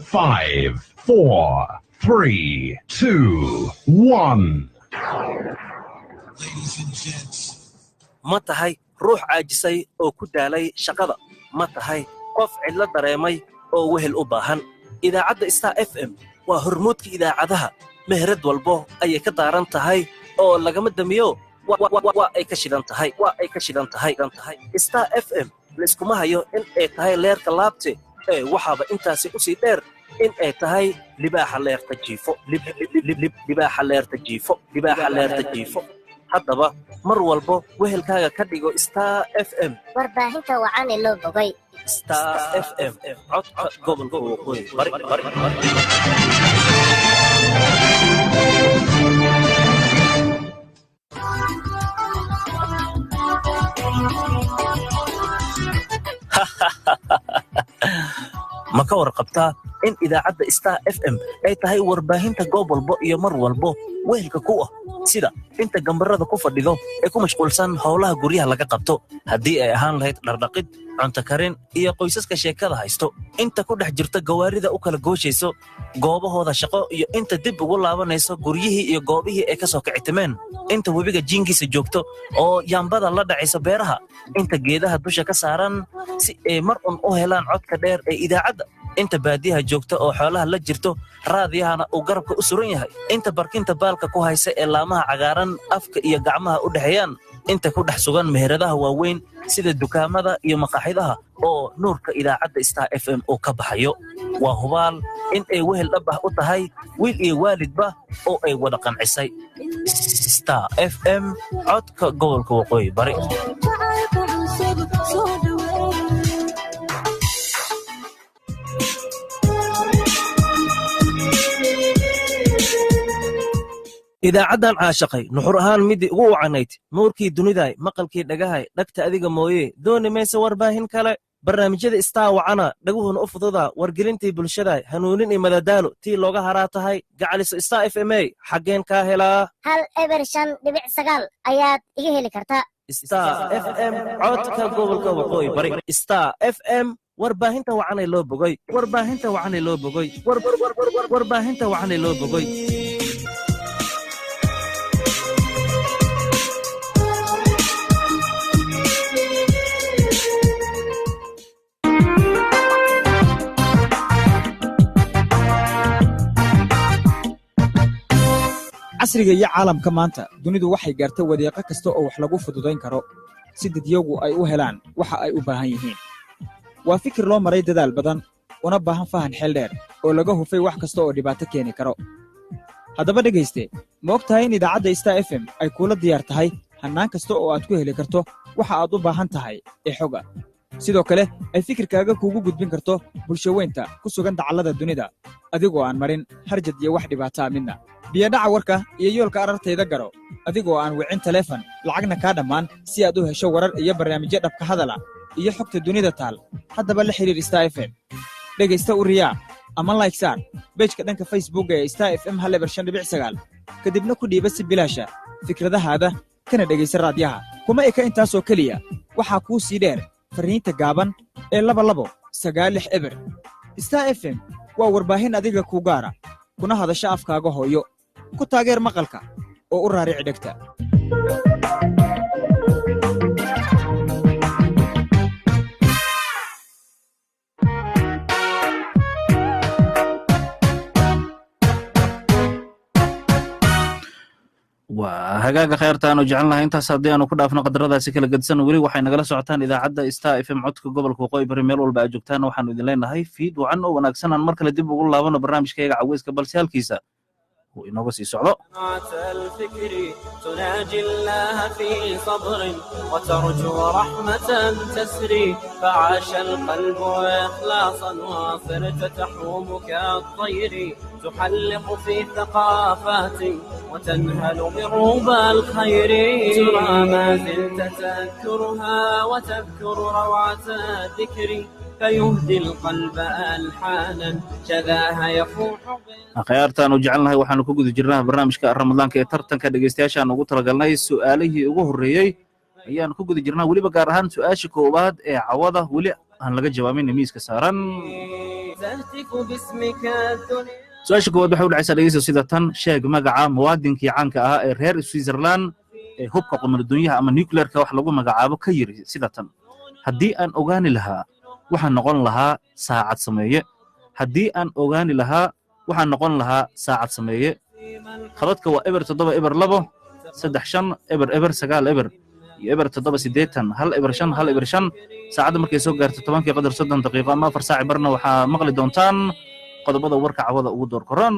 Five, four, three, two, one. Ma tahay ruux caajisay oo ku daalay shaqada? Ma tahay qof cidlo dareemay oo wehel u baahan? Idaacadda Star FM waa hormuudka idaacadaha. Meherad walbo ayay ka daaran tahay oo lagama damiyo. Waa ay ka shidan tahay, waa ay ka shidan tahay tahay. Star FM layskuma hayo in ay tahay leerka laabte ee waxaaba intaasi u sii dheer in ay tahay libaaxa leerta jiifo, libaaxa leerta jiifo, libaaxa leerta jiifo. Haddaba mar walbo wehelkaaga ka dhigo Star FM. Warbaahinta wacan ee loo bogay. Star FM, codka gobolka Waqooyi Bari. Ma ka warqabtaa in idaacadda Star FM ay tahay warbaahinta goob walbo iyo mar walbo wehelka ku ah, sida inta gambarada ku fadhido ee ku mashquulsan howlaha guryaha laga qabto, haddii ay ahaan lahayd dhardhaqid, cunto karin iyo qoysaska sheekada haysto, inta ku dhex jirta gawaarida u kala gooshayso goobahooda shaqo, iyo inta dib ugu laabanayso guryihii iyo goobihii ay ka soo kicitimeen, inta webiga jiinkiisa joogto oo yaambada la dhacayso beeraha, inta geedaha dusha ka saaran si ay mar un u helaan codka dheer ee idaacadda, inta baadiyaha joogta oo xoolaha la jirto raadiyahana uu garabka u suran yahay, inta barkinta baalka ku haysa ee laamaha cagaaran afka iyo gacmaha u dhexeeyaan, inta ku dhex sugan meheradaha waaweyn sida dukaamada iyo maqaaxidaha oo nuurka idaacadda Star FM uu ka baxayo? Waa hubaal in ay wehel dhab ah u tahay wiil iyo waalidba oo ay wada qancisay. Star FM, codka gobolka Waqooyi Bari. Idaacaddan caashaqay nuxur ahaan midii ugu wacanayd, nuurkii duniday, maqalkii dhagahay, dhagta adiga mooye dooni maysa warbaahin kale. Barnaamijyada Star wacana, dhaguhuna u fududa, wargelintii bulshada, hanuunin iyo madadaalo tii looga haraa tahay. Gacaliso Star FM a xaggeen kaa helaa? 105.9 ayaad iga heli kartaa. Star FM, codka gobolka Waqooyi Bari. Star FM, warbaahinta wacanay loo bogay, warbaahinta wacanay loo bogay, warbaahinta wacanay loo bogay. Casriga iyo caalamka maanta, dunidu waxay gaarta wadiiqo kasta oo wax lagu fududayn karo si dadyagu ay u helaan waxa ay u baahan yihiin. Waa fikir loo maray dadaal badan, una baahan fahan xeel dheer oo laga hufay wax kasta oo dhibaato keeni karo. Haddaba dhegayste, ma og tahay in idaacadda Star FM ay kuula diyaar tahay hannaan kasta oo aad ku heli karto waxa aad u baahan tahay ee xoga, sidoo kale ay fikirkaaga kuugu gudbin karto bulsho weynta ku sugan dacallada dunida, adigoo aan marin harjad iyo wax dhibaataa midna? Biyadhaca warka iyo yoolka arartayda garo, adigoo aan wicin taleefan, lacagna kaa dhammaan, si aad u hesho warar iyo barnaamijyo dhabka hadala iyo xogta dunida taal. Haddaba la xidhiir Star FM. Dhegaysta u riyaa ama like saar page-ka dhanka Facebookga ee Star FM 105.9, kadibna ku dhiiba si bilaasha fikradahaada, kana dhegaysa raadyaha. Kuma eka intaasoo keliya, waxaa kuu sii dheer farriinta gaaban ee 22960. Star FM waa warbaahin adiga kuu gaara, kuna hadasha afkaaga hooyo. Ku taageer maqalka oo u raarici dhegta. Waa hagaaga, kheyrta aanu jecelnahay, intaas haddii aanu ku dhaafno qadaradaasi kala gedsan, weli waxay nagala socotaan idaacadda Star FM, codka gobolka Waqooyi Bari. Meel walba aad joogtaan, waxaanu idin leenahay fiid wacan oo wanaagsan. Aan mar kale dib ugu laabano barnaamijkayaga caweyska, balse halkiisa uu inooga sii socdo. الفكر تناجي الله في صبر وترجو رحمة تسري، فعاش القلب إخلاصا وصرت تحوم كالطير، تحلق في ثقافات وتنهل من ربى الخير. ترى ما زلت تذكرها وتذكر روعة الذكر، فيهدي القلب ألحانا شذاها يفوح. Akhyaartaanu jecelnahay, waxaanu ku guda jirnaa barnaamijka Ramadaanka ee tartanka dhegeystayaashaan ugu talagalnay. Su'aalihii ugu horreeyey ayaanu ku guda jirnaa, weliba gaar ahaan su-aasha koowaad ee cawada weli aan laga jawaabin miiska saaran. تهتف باسمك الدنيا. Su-aasha koowaad waxay u dhacaysaa, dhegeysta, sida tan: sheeg magaca muwaadinkii caanka ahaa ee reer Switzerland ee hubka qumul-dunyaha ama nuclearka wax lagu magacaabo ka yiri sida tan: "Haddii aan ogaani lahaa, waxaan noqon lahaa saacad sameeye. Haddii aan ogaani lahaa, waxaan noqon lahaa saacad sameeye." Khadadka waa 070 02 35 00 90 iyo 078 010 510 5. Saacadda markay soo gaarto 10-kii qadar 30 daqiiqo ama 4 saaci barna, waxaa maqli doontaan qodobada warka cawada ugu door koran.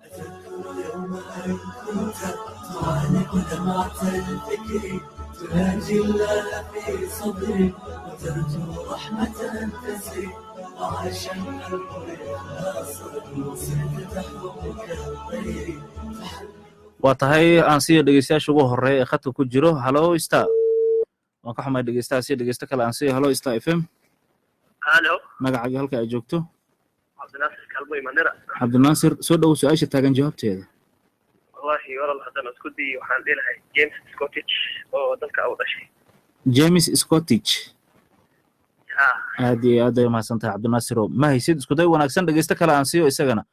أتذكر يوم أن كنت تعانق دمعة الفكر، تناجي الله في صبر وترجو رحمة تسري، وعاش القلب إخلاصا وصرت تحوم كالطير. Waa tahay, aan siiyo dhegeystayaasha ugu horeeya ee khadka ku jiro. Halo, Star. Waan ka xumay dhegeystaha, siyo dhegeysto kale aan siiyo. Halo, Star FM. Halo. Magacaaga, halka ay joogto? Cabdinaasir Kalmoy, Mandera. Cabdinaasir, soo dhow. Su-aasha taagan jawaabteeda. Wallahi walaal, haddana isku dayay, waxaan dhihi lahay James Scottish oo dalka u dhashay. James Scottish? Ha. Aad iyo aad ay umahadsan tahay, Cabdinaasiro. Ma haysid, isku day wanaagsan. Dhegeysto kale aan siiyo, isagana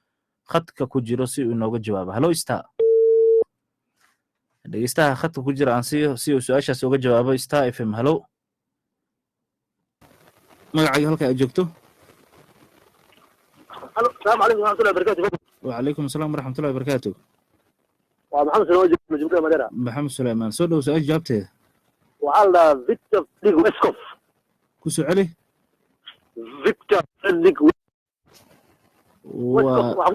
khadka ku jiro, si uu inooga jawaabo. Halo, Star. Dhegeystaha khadka ku jira aan siiyo si uu su-aashaas uga jawaabo. Star FM, halo. Magacaaga, halka aad joogto? Halo, asalaamu calaykum waraxmatullahi wabarakatu. Wacalaykum asalaam waraxmatullahi wabarakaatu. Waa Maxamed Suleymaan Jumhuriyadda Mandera. Maxamed Suleymaan, soo dhow. Su-aasha jawaabteeda. Waxaa la dhahaa Victor Frederick Weisskopf. Ku soo celi. Victor Frederick. Waa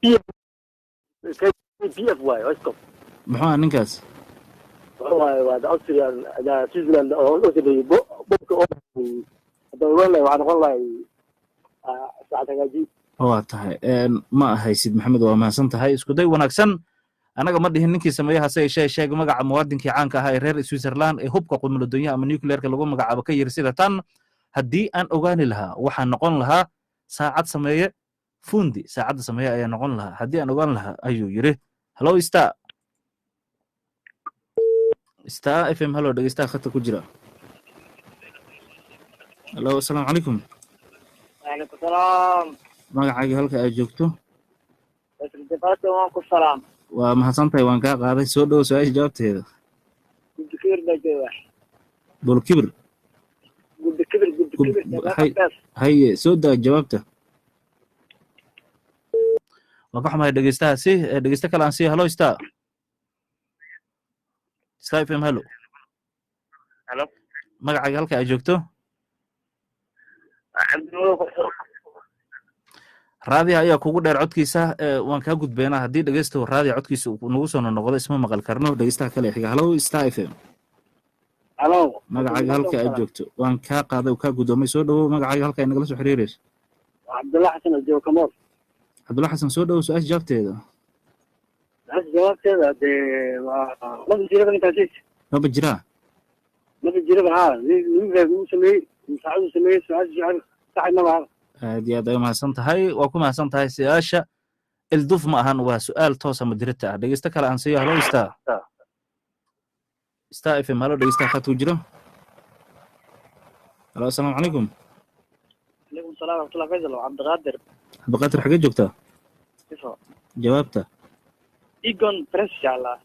PF waaye Weisskopf. Muxuu ahaa ninkaas? Wuxuu waaye waa the Austrian, the Switzerland oo u sameeyey bobka, oo haddaan ogaan lahay waxaa noqon lahay saacad hagaaji. Waa tahay, ma ahaysid. Maxamed, waa mahadsan tahay, isku day wanaagsan. Annaga ma dhihin ninkii sameeye, hase yeeshee sheeg magaca muwaadinkii caanka ahaa ee reer Switzerland ee hubka qumuladoonyaha ama nuclearka lagu magacaabo ka yiri sida tan: "Haddii aan ogaani lahaa, waxaan noqon lahaa saacad sameeye." Fundi saacadda sameeye ayaa noqon lahaa haddii aan ogaan lahaa, ayuu yiri. Hello, Star, Star FM. Hello, dhegeystaha khadka ku jira. Hello, asalaamu calaykum. Waalaikum salaam. Magacaaga, halka aad joogto? Waan ku salaam. Waa mahadsan tahay, waan kaa qaaday. Soo dhowo, su-aasha jawaabteeda. Guddi Kibir baa jooga. Bolkibir? Guddi Kibir, Guddi Kibir. Haye, soo daa jawaabta. Waan ka xumahay dhegeystahaasi. Dhegeysto kale aan siiyo. Hello, Star, Star FM, hello. Hello. Magacaaga, halka aad joogto? Cabdimadow. Raadiha ayaa kugu dheer codkiisa, waan kaa gudbeynaa. Haddii dhegeysto raadiha codkiisa uu nagu soo noqdo, isma maqal karno. Dhegeystaha kale xiga. Hello, Star FM. Halo. Magacaaga, halka aad joogto? Waan kaa qaaday oo kaa guddoomay. Soo dhowow. Magacaaga, halka ay nagala soo xiriirayso? Cabdulla Xasan oo jooga Kamoor. Cabdulla Xasan, soo dhowow. Su-aasha jawaabteeda. Su-aasha jawaabteeda dee waa maba jiraba intaasi. Maba jiraa? Maba jiraba, haa. Nin baa uu sameeyey, saacadu sameeyey. Su-aasha su-aal sax maba aha. Aad iyo aad ay umahadsan tahay, waa ku mahadsan tahay. Su-aasha ilduf ma ahan, waa su-aal toos ama dirita ah. Dhegeysto kale aan siiyo. Hello, Star, Star FM, hello. Dhegeystaha khadka ku jiro. Hello, asalaamu calaykum. Calaykum salaam waraxmatullah. Faisal waa Cabdiqaadir. Cabdiqaadir, xagee joogtaa? Ifo. Jawaabta. Egon Prenschala.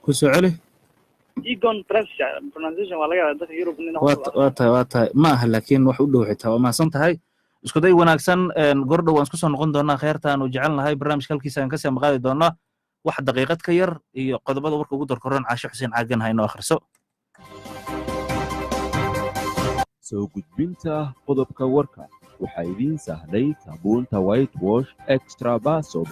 Ku soo celi. Egon Prenschala, pronunciation waa laga yaabaa dadka Yurub nin. Waa tahay, waa tahay. Ma aha, laakiin wax u dhow xitaa. Waa mahadsan tahay, isku day wanaagsan. Gordhow waan isku soo noqon doonaa. Kheerta aanu jecel nahay, barnaamijka halkiisa aan kasii amaqaadi doonaa wax daqiiqad ka yar iyo qodobada warka ugu dorkoran. Caashe Xuseen Caagan ha inoo akhriso. Soo gudbinta qodobka warka waxaa idiin sahlay saabuunta White Wash Extra Basob.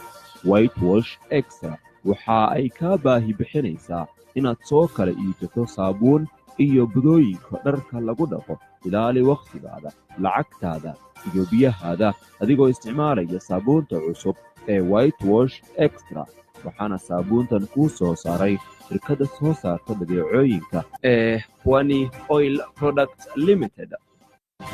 White Wash Extra waxa ay kaa baahi bixinaysaa inaad soo kala iibsato saabuun iyo budooyinka dharka lagu dhaqo. Ilaali wakhtigaada, lacagtaada iyo biyahaada adigoo isticmaalaya saabuunta cusub ee White Wash Extra. Waxaana saabuuntan kuu soo saaray shirkadda soo saarta badeecooyinka ee Pwani Oil Products Limited.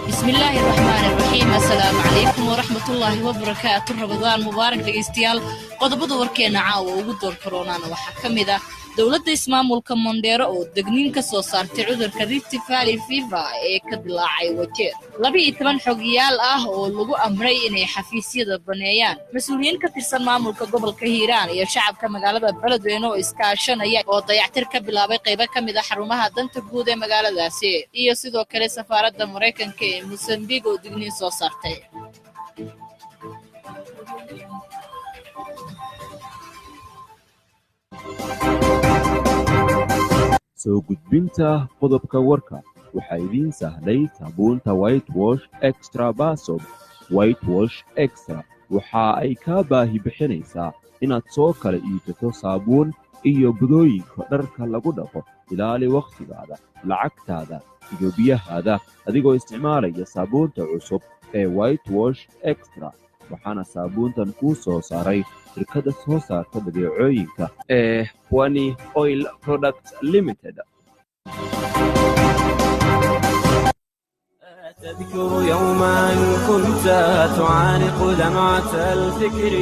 بسم الله الرحمن الرحيم، السلام عليكم ورحمة الله وبركاته، رمضان مبارك. Dhegeystayaal, qodobada warkeena caawa ugu door koroonaana waxaa ka mid ah Dowladda ismaamulka Mondheero oo degniin ka soo saartay cudurka Rift Valley fever ee ka dilaacay Wajeer. 12 xogiyaal ah oo lagu amray inay xafiisyada baneeyaan. Mas-uuliyiin ka tirsan maamulka gobolka Hiiraan iyo shacabka magaalada Beledweyne oo iskaashanaya oo dayactir ka bilaabay qaybo ka mid ah xarumaha danta guud ee magaaladaasi, iyo sidoo kale safaaradda Maraykanka ee Mosambique oo digniin soo saartay. Soo gudbinta qodobka warka waxaa idiin sahlay saabuunta White Wash Extra Basob. White Wash Extra waxa ay kaa baahi bixinaysaa inaad soo kala iibsato saabuun iyo budooyinka dharka lagu dhaqo. Ilaali wakhtigaada, lacagtaada iyo biyahaada adigoo isticmaalaya saabuunta cusub ee White Wash Extra. Waxaana saabuuntan kuu soo saaray shirkadda soo saarta badeecooyinka ee Pwani Oil Products Limited. تذكر يوما كنت تعانق دمعة الفكر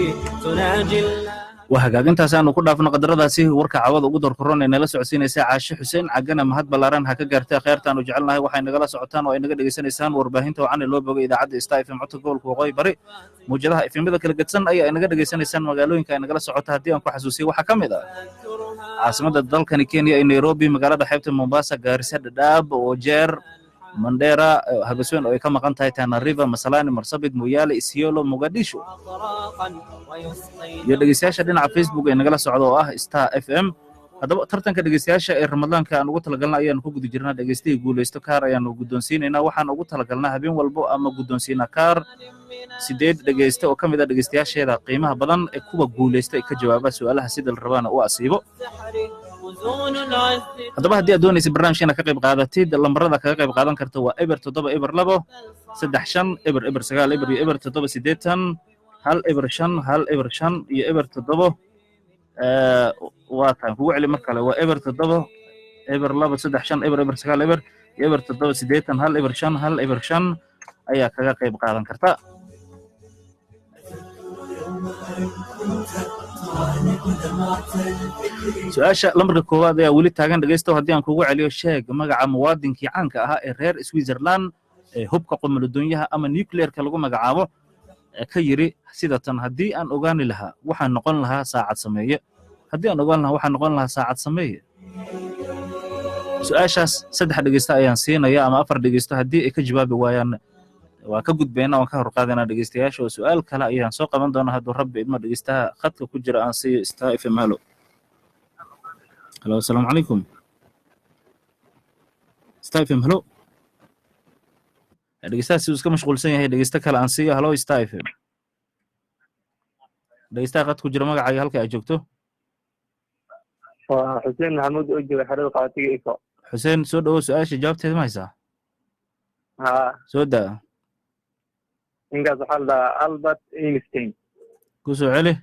تناجي الله. Waa hagaagintaas aanu ku dhaafno qadaradaasi warka cawada ugu dorkoron ee nala socodsiinaysa Caashe Xuseen Cagana. Mahad ballaaran ha ka gaartay kheyrtaanu jecelnahay. Waxay nagala socotaan oo ay naga dhegaysanaysaan warbaahinta wacan ee loo bogay idaacadda Star FM, codka gobolka Waqooyi Bari. Mawjadaha FM-yada kala gedsan ayaa ay naga dhegaysanaysaan. Magaalooyinka ay nagala socota haddii aan ku xasuusiyo waxaa ka mid ah caasimadda dalkani Kenya ee Nairobi, magaalada xeebta Mombasa, Gaarisa, Dhadhaab, Wajeer, Mandera, Habasweyn oo ay ka maqan tahay, Tana River, Masalani, Marsabit, Moyaale, Isiolo, Mogadishu, iyo dhegeystayaasha dhinaca Facebook ee nagala socda oo ah Star FM. Haddaba tartanka dhegeystayaasha ee Ramadaanka aan ugu talagalna ayaanu ku guda jirnaa. Dhegeystihii guulaysto kaar ayaanu guddoonsiinaynaa. Waxaan ugu talagalnaa habeen walbo ama guddoonsiinaa kaar 8 dhegeyste oo ka mid ah dhegeystayaasheeda qiimaha badan ee kuwa guulaysta ee ka jawaaba su'aalaha sida la rabaana u asiibo. وزون العز. Haddaba haddii aad doonaysa barnaamijkeena ka qayb qaadatid, lambarada kaga qayb qaadan karta waa 0702350090 iyo 0780105105 iyo 07, waa taan kugu celi mar kale, waa 0702350090 iyo 0780105105 ayaa kaga qayb qaadan karta. Su-aasha lambarka koowaad ayaa weli taagan, dhegeysto. Haddii aan kugu celiyo, sheeg magaca muwaadinkii caanka ahaa ee reer Switzerland ee hubka qumuludoonyaha ama nuclearka lagu magacaabo ee ka yiri sida tan: "Haddii aan ogaani lahaa, waxaan noqon lahaa saacad sameeye. Haddii aan ogaan lahaa, waxaan noqon lahaa saacad sameeye." Su-aashaas saddex dhegeysto ayaan siinaya ama afar dhegeysto. Haddii ay ka jawaabi waayaan, waa ka gudbaynaa, waan ka hor qaadaynaa dhegeystayaasha oo su-aal kale ayaan soo qaban doonaa hadduu Rabbi idmo. Dhegeystaha khadka ku jira aan siiyo. Star FM, halo. Halo, asalaamu calaykum. Star FM, halo. Dhegeystaha si uu iska mashquulsan yahay, dhegeysto kale aan siiyo. Halo, Star FM. Dhegeystaha khadka ku jira, magacaaga, halka aad joogto? Waa Xuseen Maxamuud oo jooga xerada qaatiga Ifo. Xuseen, soo dhawow. Su-aasha jawaabteeda ma haysaa? Haa. Soo daa. Ninkaas waxaa la dhahaa Albert Einstein. Ku soo celi.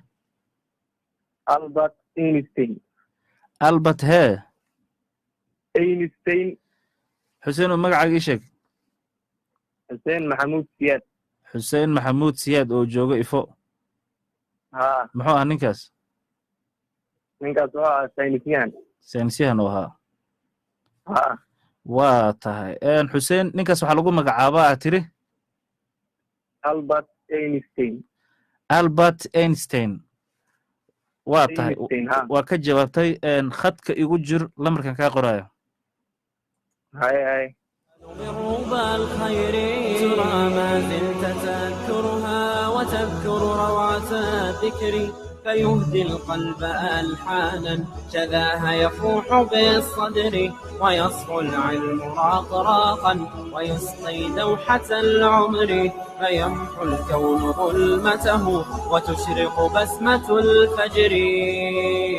Albert Einstein. Albert hee? Einstein. Xuseen oo magacaaga ii sheeg. Xuseen Maxamuud Siyaad. Xuseen Maxamuud Siyaad oo jooga Ifo. Haa. Muxuu ahaa ninkaas? Ninkaas waa saynisyahan. Saynisyahan oo ahaa. Haa. Waa tahay. Xuseen, ninkaas waxaa lagu magacaabaa aad tiri? Albert Einstein. Albert Einstein, waa tahay. Einstein, haa. Waa ka jawaabtay. Khadka igu jir, lambarkan kaa qoraayo. Haye haye. من ربى الخير ترى ما زلت تذكرها وتذكر روعة الذكر، فيهدي القلب ألحانا شذاها يفوح بالصدر، ويصفو العلم راقراقا ويسقي دوحة العمر، فيمحو الكون ظلمته وتشرق بسمة الفجر.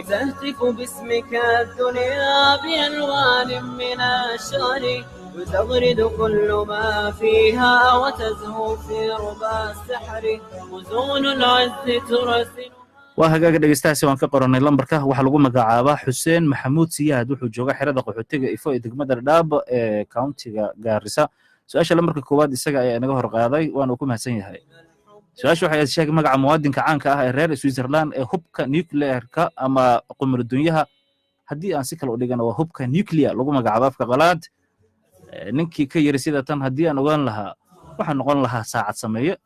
تهتف باسمك الدنيا بألوان من الشعر، وتغرد كل ما فيها وتزهو في ربى السحر، وزون العز ترسل. Waa hagaaga, dhegeystahaasi waan ka qoranay lambarka. Waxaa lagu magacaabaa Xuseen Maxamuud Siyaad, wuxuu jooga xerada qaxootiga Ifo ee degmada Dhadhaab ee countiga Gaarisa. Su-aasha lambarka koowaad isaga ayaa inaga hor qaaday, waana uu ku mahadsan yahay. Su-aasha waxay ahayd: sheeg magaca muwaadinka caanka ah ee reer Switzerland ee hubka nuclearka ama qumurdunyaha Haddii aan si kale u dhigana, waa hubka nuclear lagu magacaabo afka qalaad. Ninkii ka yiri sida tan: "Haddii aan ogaan lahaa, waxaan noqon lahaa saacad sameeye."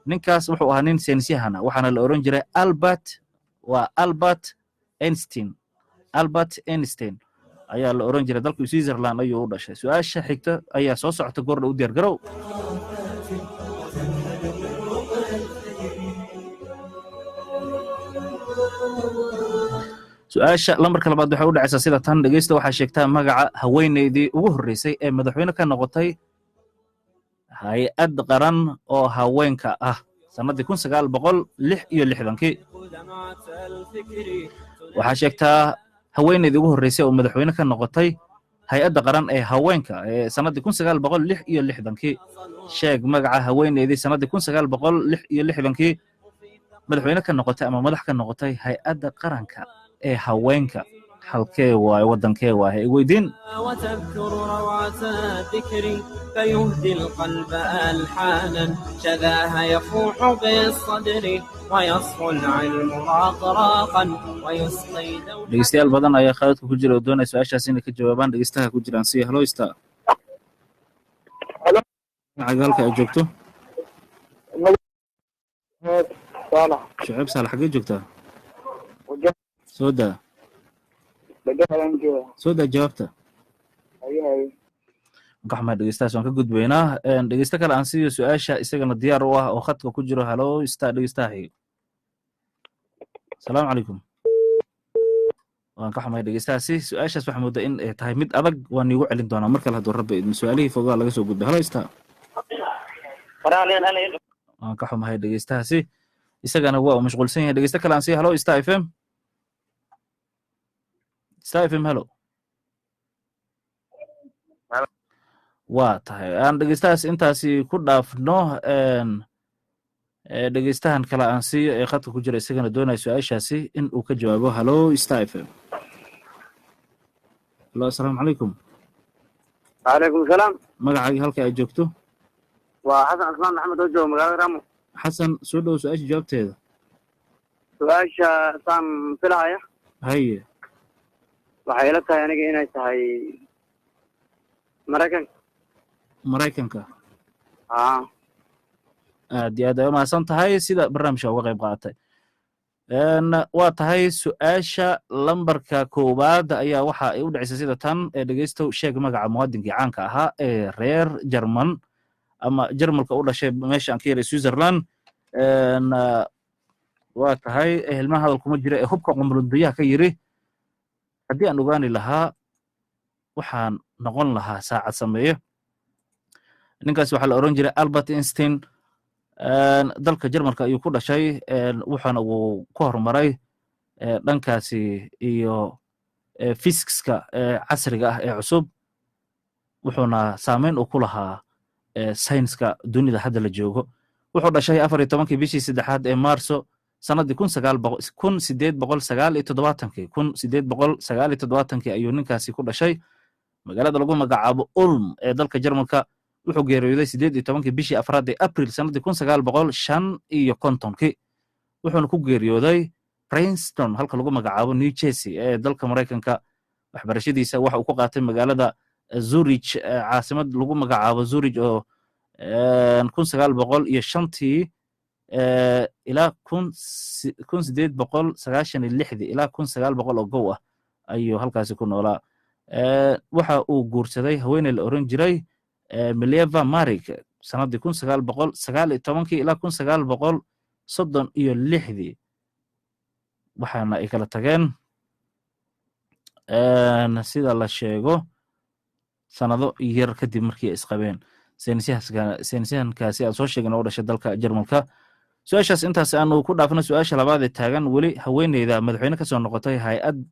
Ninkaas wuxuu ahaa nin saynisyahana, waxaana la oran jiray Albert, waa Albert Einstein. Albert Einstein ayaa la oran jiray. Dalka Switzerland ayuu u dhashay. Su-aasha xigta ayaa soo socota goordha, u diyaar garow. Su-aasha lambarka labaad waxay u dhacaysaa sida tan. Dhegeysta, waxaa sheegtaa magaca haweeneydii ugu horreysay ee madaxweyne ka noqotay hay-ad qaran oo haweenka ah sannaddii 1966-kii. Waxaa sheegtaa haweeneydii ugu horreysay oo madaxweyne ka noqotay hay-adda qaran ee haweenka ee sannaddii 1966-kii. Sheeg magaca haweeneydii sannaddii 1966-kii madaxweyne ka noqotay ama madax ka noqotay hay-adda qaranka ee haweenka. Halkee waaye, waddankee waaye, weydiin. وتذكر روعة الذكر، فيهدي القلب ألحانا شذاها يفوح بالصدر، ويصفو العلم راقراقا ويسقي دوحة. Dhegeystayaal badan ayaa khadadka ku jira oo doonaya su-aashaas inay ka jawaabaan. Dhegeystaha ku jiraan si hello, Star. Magacaaga, halka aad joogto? Saalax. Shucayb Saalax, xaggee joogtaa? Soo daa. Dhagaxaan jooga. Soo daa jawaabta. Haye, haye. Ka xumaa, dhegeystahaas waan ka gudbaynaa. Dhegeysto kale aan siiyo su-aasha, isagana diyaar u ah oo khadka ku jiro. Hello, Star. Dhegeystaha xiga, asalaamu calaykum. Waan ka xumahay dhegeystahaasi, su-aashaas waxaa moodaa in ay tahay mid adag. Waan iigu celin doonaa mar kale hadduu Rabbi idmo. Su-aalihii fogaa laga soo gudbay. Hello, Star. Waan ka xumahay, dhegeystahaasi isagana waa uu mashquulsan yahay. Dhegeysto kale aan siiyo. Hello, Star FM. Star FM, hello. Waa tahay, aan dhegeystahaas intaasi ku dhaafno. Dhegeystahan kale aan siiyo ee khadka ku jira, isagana doonaya su-aashaasi in uu ka jawaabo. Hello, Star FM. Hello, asalaamu calaykum. Calaykum salaam. Magacaagii, halka aad joogto? Waa Xasan Cusmaan Maxamed oo jooga magaalada Ramo. Xasan, soo dhow, su-aasha jawaabteeda. Su-aasha saan filahaya, waxay ila tahay aniga inay tahay Maraykanka. Maraykanka? Aa. Aad iyo aad ay umahadsan tahay sida barnaamijka uga qayb qaadatay. Waa tahay, su-aasha lambarka koowaad ayaa waxa ay u dhacaysay sida tan ee: dhegeystow, sheeg magaca muwaadinkii caanka ahaa ee reer Jerman ama Jarmalka u dhashay, meesha aan ka yaray Switzerland. Waa tahay, hilmaha hadal kuma jira, ee hubka qumrunduyaha ka yiri: "Haddii aan ogaani lahaa, waxaan noqon lahaa saacad sameeye." Ninkaas waxaa la oran jiray Albert Einstein. Dalka Jarmalka ayuu ku dhashay, wuxuuna uu ku horumaray dhankaasi iyo physicska casriga ah ee cusub, wuxuuna saameyn uu ku lahaa sayniska dunida hadda la joogo. Wuxuu dhashay 14-kii bishii saddexaad ee Maarso sanadii 1879-kii. 1879-kii ayuu ninkaasi ku dhashay magaalada lagu magacaabo Ulm ee dalka Jarmalka. Wuxuu geeriyooday 18-kii bishii afraad ee April sanadii 1955-kii, wuxuuna ku geeriyooday Princeton, halka lagu magacaabo New Jersey ee dalka Maraykanka. Waxbarashadiisa waxa uu ku qaatay magaalada Zurich, caasimad lagu magacaabo Zurich, oo 1905-tii ilaa 1896-dii ilaa 1900 oo gow ah ayuu halkaasi ku noolaa. Waxa uu guursaday haweeney la oran jiray Mileva Maric sanadii 1919-kii ilaa 1936-dii, waxaana ay kala tageen, sida la sheego, sanado yar kadib markii ay isqabeen. Saynisyahankaasi aan soo sheegin oo u dhashay dalka Jarmalka. Su-aashaas intaas aanu ku dhaafno. Su-aasha labaad ee taagan weli, haweeneyda madaxweyne ka soo noqotay hay-ad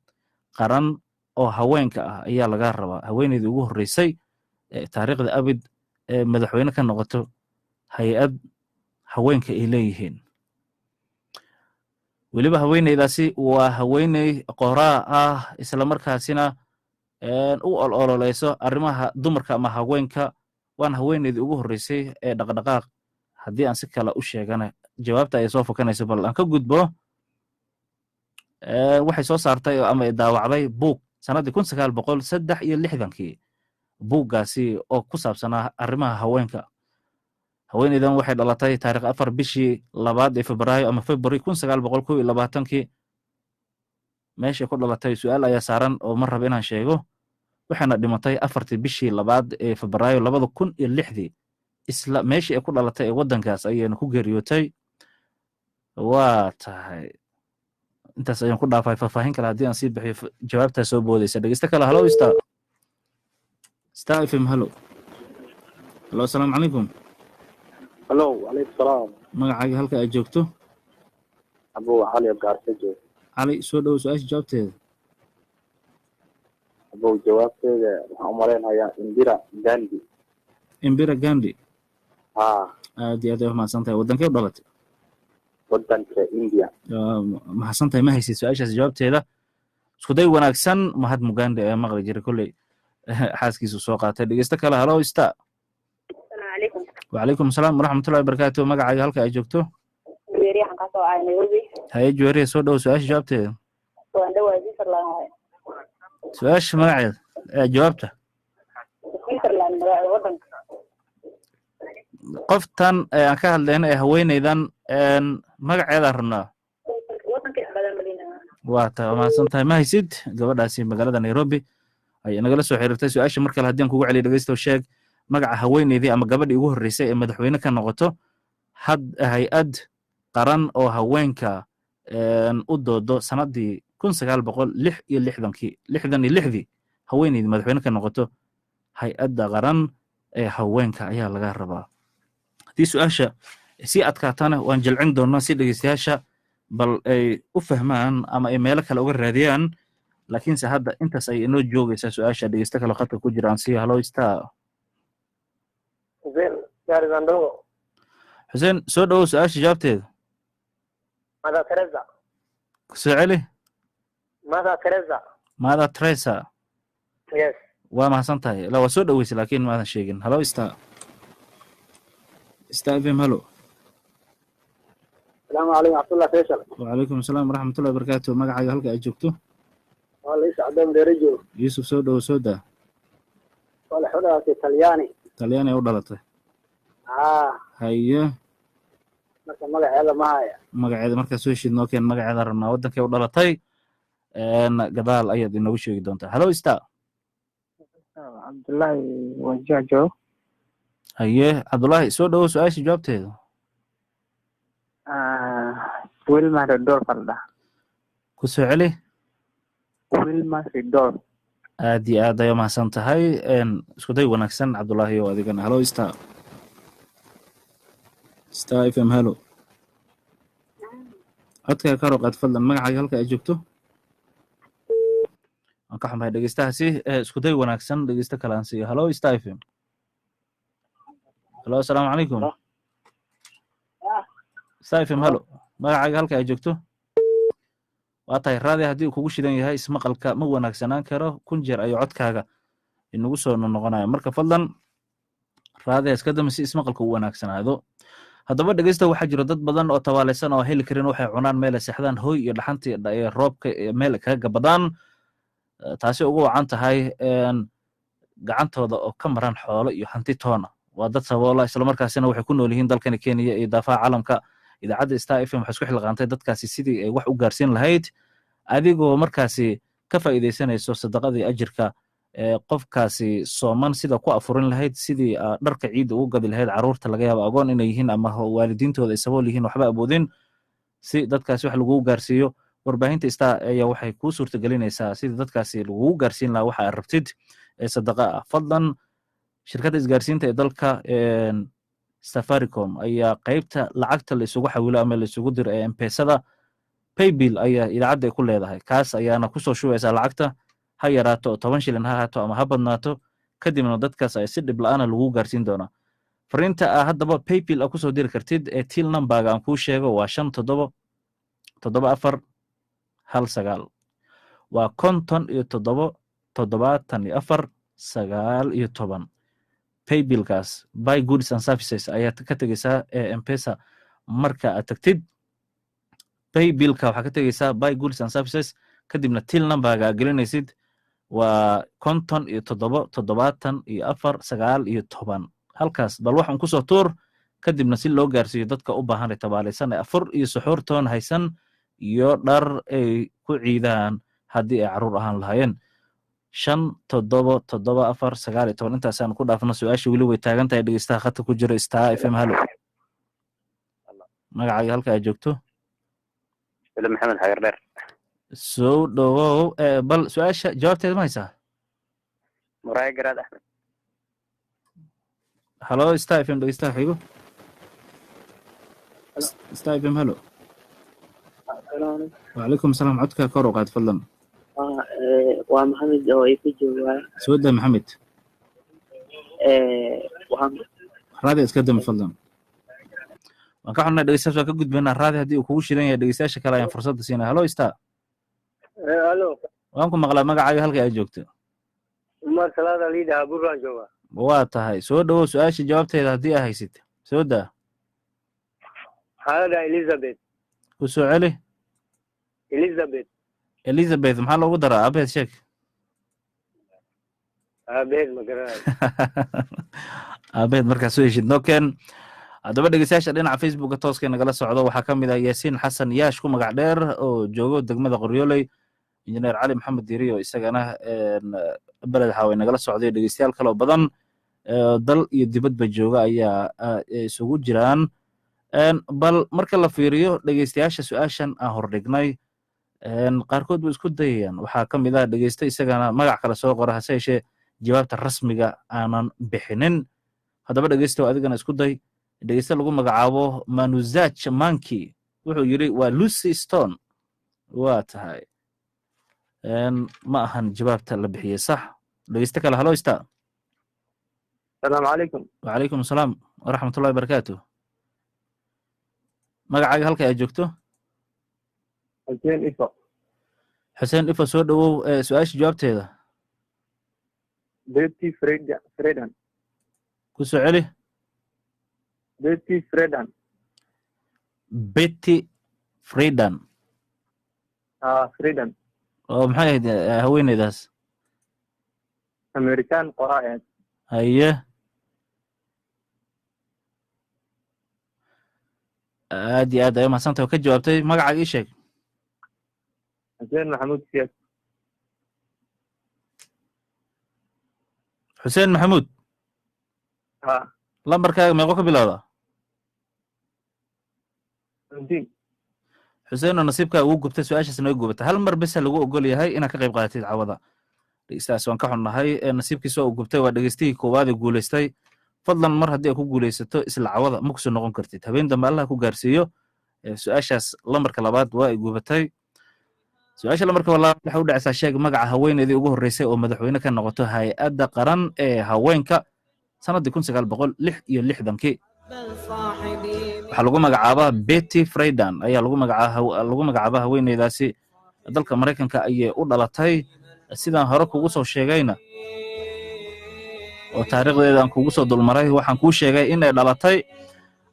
qaran oo haweenka ah ayaa laga rabaa. Haweeneydii ugu horreysay ee taariikhda abid ee madaxweyne ka noqoto hay-ad haweenka ay leeyihiin. Weliba haweeneydaasi waa haweeney qoraa ah, islamarkaasina u ololeyso arrimaha dumarka ama haweenka. Waana haweeneydii ugu horreysay ee dhaqdhaqaaq. Haddii aan si kale u sheegana, jawaabta ay soo fakanayso, bal aan ka gudbo. Waxay soo saartay ama ay daawacday buug. Sannaddii 1963-kii buuggaasi oo ku saabsanaa arrimaha haweenka. Haweeneydan waxay dhalatay taarikh 4 bishii labaad ee Febraayo ama February 1921-kii. Meeshay ku dhalatay su-aal ayaa saaran oo ma raba inaan sheego. Waxayna dhimatay 4-tii bishii labaad ee Febraayo 2006-dii. Isla meeshii ay ku dhalatay ee waddankaas ayayna ku geeriyootay. Waa tahay, intaas ayaan ku dhaafay. Faahfaahin kale haddii aan sii bixiyo, jawaabtaa soo boodaysa. Dhegeysta kale. Halo, Star, Star FM. Halo, halo, asalaamu calaykum. Halo, calaykum salaam. Magacaaga, halka aad joogto? Abu Cali Abgaarsa joog. Cali, soo dhowo. Su-aasha jawaabteeda? Abow, jawaabteeda waxaan u malaynayaa Indira Gandhi. Indira Gandhi? Haa. Aad iyo aad ay umahadsan tahay. Wadankee u dhalatay? Wadanka India. Mahadsan tahay. Ma haysid su-aashaas jawaabteeda. Isku day wanaagsan. Mahatma Gandhi ayaa maqli jiray, kolley xaaskiisu soo qaatay. Dhegeysto kale. Halo, Star. Asalaamu calaykum. Wacalaykum asalaam waraxmatullahi wabarakaatu. Magacaaga, halka ay joogto? Weeriyahan kasoo ahay Nairobi. Haye Juwariya, soo dhowo. Su-aasha jawaabteeda? Waan dhawaa, Switzerland waaye. Su-aasha magaceeda ee jawaabta? Switzerland magaca wadanka. Qoftan ee aan ka hadlayna ee haweeneydan magaceedaan rabnaa. Wadanka badan malina. Waa tahay, waa mahadsan tahay. Ma haysid. Gabadhaasi magaalada Nairobi ayay nagala soo xiriirtay. Su-aasha mar kale haddii aan kugu celiyo, dhegeystow, sheeg magaca haweeneydii ama gabadhii ugu horreysay ee madaxweyne ka noqoto had hay-ad qaran oo haweenka u doodo sanadii 1966-kii, 66-dii. Haweeneydii madaxweyne ka noqoto hay-adda qaran ee haweenka ayaa laga rabaa. Haddii su-aasha sii adkaatana, waan jilcin doonaa si dhegeystayaasha bal ay u fahmaan ama ay meelo kale uga raadiyaan, laakiinse hadda intaas ay inoo joogaysaa su-aasha. Dhegeysta kale khadka ku jiraan si. Halo, Star. Xuseen Gaarizandhogo. Xuseen, soo dhowow. Su-aasha jawaabteeda? Mother Teresa. Soo celi. Mother Teresa. Mother Teresa? Yes. Waa mahadsan tahay. La waa soo dhoweysay, laakiin maadan sheegin. Halo, Star, Star FM. Halo. Asalaamu calaykum waraxmatullah, Faisal. Wacalaykum asalaam waraxmatullahi wabarakaatu. Magacaaga, halka ay joogto? Waa la isacdoon dheerajo. Yuusuf, soo dhowo, soo daa. Waa la xudhaatay Talyaani. Talyaani ay u dhalatay? Haa. Haye. Marka magaceeda ma haya. Magaceeda markaa soo heshid noo keen. Magaceeda rabnaa, waddankay u dhalatay gadaal ayaad inoogu sheegi doontaa. Halo, Star. Cabdullaahi Wajajo. Haye Cabdullaahi, soo dhowo. Su-aasha jawaabteeda? Wilma Rudolph la. Ku soo celi. Wilma Rudolph. Aad iyo aad ayaa mahadsan tahay. Isku day wanaagsan, Cabdullaahi oo adigana. Halo, Star, Star FM. Halo. Codkaaga kor u qaad fadlan. Magacaaga, halka ay joogto? Waan ka xumahay dhegeystahaasi. Isku day wanaagsan. Dhegeysto kale aan siiyo. Halo, Star FM. Halo, asalaamu calaykum. Star FM. Halo. Magacaaga, halka ay joogto? Waa tahay, raadi haddii uu kugu shidan yahay, ismaqalka ma wanaagsanaan karo. Kun jeer ayuu codkaaga inagu soo noqonaya. Marka fadlan raadi iska dami si ismaqalka u wanaagsanaado. Haddaba dhegeysta, waxaa jiro dad badan oo tabaalaysan oo heli karin waxay cunaan, meel ay seexdaan, hoy iyo dhaxantii ee roobka meel ay kaga gabadaan. Taasi ugu wacan tahay gacantooda oo ka maran xoolo iyo hanti toona. Waa dad saboola, islamarkaasina waxay ku nool yihiin dalkani Kenya iyo daafaha caalamka. Idaacadda Star FM waxay isku xilqaantay dadkaasi sidii ay wax u gaarsiin lahayd, adigoo markaasi ka faa'iidaysanayso sadaqadii ajirka ee qofkaasi sooman, sida ku afurin lahayd, sidii dharka ciidda ugu gadi lahayd carruurta laga yaabo agoon inay yihiin ama waalidiintooda ay sabool yihiin, waxba awoodin, si dadkaasi wax lagugu gaarsiiyo. Warbaahinta Star ayaa waxay kuu suurtagelinaysaa sidii dadkaasi lagugu gaarsiin lahaa waxa aad rabtid ee sadaqa ah. Fadlan, shirkadda isgaarsiinta ee dalka Safaricom ayaa qaybta lacagta la isugu xawilo ama la isugu diro ee M-Pesada paybill ayaa idaacadda ay ku leedahay. Kaas ayaana kusoo shubaysaa lacagta, ha yaraato oo 10 shilin ha ahaato ama ha badnaato, kadibna dadkaas ay si dhib la-aana lagu gaarsiin doonaa. Fariinta aa haddaba paybill a kusoo diri kartid ee till numberga aan kuu sheego waa 577419. Waa 577419. Paybillkaas buy goods and services ayaad ka tegeysaa ee M-Pesa. Marka aad tagtid paybillka, waxaa ka tegeysaa buy goods and services, kadibna till numberga aad gelinaysid. Waa 57 74 19. Halkaas bal waxaan kusoo tuur, kadibna si loo gaarsiiyo dadka u baahan ee tabaalaysan ee afur iyo suxuurtoon haysan iyo dhar ay ku ciidaan haddii ay carruur ahaan lahaayeen. 5774 19. Intaasaan ku dhaafno. Su-aasha weli way taagan tahay. Dhegeystaha khadka ku jira, Star FM, hallo, magacaaga, halka aad joogto? Weli Maxamed Xagar Dheer. Soo dhowow. Bal su-aasha jawaabteeda ma haysaa? Muraaya Garaad Axmed. Hallo, Star FM, dhegeystaha xigo, Star FM, hallo. Wacalaykum asalaam. Codka kor u qaad, fadlan. Waa Maxamed oo ay ku joogaa. Soo daa, Maxamed. Waxaan Raadi iska dami, fadlan. Waan ka xunnahay, dhegeystayaasha waan ka gudbaynaa. Raadi haddii uu kugu shidan yahay, dhegeystayaasha kale ayaan fursadda siinaa. Hallo, Star. Hallo. Waan ku maqlaa. Magacaaga, halka aad joogto? Umar Salaada liidaha, Buraan jooga. Waa tahay, soo dhowow. Su-aasha jawaabteeda haddii aa haysid, soo daa. Maxaa la dhahaa Elizabeth. Ku soo celi. Elizabeth. Elizabeth maxaa loogu daraa? Aabaheed sheeg. Aabaheed ma garanayo. Aabaheed markaa soo heshid nokeen. Haddaba dhegeystayaasha dhinaca Facebooka tooska nagala socdo waxaa ka mid ah Yaasiin Xasan Yaash, ku magac dheer, oo joogo degmada Qoryooley, Injineer Cali Maxamed Diiri oo isagana Beled Xaawe nagala socday. Dhegeystayaal kaloo badan dal iyo dibadba jooga ayaa isugu jiraan. Bal marka la fiiriyo dhegeystayaasha su-aashan aan hordhignay, qaarkood way isku dayayaan. Waxaa ka mid ah dhegeyste isagana magac kale soo qora, hase yeeshee jawaabta rasmiga aanan bixinin. Haddaba dhegeysto, adigana isku day. Dhegeyste lagu magacaabo Manuzach Manki wuxuu yidhi waa Lucy Stone. Waa tahay, ma ahan jawaabta la bixiyey sax. Dhegeyste kale, hallo, Star. Asalaamu calaykum. Wacalaykum asalaam waraxmatullahi wabarakaatu. Magacaaga, halka aad joogto? Xuseen Ifo. Xuseen Ifo, soo dhowow. Su-aasha jawaabteeda? Betty Friedan. Ku soo celi. Betty Friedan. Betty Friedan. Ah, Friedan. Oo maxay ahayd haweeneydaas? American qoraa ahayd. Haye, aad iyo aad ay umahadsantahay oo ka jawaabtay. Magacaaga ii sheeg. Xuseen Maxamuud Siyaad. Xuseen Maxamuud. Ha. Lambarkaaga meeqo ka bilowda? 17. Xuseen oo nasiibkaa ugu gubtay, su-aashaas naga gubatay. Hal mar bisa lagu ogol yahay inaad ka qayb qaadatid cawada. Dhegeystahaas waan ka xunnahay, nasiibkiisa waa uu gubtay. Waa dhegeystihii koowaad ee guulaystay. Fadlan, mar haddii aad ku guulaysato isla cawada ma kusoo noqon kartid. Habeen dambe Allah ku gaarsiiyo. Su-aashaas lambarka labaad waa ay gubatay. Su-aasha lambarka labaad waxay u dhacaysaa: sheeg magaca haweeneydii ugu horreysay oo madaxweyne ka noqoto hay-adda qaran ee haweenka sanadii 1966-kii. Waxaa lagu magacaabaa Betty Friedan ayaa lagu magacaabaa. Haweeneydaasi dalka Maraykanka ayay u dhalatay, sidaan hore kugu soo sheegayna oo taariikhdeeda aan kugu soo dulmaray. Waxaan kuu sheegay in ay dhalatay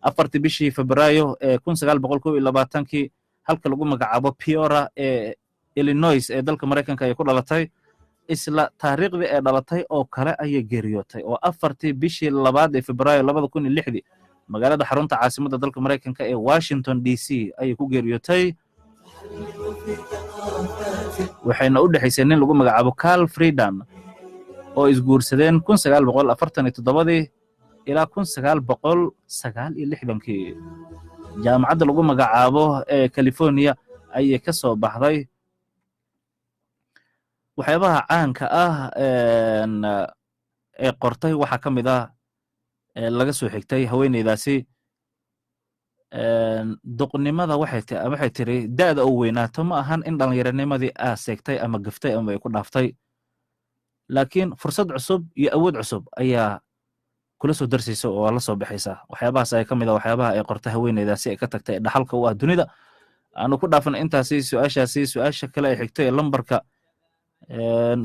4-tii bishii Febraayo ee 1921-kii, halka lagu magacaabo Peoria ee Illinois ee dalka Maraykanka ayay ku dhalatay. Isla taariikhdii ay dhalatay oo kale ayay geeriyootay, oo 4-tii bishii labaad ee Febraayo 2006-dii magaalada xarunta caasimadda dalka Maraykanka ee Washington DC ayay ku geeriyootay. Waxayna u dhexaysay nin lagu magacaabo Carl Friedan oo isguursadeen 1947-dii ilaa 1969-kii. Jaamacadda lagu magacaabo ee California ayay ka soo baxday. Waxyaabaha caanka ah ee qortay waxaa ka mid ah laga soo xigtay haweeneydaasi: duqnimada waxay tiri, da'da oo weynaato ma ahan in dhallinyaranimadii aa seegtay ama gaftay ama ay ku dhaaftay, laakiin fursad cusub iyo awood cusub ayaa kula soo darsaysa oo la soo baxaysa. Waxyaabahaas ayaa ka mid ah waxyaabaha ay qortay haweeneydaasi ay ka tagtay ee dhaxalka u ah dunida. Aanu ku dhaafan intaasi su-aashaasi. Su-aasha kale ay xigtay ee lambarka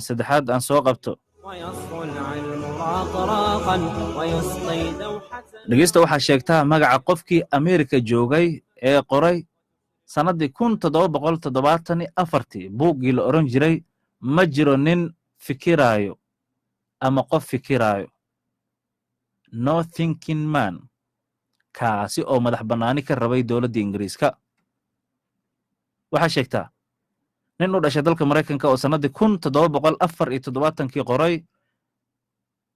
saddexaad aan soo qabto. ويصفو العلم راقراقا ويسقي دوحة. Dhegeysta, waxaa sheegtaa magaca qofkii Amerika joogay ee qoray sannaddii 1774-tii buuggii la oran jiray "Ma jiro nin fikiraayo ama qof fikiraayo, No Thinking Man, kaasi oo madax bannaani ka rabay dowladda Ingiriiska. Waxaa sheegtaa nin u dhashay dalka Maraykanka oo sannaddii 1774-kii qoray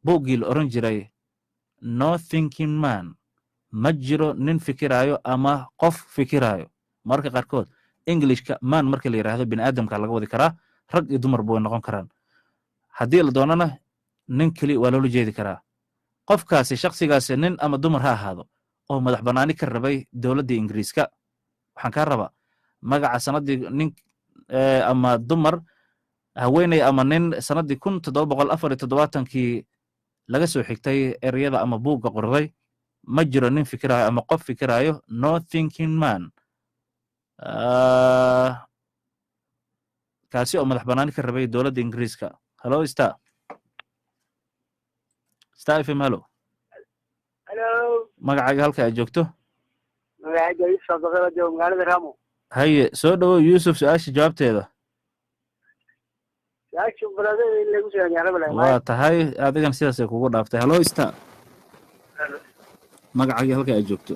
buuggii la oran jiray No Thinking Man, ma jiro nin fikiraayo ama qof fikiraayo. Mararka qaarkood Englishka man marka la yidhaahdo, bini aadamka laga wadi karaa, rag iyo dumarba way noqon karaan. Haddii la doonana nin keli waa loola jeedi karaa. Qofkaasi, shaksigaasi, nin ama dumar ha ahaado, oo madax bannaani ka rabay dowladda Ingiriiska. Waxaan kaa rabaa magaca sannaddii nin ama dumar, haweeney ama nin, sannaddii 1774-kii laga soo xigtay ereyada ama buugga qorday "Ma jiro nin fikiraayo ama qof fikiraayo", No Thinking Man, kaasi oo madax bannaani ka rabay dowladda Ingiriiska. Hello, Star, Star FM, hello. Hello. Magacaaga, halka aad joogto? Magacayga Yusuf Abdaqala, joogo magaalada Ramo. Haye, soo dhowow Yuusuf, su-aasha jawaabteeda. Su-aasha baladada in lagu soo yaaraba. Waa tahay, adigan sidaasay kugu dhaaftay. Hello, Star. Hello. Magacaaga, halka aad joogto?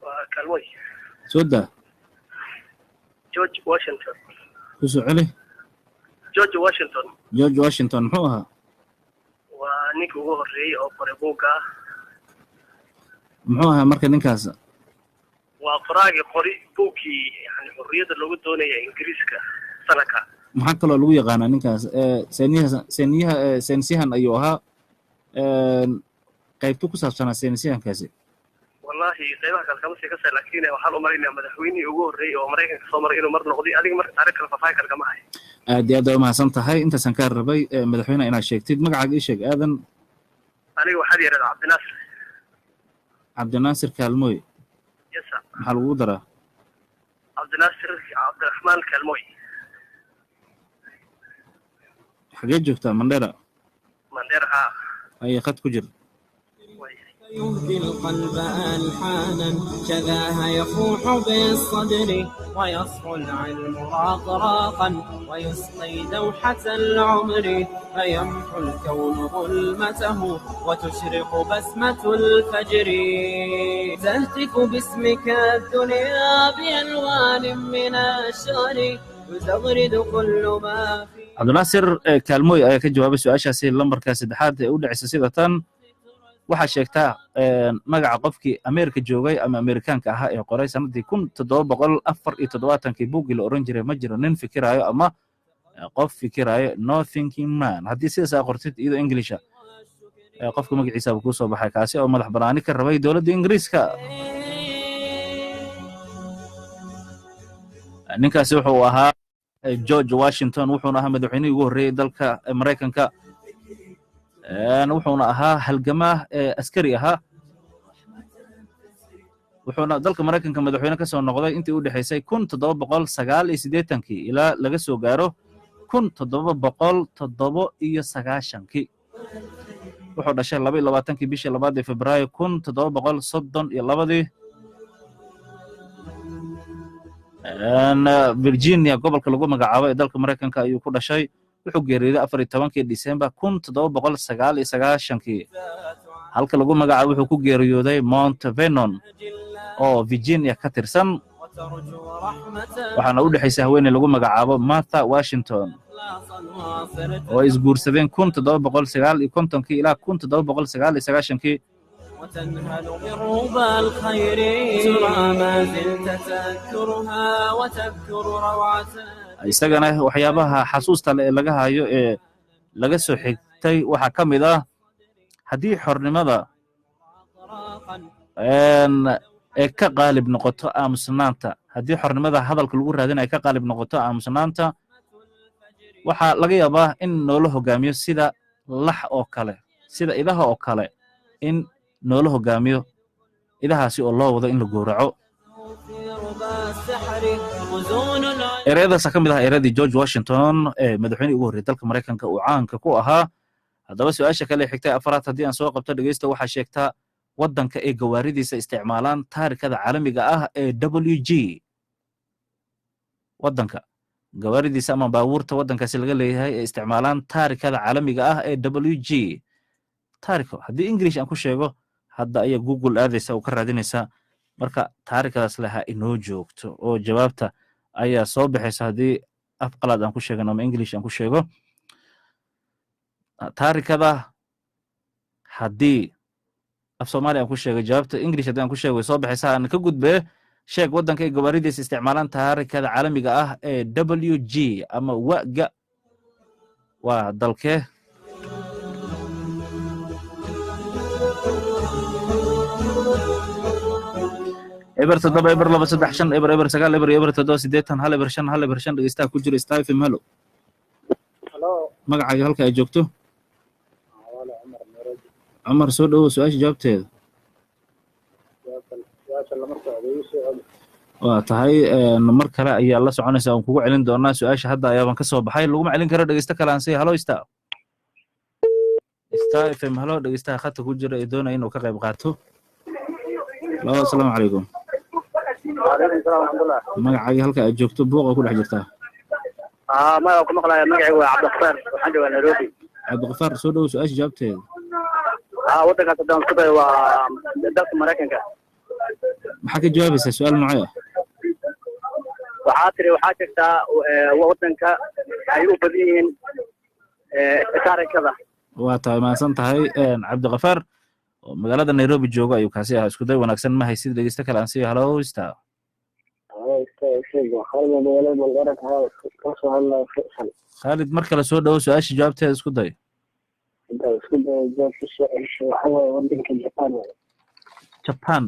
Waa Kalmoy. Soo daa. George Washington. Ku soo celi. George Washington. George Washington muxuu ahaa? Waa ninka ugu horreeyey oo qoray buugga. Muxuu ahaa marka ninkaas? Waa qoraagii qori buuggii, yani, xorriyadda loogu doonaya Ingiriiska sanadka. Maxaa kaloo lagu yaqaanaa ninkaas? Sayniyaha, sayniyaha, saynisyahan ayuu ahaa. Qaybtu ku saabsanaa saynisyahankaasi? Wallahi qaybaha kale kama sii kasay, laakiin waxaan u malaynayaa madaxweynihii ugu horreeyey oo Maraykanka soo maray inuu mar noqday. Adiga marka taariikh kale faahfaahin kale kama hayo. Aad iyo aad aa umahadsan tahay. Intaasaan kaa rabay, madaxweyne inaad sheegtid. Magacaaga ii sheeg, Aadan. Aniga waxaad yidhahdaa Cabdinaasir. Cabdinaasir Kaalmooy? Yes sir. Maxaa lagugu daraa? Cabdinaasir Cabdiraxmaan Kaalmooy. Xagee joogtaa? Mandheera? Mandheera, haa. Haye, khad ku jir. يهدي القلب ألحانا شذاها يفوح بالصدر، ويصحو العلم راقراقا ويسقي دوحة العمر، فيمحو الكون ظلمته وتشرق بسمة الفجر. تهتف باسمك الدنيا بألوان من الشعر، يزغرد كل ما في Cabdinaasir Kaalmooy ayaa ka jawaabay su-aashaasi lambarka saddexaad ee u dhacaysa sida tan. Waxaa sheegtaa magaca qofkii Ameerika joogay ama Amerikaanka ahaa ee qoray sanadii 1774-kii buuggii la oran jiray "Ma jiro nin fikiraayo ama qof fikiraayo", No Thinking Man. Haddii sidaas aa qortid iyadoo Inglisha, qofka magaciisaaba kuu soo baxay, kaasi oo madax banaani ka rabay dowladda Ingiriiska. Ninkaasi wuxuu ahaa George Washington, wuxuuna ahaa madaxweynihii ugu horreeyey dalka Maraykanka, wuxuuna ahaa halgamaa askari ahaa, wuxuuna dalka Maraykanka madaxweyne ka soo noqday intii u dhexaysay 1789-kii ilaa laga soo gaaro 1797-kii. Wuxuu dhashay 22-kii bishii labaad ee Febraayo 1732, Virginia gobolka lagu magacaabo ee dalka Maraykanka ayuu ku dhashay. Wuxuu geeriyooday 14-kii Disembar 1799-kii. Halka lagu magacaabo wuxuu ku geeriyooday Mount Vernon oo Virginia ka tirsan, waxaana u dhexaysay haweeney lagu magacaabo Martha Washington oo ay isguursadeen 1759-kii ilaa 1799-kii. وتنهل من ربى الخير، ترى ما زلت تذكرها وتذكر روعة. Isagana waxyaabaha xasuusta le ee laga hayo ee laga soo xigtay waxaa ka mid ah: haddii xornimada ee ka qaalib noqoto aamusnaanta, haddii xornimada hadalka lagu raadin ay ka qaalib noqoto aamusnaanta, waxaa laga yaabaa in noola hogaamiyo sida lax oo kale, sida idaha oo kale, in noola hogaamiyo idahaasi oo loo wado in la gowraco. ربى السحر غزون. Ereyadaasa ka mid ah ereyadii George Washington ee madaxweynihii ugu horreeyay dalka Maraykanka uu caanka ku ahaa. Haddaba su-aasha kale xigtay, afaraad, haddii aan soo qabto, dhegeysta, waxaa sheegtaa waddanka ay gawaaridiisa isticmaalaan taarikada caalamiga ah ee WG. Waddanka Gawaaridiisa ama baabuurta waddankaasi laga leeyahay ee isticmaalaan taarikada caalamiga ah ee WG. Taariko haddii English aan ku sheego hadda ayaa Google aadaysa oo ka raadinaysa. Marka taarikadaas leha inoo joogto oo jawaabta ayaa soo baxaysa haddii af qalaad aan ku sheegano ama English aan ku sheego taarikada. Haddii af Soomaali aan ku sheego, jawaabta English haddii aan ku sheego way soo baxaysaa. Aan ka gudbee. Sheeg waddanka ay gawaaridiisa isticmaalaan taarikada caalamiga ah ee WG ama waga, waa dalkee? 0 7 0 2 3 5 0 0 9 0 0 7 80 1 0 5 1 0 5. Dhegeystaha ku jira Star FM, hello. Hello. Magacaaga, halka ay joogto? Wala Cumar, Nairobi. Cumar, soo dhowow. Su-aasha jawaabteeda? Su-aasha lama socdo, igu soo celi. Waa tahay, mar kale ayaa la soconaysa aan kugu celin doonaa su-aasha. Hadda ayaabaan ka soo baxay, laguma celin karo. Dhegeysto kale aan sii. Halo Star FM, halo. Dhegeystaha khadka ku jira ee doonaya inuu ka qayb qaato. Halo, asalaamu calaykum. Waalaikum salaam waraxmatullah. Magacaaga, halka aad joogto? Buuqa ku dhex jirtaa. Aa, magaca ku maqlaya, magacaygu waa Cabdiqafaar, waxaan joogaa Nairobi. Cabdiqafaar, soo dhowow. Su-aasha jawaabteeda? Aa, waddankaas haddaan isku dayo waa dalka Maraykanka. Maxaa ka jawaabaysaa? Su-aal noocee ah? Waxaa tiri, waxaa jirtaa waddanka ay u badan yihiin taarikada. Waa tahay, mahadsan tahay. Cabdiqafaar oo magaalada Nairobi joogo ayuu kaasi ahaa. Isku day wanaagsan, ma haysid. Dhegeysto kale aan siiyo. Halo Star. Khaalid, mar kale soo dhowo. Su-aasha jawaabteeda isku day. Japan.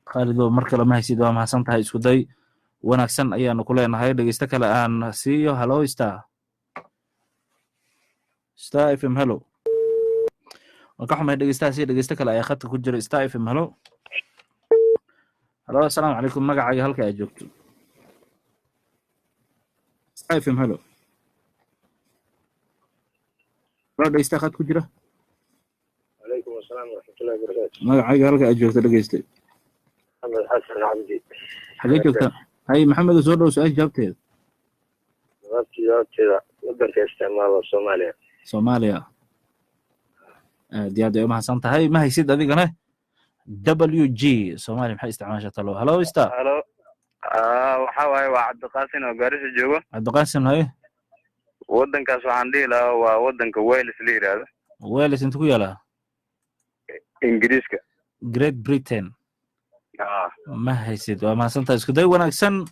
Khaalid oo mar kale ma haysid, waa mahadsan tahay, isku day wanaagsan ayaanu ku leenahay. Dhegeysto kale aan siiyo. Halo Star, Star FM, hello. Waan ka xumahay dhegeystahaasi. Dhegeysto kale ayaa khadka ku jira. Star FM, hello. Halo, asalaamu calaykum. Magacaaga, halka aad joogto? Star FM, hello. Halo, dhegeystaha khadka ku jira. Calaykum asalaam waraxmatullahi wabarakaatu. Magacaaga, halka aad joogto, dhegeystay? Maxamed Xasan Cabdi. Xagee joogtaa? Hay Maxamed, soo dhow. Su-aasha jawaabteeda? Jawaabteeda wadanka isticmaala Soomaaliya. Soomaaliya, aad iyo aad ay umahadsan tahay. Ma haysid adigana. WG, Soomaaliya maxay isticmaashaa talo? Halo Star. Halo, waxa waaye waa Cabdiqaasin oo Gaarisa joogo. Cabdiqaasim, haye. Waddankaas waxaan dhihi lahaa waa waddanka Wales la yidhaahdo. Wales inta ku yaalaa? Ingiriiska. Great Britain. Ma haysid, waa mahadsan tahay, isku day wanaagsan.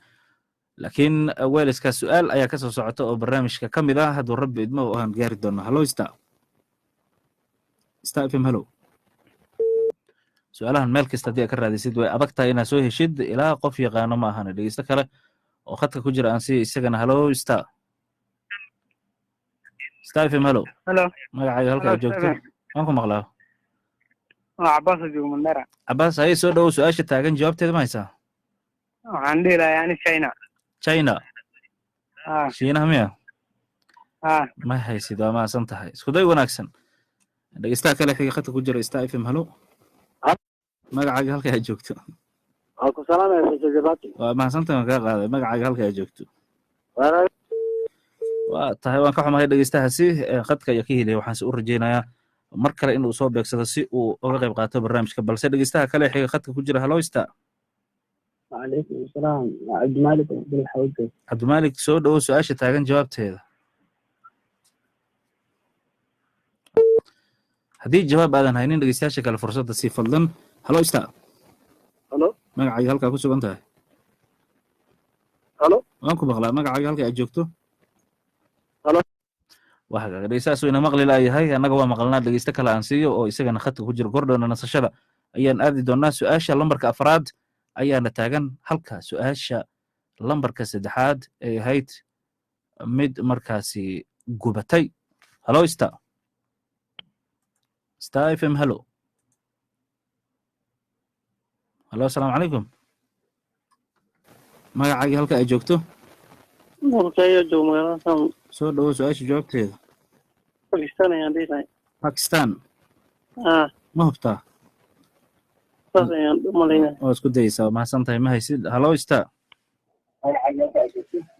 Laakiin Waleska su-aal ayaa kasoo socota oo barnaamijka ka mid ah, hadduu Rabbi idmo oo aan gaari doono. Hallo Star, Star FM, hello. Su-aalahan meel kasta haddii aad ka raadisid way adag tahay inaad soo heshid, ilaa qof yaqaano ma ahana. Dhegeysto kale oo khadka ku jira aan siiyo isagana. Hallo Star, Star FM, hello. Hello. Magacaaga, halka aad joogto? Waan ku maqlaa. Waa Cabaas oo joogo Mandera. Cabaas, haye, soo dhowow. Su-aasha taagan jawaabteeda ma haysaa? Waxaan dhihi lahaa yani China. China? Ah. Shiinaha miya? Ah. Ma haysid, waa mahadsan tahay, isku day wanaagsan. Dhegeystaha kale xiga khadka ku jira. Star FM, hello. Magacaaga, halka aad joogto? Waa ku salaamaya, Mr. Jabati. Waa mahadsantahay, waan kaa qaaday. Magacaaga, halka aad joogto? Waa tahay, waan ka xumahay dhegeystahaasi, khadka ayaa ka helaya. Waxaanse u rajeynayaa mar kale inuu soo beegsado si uu uga qayb qaato barnaamijka. Balse dhegeystaha kale xiga khadka ku jira. Hallo Star. وعليكم السلام، عبد المالك بن الحوجة. Cabdimalik, soo dhowo. Su-aasha taagan jawaabteeda? Haddii jawaab aadan haynin, dhegeystayaasha kale fursadda sii fadlan. Hallo Star. Halo. Magacaaga, halkaa ku sugan tahay? Halo. Waan ku maqlaa. Magacaaga, halka aad joogto? Halo. Waa hagaaga, dhegeystahaas ina maqli laayahay, annaga waa maqalnaa. Dhegeysto kale aan siiyo oo isagana khadka ku jira. Gordhona nasashada ayaan aadi doonaa. Su-aasha lambarka afraad ayaana taagan, halka su-aasha lambarka saddexaad ay ahayd mid markaasi gubatay. Hallo Star, Star FM, hello. Hallo, asalaamu calaykum. Magacaagii, halka ay joogto? Murkayo joogo magaalada Sam. Soo dhowo. Su-aasha jawaabteeda? Pakistan ayaan dhihi lahay. Pakistan? Ah. Ma hubtaa? Saas ayaan u malaynaya. Waa isku dayeysaa, waa mahadsan tahay. Ma haysid. Hallo Star.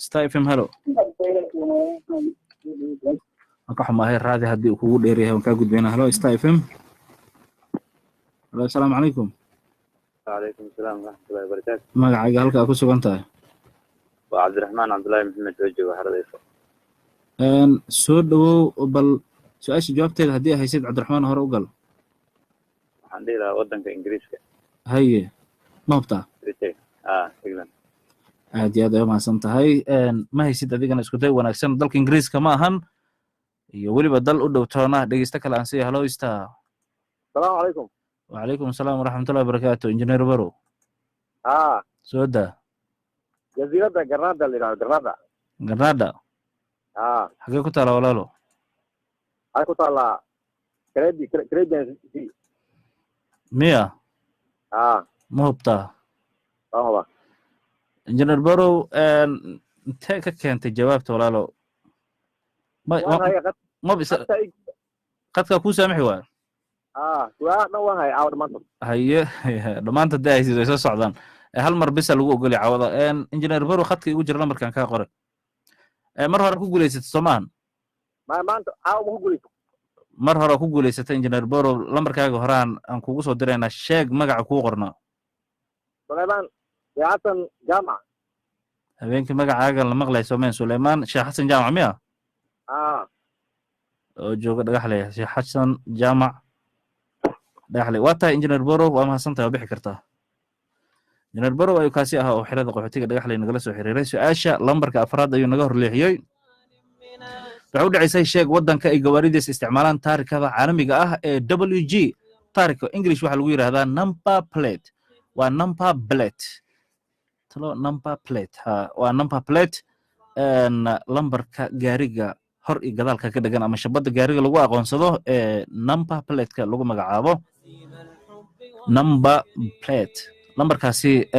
Star FM, hello. Waan ka xumahay, raadi haddii uu kugu dheer yahay waan kaa gudbaynaa. Hello, Star FM. Hello, asalaamu calaykum. وعليكم السلام ورحمة الله وبركاته. Magacayga, halka aad ku sugan tahay? وعبد الرحمن عبد الله محمد وجه وحرديفo. Soo dhawow. Bal su-aasha jawaabteeda haddii ay haysid, Cabdiraxmaan, hore u gal. Waxaan dhihi lahaa wadanka Ingiriiska. Haye, ma hubtaa? Britain, England. Aad iyo aad ay umahadsan tahay. Ma haysid adigana, isku day wanaagsan. Dalka Ingiriiska ma ahan iyo weliba dal u dhow toona. Dhegeysta kale aan siiya. Hello, Star. Salaamu calaykum. Wacalaykum asalaam waraxmatullahi wabarakaatu. Injineer Barow. Haa. Soo daa. Jasiiradda Granada la yidhahdo, Granada. Granada? Haa. Xagee ku taala, walaalo? Waxay ku taallaa Caribbean Sea. Miya? Haa. Ma hubtaa? Waan hubaa. Injineer Barow, intee ka keentay jawaabta, walaalo? Ma Waan haya qad ma bisa qadka qadkaa kuu saamixi waayo. Haa, su'aalaha dhan waan haya caawa dhammaantood. Haye, dhammaanta hadii haysid way soo socdaan. Hal mar bisa lagu ogolya cawada. Injineer Barow, khadka igu jira, lambarkan kaa qoray. Mar hore ku guulaysatay, soo maahan? Ma maanta caawa ma ku guulayso. Mar hore ku guulaysatay, Injineer Barow. Lambarkaaga horaan aan kugu soo diraynaa. Sheeg magaca kuu qornaa. Sulaymaan Sheekh Xasan Jaamac. Habeenkii magacaaga la maqlay soomeen, Suleymaan Sheekh Xasan Jaamac miya? Haa. Oo jooga Dhagaxley. Sheekh Xasan Jaamac, Dhagaxley. Waa tahay, Injineer Borow, waa mahadsan tahay, waa bixi kartaa. Injineer Borow ayuu kaasi ahaa oo xirada qaxootiga Dhagaxley nagala soo xiriiray. Su-aasha lambarka afraad ayuu naga horleexiyey. Waxay u dhacaysay: sheeg waddanka ay gawaaridiisa isticmaalaan taarikada caalamiga ah ee WG. Taariko English waxaa lagu yidhahdaa number plate. Waa number plate, talo number plate. Ha, waa number plate. Lambarka gaariga hor iyo gadaalka ka dhegan ama shabadda gaariga lagu aqoonsado ee number plateka lagu magacaabo, number plate. Lambarkaasi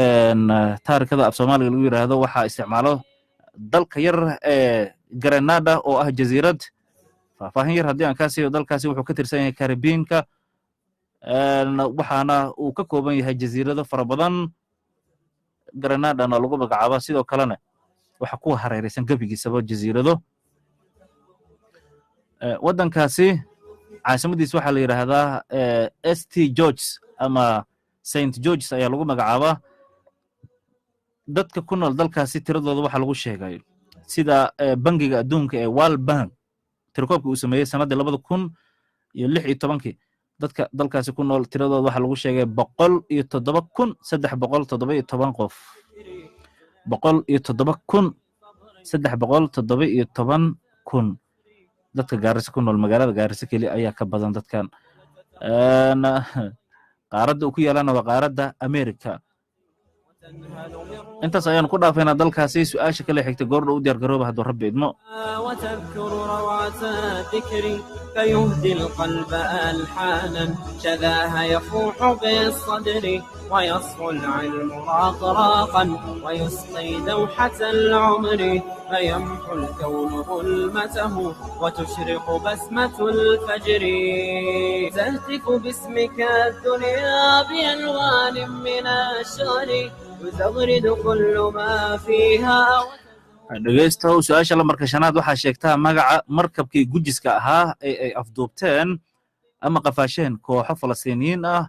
taarikada af Soomaaliga lagu yidhaahdo waxaa isticmaalo dalka yar ee Grenada oo ah jasiirad. Faahfaahin yar haddii aan kaa siiyo, dalkaasi wuxuu ka tirsan yahay Karibiinka, waxaana uu ka kooban yahay jasiirado fara badan. Grenadana lagu magacaaba. Sidoo kalena waxa ku hareeraysan gebigiisaba jasiirado. Waddankaasi caasimadiisa waxaa la yidhaahdaa St George ama St Georges ayaa lagu magacaabaa. Dadka ku nool dalkaasi tiradooda waxaa lagu sheegay sida Bangiga Adduunka ee World Bank tirakoobka uu sameeyey sannaddii 2016-kii, dadka dalkaasi ku nool tiradooda waxaa lagu sheegay 107,317 qof. 107,317. Dadka Gaarisa ku nool, magaalada Gaarisa keli ayaa ka badan dadkan. Qaaradda uu ku yaalana waa qaaradda America. Intaas ayaanu ku dhaafaynaa dalkaasi. Su-aasha kale xigta goordha u diyaar garooba hadduu Rabbi idmo. وتذكر روعة الذكر فيهدي القلب ألحانا شذاها يفوح بالصدر ويصفو العلم راقراقا ويسقي دوحة العمر فيمحو الكون ظلمته وتشرق بسمة الفجر. تهتف باسمك الدنيا بألوان من الشعر يزغرد كل ما فيها. Dhegeystow, su-aasha lambarka shanaad waxaa sheegtaa magaca markabkii gujiska ahaa ee ay afduubteen ama qafaasheen kooxo Falastiiniyiin ah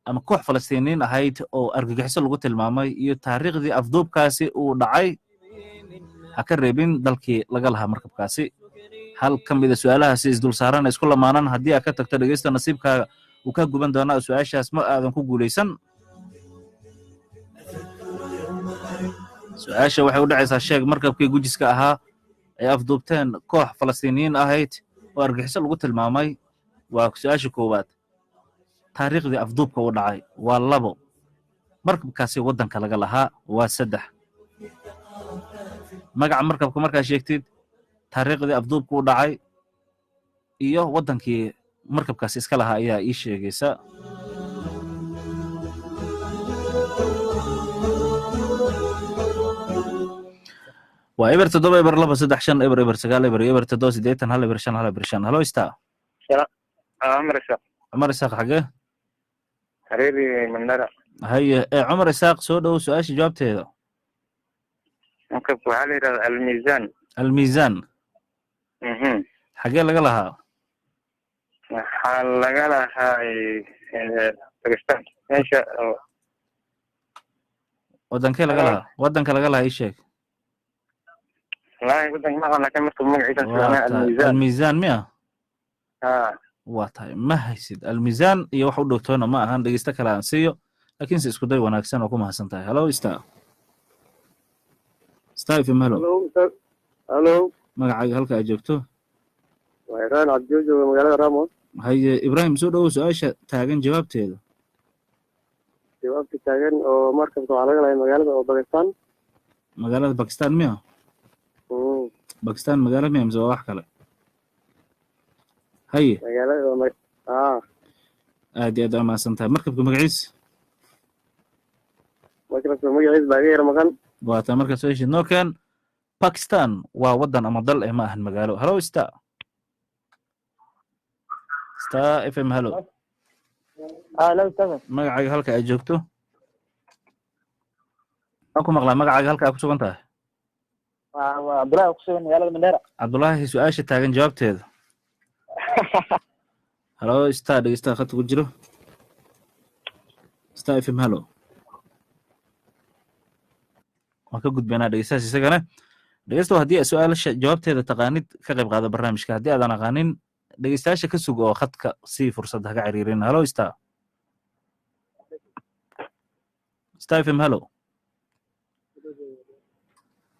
ama koox Falastiiniyiin ahayd oo argagixiso lagu tilmaamay iyo taariikhdii afduubkaasi uu dhacay. Ha ka reebin dalkii laga lahaa markabkaasi. Hal ka mida su-aalahaasi isdul saaran isku lamaanan haddii aad ka tagto, dhegeysta, nasiibkaaga uu ka guban doonaa, su-aashaas ma aadan ku guulaysan. Su-aasha waxay u dhacaysaa: sheeg markabkii gujiska ahaa ay afduubteen koox Falastiiniyiin ahayd oo argagixiso lagu tilmaamay, waa su-aasha koowaad. Taariikhdii afduubka u dhacay waa labo. Markabkaasi waddanka laga lahaa waa saddex. Magaca markabka markaa sheegtid, taariikhdii afduubka u dhacay iyo waddankii markabkaasi iska lahaa ayaa ii sheegaysa. Waa 0 7 0 2 3 5 0 0 9 0 iyo 0 7 80 1 0 5 1 0 5. Hello, Star. Cumar Isaaq. Cumar Isaaq, xagee? Xariiri, Mandara. Haye, ee Cumar Isaaq, soo dhow. Su-aasha jawaabteeda. Markabka waxaa la yidhahdaa Almiisaan. Almiisaan. Xagee laga lahaa? Waxaa laga lahaa Pakistan meesha Wadankee laga lahaa? Wadanka laga lahaa ii sheeg. Wallaahi wadanka ma aqaan, laakiin markab magaciisa Waa fiicnaa tahay. Almiisaan. Almiisaan miya? Ha. Waa tahay, ma haysid Almiisaan iyo wax u dhowtoona ma ahan. Dhegeysto kale aan siiyo, laakiinse isku day wanaagsan oo ku mahadsan tahay. Hello, Star, Star FM, hello. Hello. Magacaaga, halka aad joogto? Waa Ibrahim Cabdiyo, jooga magaalada Ramos. Haye Ibrahim, soo dhowow. Su-aasha taagan jawaabteeda? Jawaabta taagan oo markabka waxaa laga lahay magaalada oo Pakistan. Magaalada Bakistan miya? Bakistan magaalo miya mise waa wax kale? Haye. Magaalada oo Aad iyo aad aa mahadsan tahay. Markabka magaciisa? Markabka magaciisa baa iga yar maqan. Waa taa, markaad soo heshid noo keen. Pakistan waa wadan ama dal eh, ma ahan magaalo. Hello, Star, Star FM, hello. Hello, Seven. Magacaaga, halka aad joogto? Waan ku maqlaa. Magacaaga, halka aad ku sugan tahay? Waa Abdullahi, ku sugan magaalada Mandheera. Cabdullaahi, su-aasha taagan jawaabteeda? Hello, Star. Dhegeystaha khadka ku jiro. Star FM, hello. Waan ka gudbaynaa dhegeystahaas isagana. Dhegeystow, haddii aad su-aasha jawaabteeda taqaanid, ka qayb qaada barnaamijka. Haddii aadan aqaanin, dhegeystayaasha ka sug oo khadka sii fursad haga ciriirin. Hello, Star, Star FM, hello.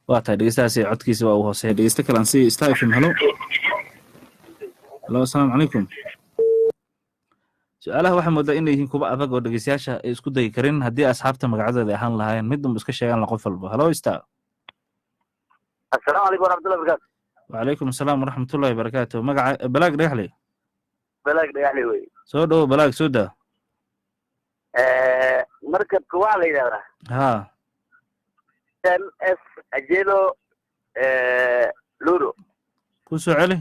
Waa tahay, dhegeystahaasi codkiisa waa uu hooseeya. Dhegeysta kale aan sii. Star FM, hello, hello, asalaamu calaykum. Su-aalaha waxaa moodaa inay yihiin kuwa adag oo dhegeystayaasha ay isku dayi karin. Haddii asxaabta magacadooda ay ahaan lahaayeen, mid unba iska sheegaan la qof walba. Hello, Star. Assalaamu calaykum waraxmatullahi wabarakaatu. Wacalaykum asalaam waraxmatullahi wabarakaatu. Magaca? Balaag Dhagaxley. Balaag Dhagaxley wey. Soo dhowo Balaag, soo daa. Markabka waxaa la yidhahdaa MS Achille Lauro. Ku soo celi.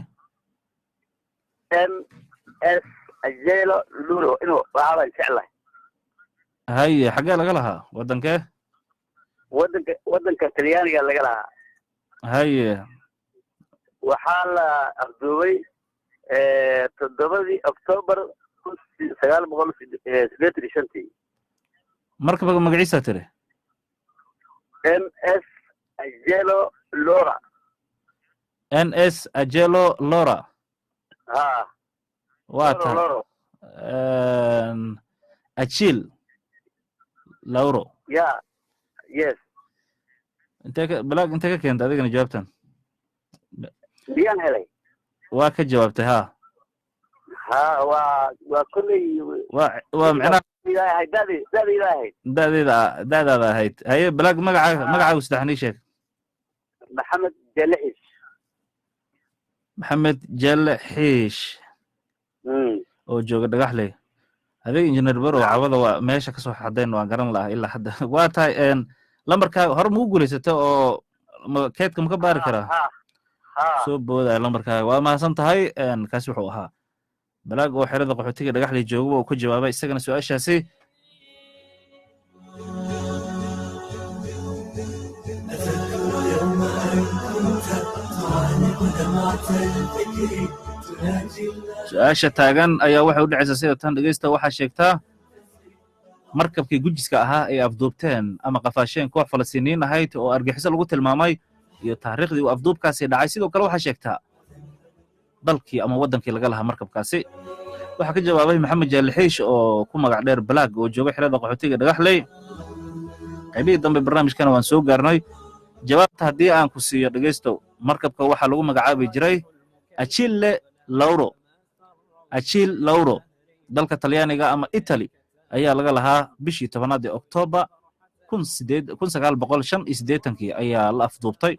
MS Achille Lauro inuu waxaa baan jeclahay. Haye, xaggee laga lahaa? Wadankee? Wadanka Talyaaniga laga lahaa. Haye. Waxaa la afduubay 7-dii Octoobar 1985-tii. Markabka magaciisa tiri? MS Achille Lauro. MS Achille Lauro. Ha. Waa Lauro. Tahay. Lauro. Achille Lauro. Ya, yes. Intee ka, Balaag, intee ka keenta adigana jawaabtan? Miyaan helay? Waa ka jawaabtay, ha. Ha, waa kolley. Waa micnaha Ilaahay da'di ilaahay. Da'deeda, da'daada ahayd. Haye Balaag, magacaaga, magacaagu saddexan ii sheeg. Maxamed Jalixis. Maxamed Jelle Xiish oo jooga Dhagaxley. Adiga Injineer Barow cawada waa meesha kasoo xadeen, waan garan lahaa ilaa hadda. Waa tahay, lambarkaaga hore mugu guulaysata oo keedka ma ka baari karaa? Ha ha. Soo boodaya lambarkaaga. Waa mahadsan tahay. Kaasi wuxuu ahaa Balaag oo xerada qaxootiga Dhagaxley joogaba uu ka jawaabay isagana su-aashaasi. أتذكر يوم أن كنت تعانق دمعة الفكر تناجي Su-aasha taagan ayaa waxay u dhacaysaa sida tan. Dhegeysta, waxaa sheegtaa markabkii gujiska ahaa ay afduubteen ama qafaasheen koox Falastiiniyiin ahayd oo argaxiso lagu tilmaamay iyo taariikhdii uu afduubkaasi dhacay. Sidoo kale waxaa sheegtaa dalkii ama waddankii laga lahaa markabkaasi. Waxaa ka jawaabay Maxamed Jaalixiish oo ku magac dheer Balaag oo jooga xerada qaxootiga Dhagaxley. Qaybihii dambe barnaamijkana waan soo gaarnay. Jawaabta haddii aan ku siiyo, dhegeystow, markabka waxaa lagu magacaabi jiray Achille Lauro. Achille Lauro, dalka Talyaaniga ama Italy ayaa laga lahaa. Bishii 10-aad ee Oktoobar 1985-kii ayaa la afduubtay.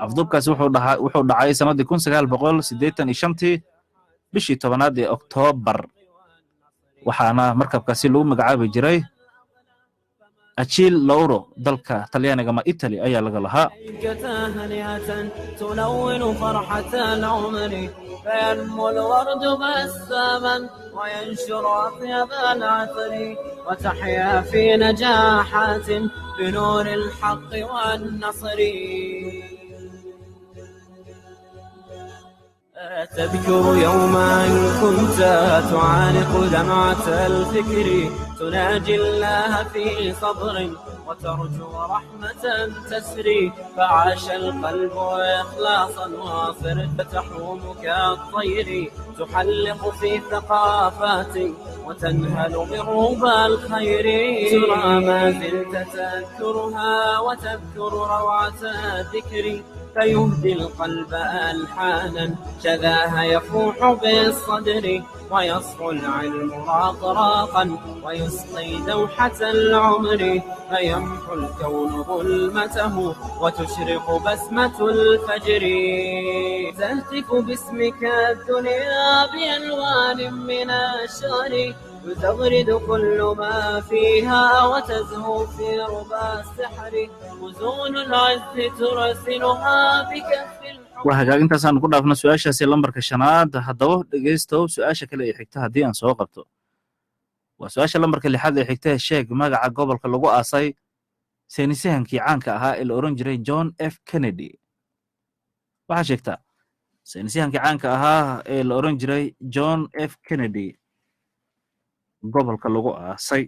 Afduubkaasi wuxuu dhacay sanadii 1985-tii, bishii 10-aad ee Oktoobar, waxaana markabkaasi lagu magacaabi jiray Achille Lauro dalka Talyaaniga ama Italy ayaa laga lahaa. تهنئة تلون فرحة العمر، فينمو الورد بساما وينشر أطيب العطر، وتحيا في نجاحات بنور الحق والنصر. تذكر يوما كنت تعانق دمعة الفكر، تناجي الله في صبر وترجو رحمة تسري، فعاش القلب إخلاصا وصرت تحوم كالطير، تحلق في ثقافات وتنهل من ربى الخير. ترى ما زلت تذكرها وتذكر روعة الذكر، فيهدي القلب ألحانا شذاها يفوح بالصدر، ويصفو العلم راقراقا ويسقي دوحة العمر، فيمحو الكون ظلمته وتشرق بسمة الفجر. تهتف باسمك الدنيا بألوان من الشعر، وتغرد كل ما فيها وتزهو في ربى السحر، وزون العز ترسلها بكف. Waa hagaag, intaasaan ku dhaafno su-aashaasi lambarka shanaad. Haddaba dhegeystow, su-aasha kale ee xigta haddii aan soo qabto waa su-aasha lambarka lixaad ee xigta. Sheeg magaca gobolka lagu aasay saynisyahankii caanka ahaa ee la oran jiray John F Kennedy. Waxaa sheegtaa saynisyahankii caanka ahaa ee la oran jiray John F Kennedy gobolka lagu aasay.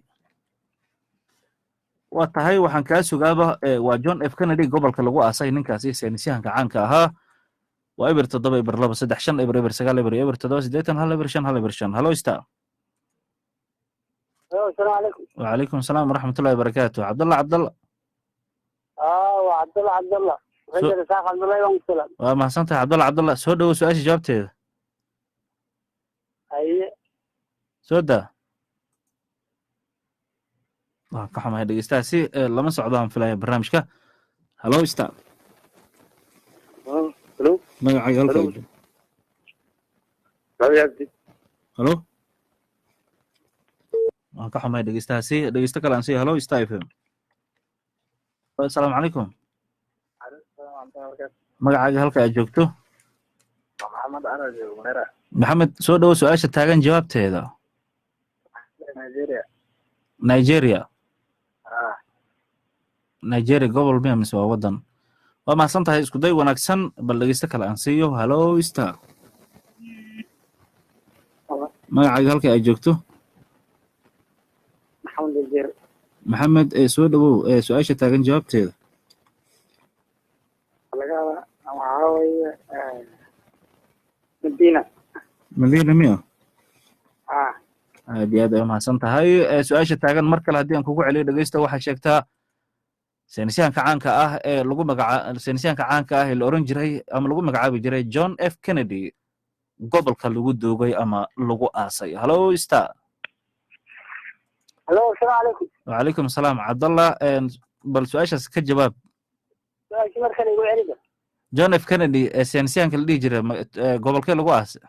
Waa tahay, waxaan kaa sugaaba waa John F Kennedy gobolka lagu aasay ninkaasi saynisyahanka caanka ahaa. Waa 070 02 35 00 9 0 0 7 80 1 0 5 1 0 5. Halo, Star. السلام عليكم. وعليكم السلام ورحمة الله وبركاته. عبد الله عبد الله. اه، وعبد الله عبد الله رجل اسحاق عبد الله يوم السلام. Waa mahadsantahay, Cabdalla Cabdalla. Soo dhowo, su-aasha jawaabteeda. Haye. Soo daa. Waan ka xumahay, dhegeystahaasi lama socdo aan filaya barnaamijka. Halo, Star. Halo. Magacaaga, halka Halo. Joogto. Maxamed Cabdi. Halo, waan ka xumahay dhegeystahaasi. Dhegeysto kale aan siiyo. Halo, Star FM. Asalaamu calaykum. Magacaaga, halka aad joogto. Maxamed Araj Mera. Maxamed, soo dhowo, su-aasha taagan jawaabteeda. Nigeria. Nigeria? Ah. Nigeria gobol miya mise waa wadan? Waa mahadsan tahay, isku day wanaagsan. Bal dhegeysto kale aan siiyo. Halo, Star. Magacaaga, halka aad joogto. Maxamed Wasiir. Maxamed ee soo dhowow ee su-aasha taagan jawaabteeda. Laga waxaa weeye Madina. Madiina miya? Ah. Aad iyo aad ay umahadsan tahay. Su-aasha taagan mar kale haddii aan kugu celiyo, dhegeysta, waxaa sheegtaa saynisyahanka caanka ah ee lagu magaca saynisyahanka caanka ah ee la oran jiray ama lagu magacaabi jiray John F Kennedy gobolka lagu duugay ama lagu aasay. Halo, Star. Halo, asalaamu calaykum. Wacalaykum asalaam, Cabdallah. Bal su-aashaas ka jawaab. Su-aashii mar kale igu celiba. John F Kennedy ee saynisyahanka la dhihi jiray gobolkee lagu aasay?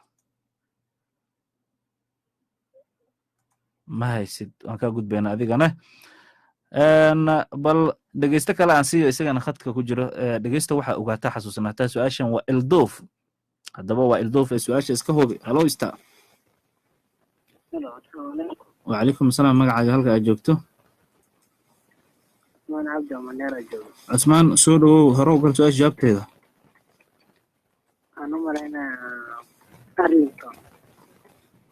Ma haysid, waan kaa gudbayna adigana. Bal dhegeysto kale aan siiyo, isagana khadka ku jiro. Dhegeysta, waxaa ogaataa, xasuusanaataa, su-aashan waa ilduuf. Haddaba waa ilduuf ee su-aasha iska hubi. Halo, Star. Wacalaykum asalaam. Magacaaga, halka aad joogto. Usmaan Cabdi oo Mandheera joogo. Cusmaan, soo dhowow, hore u gal su-aasha jawaabteeda. Waxaan u malaynayaa Arlington.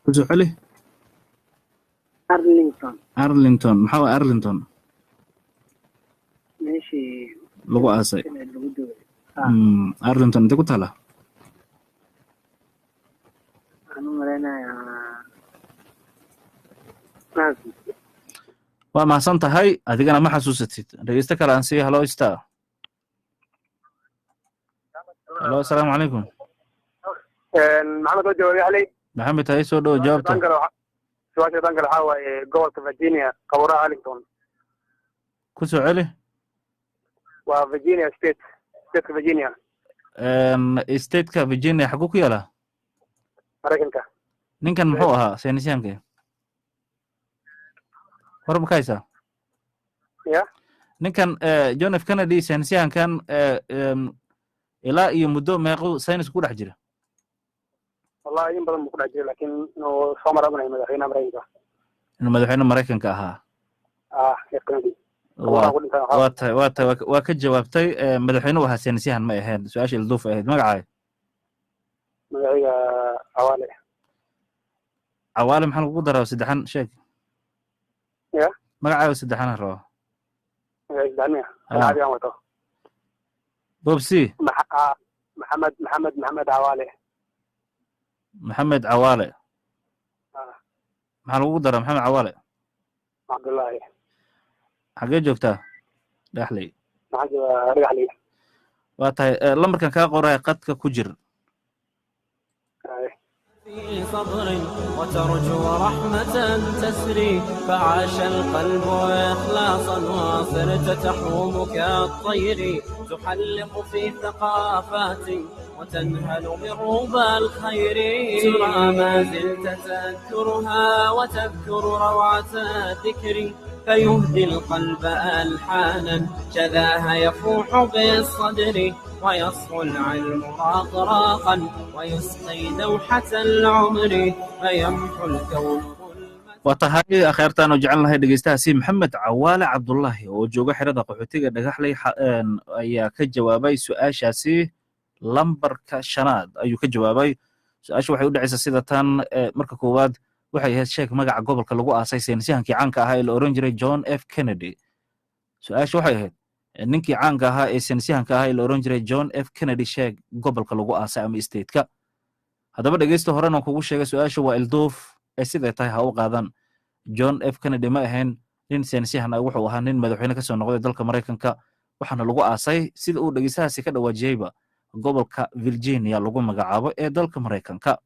Kusoo celi. Arlington. Arlington, maxaa waay Arlington? Meeshii lagu aasay. Kennedy lagu duugay. Arlington intee ku taala? Waxaan u malaynayaa Maas. Waa mahadsan tahay, adigana ma xasuusatid. Dhegeysto kale aan siiyo. Halo, Star. Halo, asalaamu calaykum. Maxamed oo jooga Yaxley. Maxamed, hay, soo dhowo, jawaabta. Su-aasha dan kale waxaa waaye gobolka Virginia, qabuuraha Arlington. Ku soo celi. Waa Virginia State, stateka Virginia. Stateka Virginia xaguu ku yaalaa? Maraykanka. Ninkan muxuu ahaa saynisyahanka? Hore ma ka haysaa? Ya. Ninkan John F Kennedy, saynisyahankan, ilaa iyo muddo meequu saynis ku dhex jira? Wallahi in badan buu ku dhex jiray, laakiin inuu soo mara unay madaxweynaha Maraykanka. Inuu madaxweyne Maraykanka ahaa. Ah, F Kennedy. Waa tahay, waa tahay, waa ka jawaabtay. Madaxweyne u ahaa, saynisyahan ma ahayn. Su-aasha ilduuf ahayd. Magacaaga? Magacayga Cawaale. Cawaale, maxaa lagugu daraa? Saddexan sheeg. Ya. Magacaaga saddexan rabo. Magacayga saddexan miya? Caadi aan wato. Bobsi. Maxamed, Maxamed, Maxamed Cawaale. Maxamed Cawaale. Maxaa lagugu daraa, Maxamed Cawaale? Cabdullaahi. Xagee joogtaa? Dhexley? Maxaan joogaa Dhagaxley. Waa tahay. Lambarkan kaa qoraya, qadka ku jir. في صبر وترجو رحمة تسري، فعاش القلب إخلاصا وصرت تحوم كالطير، تحلق في ثقافات وتنهل من ربى الخير. ترى ما زلت تذكرها وتذكر روعة الذكر، فيهدي القلب ألحانا شذاها يفوح بالصدر، ويصفو العلم راقراقا ويسقي دوحة العمر، فيمحو الكون. Waa tahay, akheertaan oo jecel lahay, dhegeystahaasi Maxamed Cawaale Cabdullaahi oo jooga xerada qaxootiga Dhagaxley ayaa ka jawaabay su-aashaasi. Lambarka shanaad ayuu ka jawaabay. Su-aasha waxay u dhacaysaa sida tan. Marka koowaad waxay ahayd: sheeg magaca gobolka lagu aasay saynisyahankii caanka ahaa ee la oran jiray John F Kennedy. Su-aasha waxay ahayd: ninkii caanka ahaa ee saynisyahanka ahaa ee la oran jiray John F Kennedy, sheeg gobolka lagu aasay ama stateka. Haddaba dhegeysta, horena kugu sheegay, su-aasha waa ilduuf ee siday tahay ha u qaadan. John F Kennedy ma ahayn nin saynisyahan ah, wuxuu ahaa nin madaxweyne kasoo noqday dalka Maraykanka, waxaana lagu aasay, sida uu dhegeystahaasi ka dhawaajiyeyba, gobolka Virginia lagu magacaabo ee dalka Maraykanka.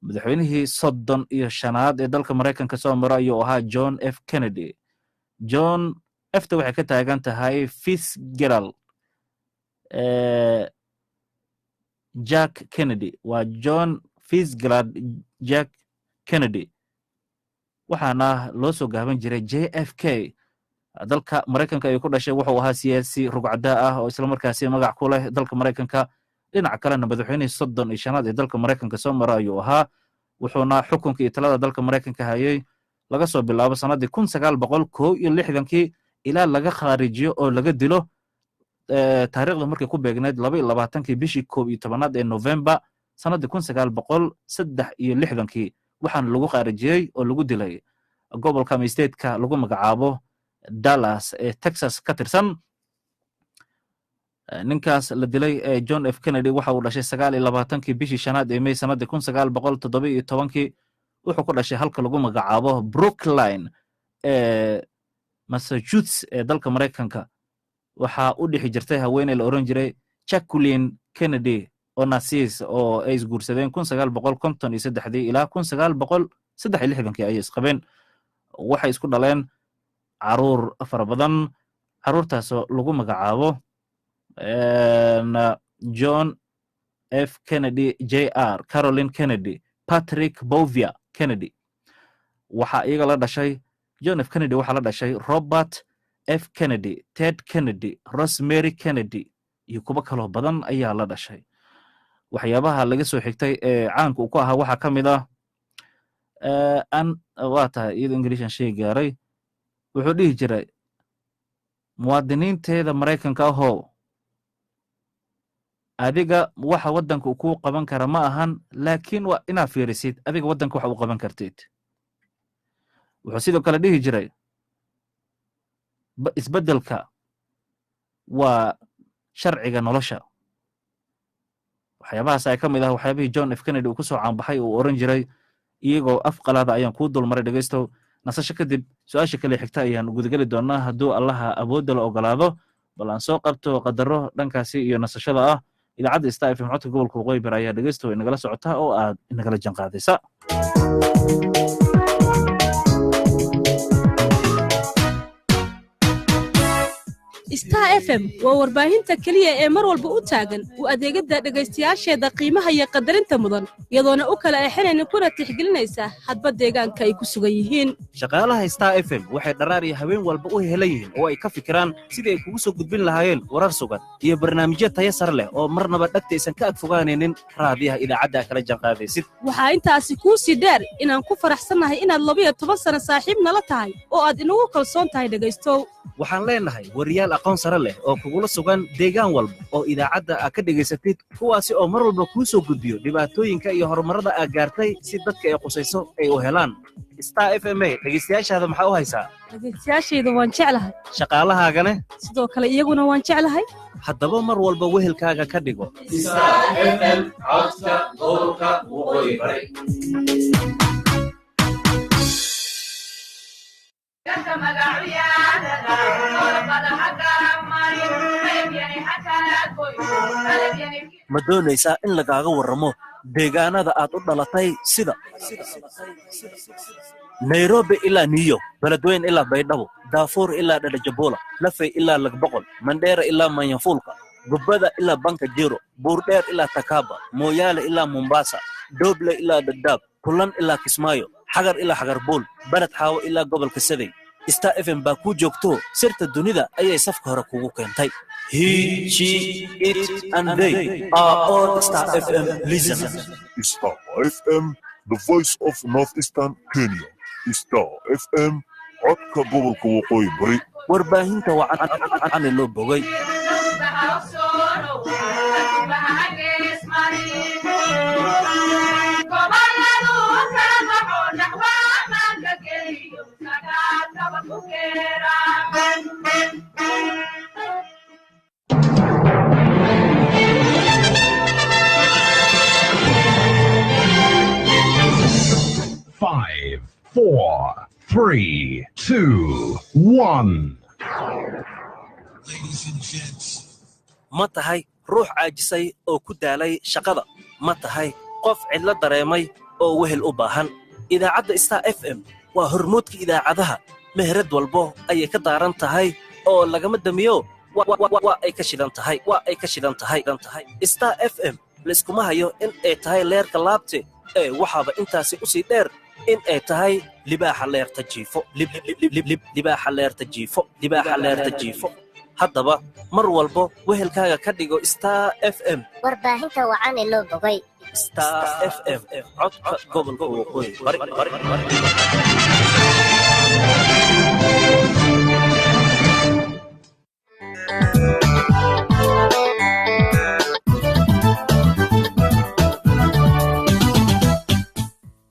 Madaxweynihii 35aad ee dalka Maraykanka soo maro ayuu ahaa John F Kennedy. John Fta waxay ka taagan tahay Fitzgerald Jack Kennedy. Waa John Fitzgerald Jack Kennedy, waxaana loo soo gaaban jiray JFK. Dalka Maraykanka ayuu ku dhashay. Wuxuu ahaa siyaasi rugcadaa ah oo islamarkaasi magac ku leh dalka Maraykanka. Dhinaca kalena madaxweynihii 35aad ee dalka Maraykanka soo mara ayuu ahaa, wuxuuna xukunka iyo talada dalka Maraykanka hayay laga soo bilaabo sannaddii 1961-kii ilaa laga khaarijiyo oo laga dilo taariikhda markay ku beegneyd 22-kii bishii 11aad ee November sannaddii 1963-kii. Waxaana lagu khaarijiyey oo lagu dilay gobolka ama stateka lagu magacaabo Dallas ee Texas ka tirsan. Ninkaas la dilay ee John F Kennedy waxa uu dhashay 29-kii bishii shanaad ee May sannaddii 1917-kii. Wuxuu ku dhashay halka lagu magacaabo Brookline ee Massachusetts ee dalka Maraykanka. Waxaa u dhixi jirtay haweeney la oran jiray Jacqueline Kennedy Onassis oo ay isguursadeen 1953-dii ilaa 1963-kii ayay isqabeen. Waxay isku dhaleen caruur fara badan, caruurtaasoo lagu magacaabo John F Kennedy Jr., Caroline Kennedy, Patrick Bouvier Kennedy. Waxaa iyaga la dhashay John F Kennedy, waxaa la dhashay Robert F Kennedy, Ted Kennedy, Rosemary Kennedy iyo kuwo kaloo badan ayaa la dhashay. Waxyaabaha laga soo xigtay ee caanka uu ku ahaa waxaa ka mid ah an waa tahay iyadoo Ingiliishan shay gaaray. Wuxuu dhihi jiray: "Muwaadiniinteeda Maraykanka ahoo, adiga waxa waddanka uu kuu qaban kara ma ahan, laakiin waa inaad fiirisid adiga waddanka waxa u qaban kartid." Wuxuu sidoo kale dhihi jiray: "Isbeddelka waa sharciga nolosha." Waxyaabahaas ay ka mid ah waxyaabihii John F Kennedy uu ku soo caanbaxay uu oran jiray iyagoo af qalaada ayaan kuu dulmaray. Dhegeystow, nasasho kadib su-aasha kale xigta ayaan gudageli doonaa hadduu Allaha awoodda la ogolaado. Bal aan soo qabto qadaro dhankaasi iyo nasashada ah. Idaacadda Star FM, codka gobolka Waqooyi Bari, ayaa dhegeystow inagala socotaa oo aad inagala janqaadaysa. Star FM waa warbaahinta keliya ee mar walba u taagan u adeegidda dhegaystayaasheeda qiimaha iyo qadarinta mudan, iyadoona u kala eexinaynin kuna tixgelinaysa hadba deegaanka ay ku sugan yihiin. Shaqaalaha Star FM waxay dharaar iyo habeen walba u helan yihiin oo ay ka fikiraan sidii ay kugu soo gudbin lahaayeen warar sugan iyo barnaamijyo tayo sare leh oo marnaba dhegtaysan ka ag fogaanaynin raadiyaha idaacadda kala jaanqaadaysid. Waxaa intaasi kuu sii dheer inaan ku faraxsannahay inaad 12 sano saaxiib nala tahay oo aad inagu kalsoon tahay dhegaystow. Waxaan leenahay wariyaal aqoon sare leh oo kugula sugan deegaan walba oo idaacadda aad ka dhegaysatid, kuwaasi oo mar walba kuu soo gudbiyo dhibaatooyinka iyo horumarrada aad gaartay si dadka ay qusayso ay u helaan. Star FM a dhegaystayaashaada maxaa u haysaa? Dhegaystayaashayda waan jeclahay. Shaqaalahaagane? Sidoo kale iyaguna waan jeclahay. Haddaba mar walba wehelkaaga ka dhigo Star FM, codka gobolka Waqooyi Bari. Ma doonaysaa in lagaaga warramo deegaanada aad u dhalatay sida Nairobi ilaa New York, Beledweyne ilaa Baydhabo, Daafuur ilaa Dhadhajabuula, Lafey ilaa Lagboqol, Mandheera ilaa Manyafuulka, Gubbada ilaa Banka Jiro, Buurdheer ilaa Takaaba, Mooyaale ilaa Mombasa, Dooble ilaa Dadaab, Kulan ilaa Kismaayo, Xagar ilaa Xagarbuul, Baled Xaawo ilaa gobolka Saday? Star FM baa kuu joogto, sirta dunida ayay safka hore kugu keentay. He, she, it and they are all Star FM listeners. Star FM, the voice of Northeastern Kenya. Star FM, codka gobolka Waqooyi Bari. Warbaahinta wacani loo bogay. Five, four, three, two, one. Ma tahay ruux caajisay oo ku daalay shaqada? Ma tahay qof cidlo dareemay oo wehel u baahan? Idaacadda Star FM waa hormoodka idaacadaha. Meherad walbo ayay ka daaran tahay oo lagama damiyo. Waa ay ka shidan tahay, waa ay ka shidan tahay tahay. Star FM layskuma hayo in ay tahay leerka laabte ee waxaaba intaasi u sii dheer in ay tahay libaaxa leerta jiifo, libaaxa leerta jiifo, libaaxa leerta jiifo. Haddaba mar walbo wehelkaaga ka dhigo Star FM, warbaahinta wacani loo bogay. Star FM, codka gobolka Waqooyi Bari.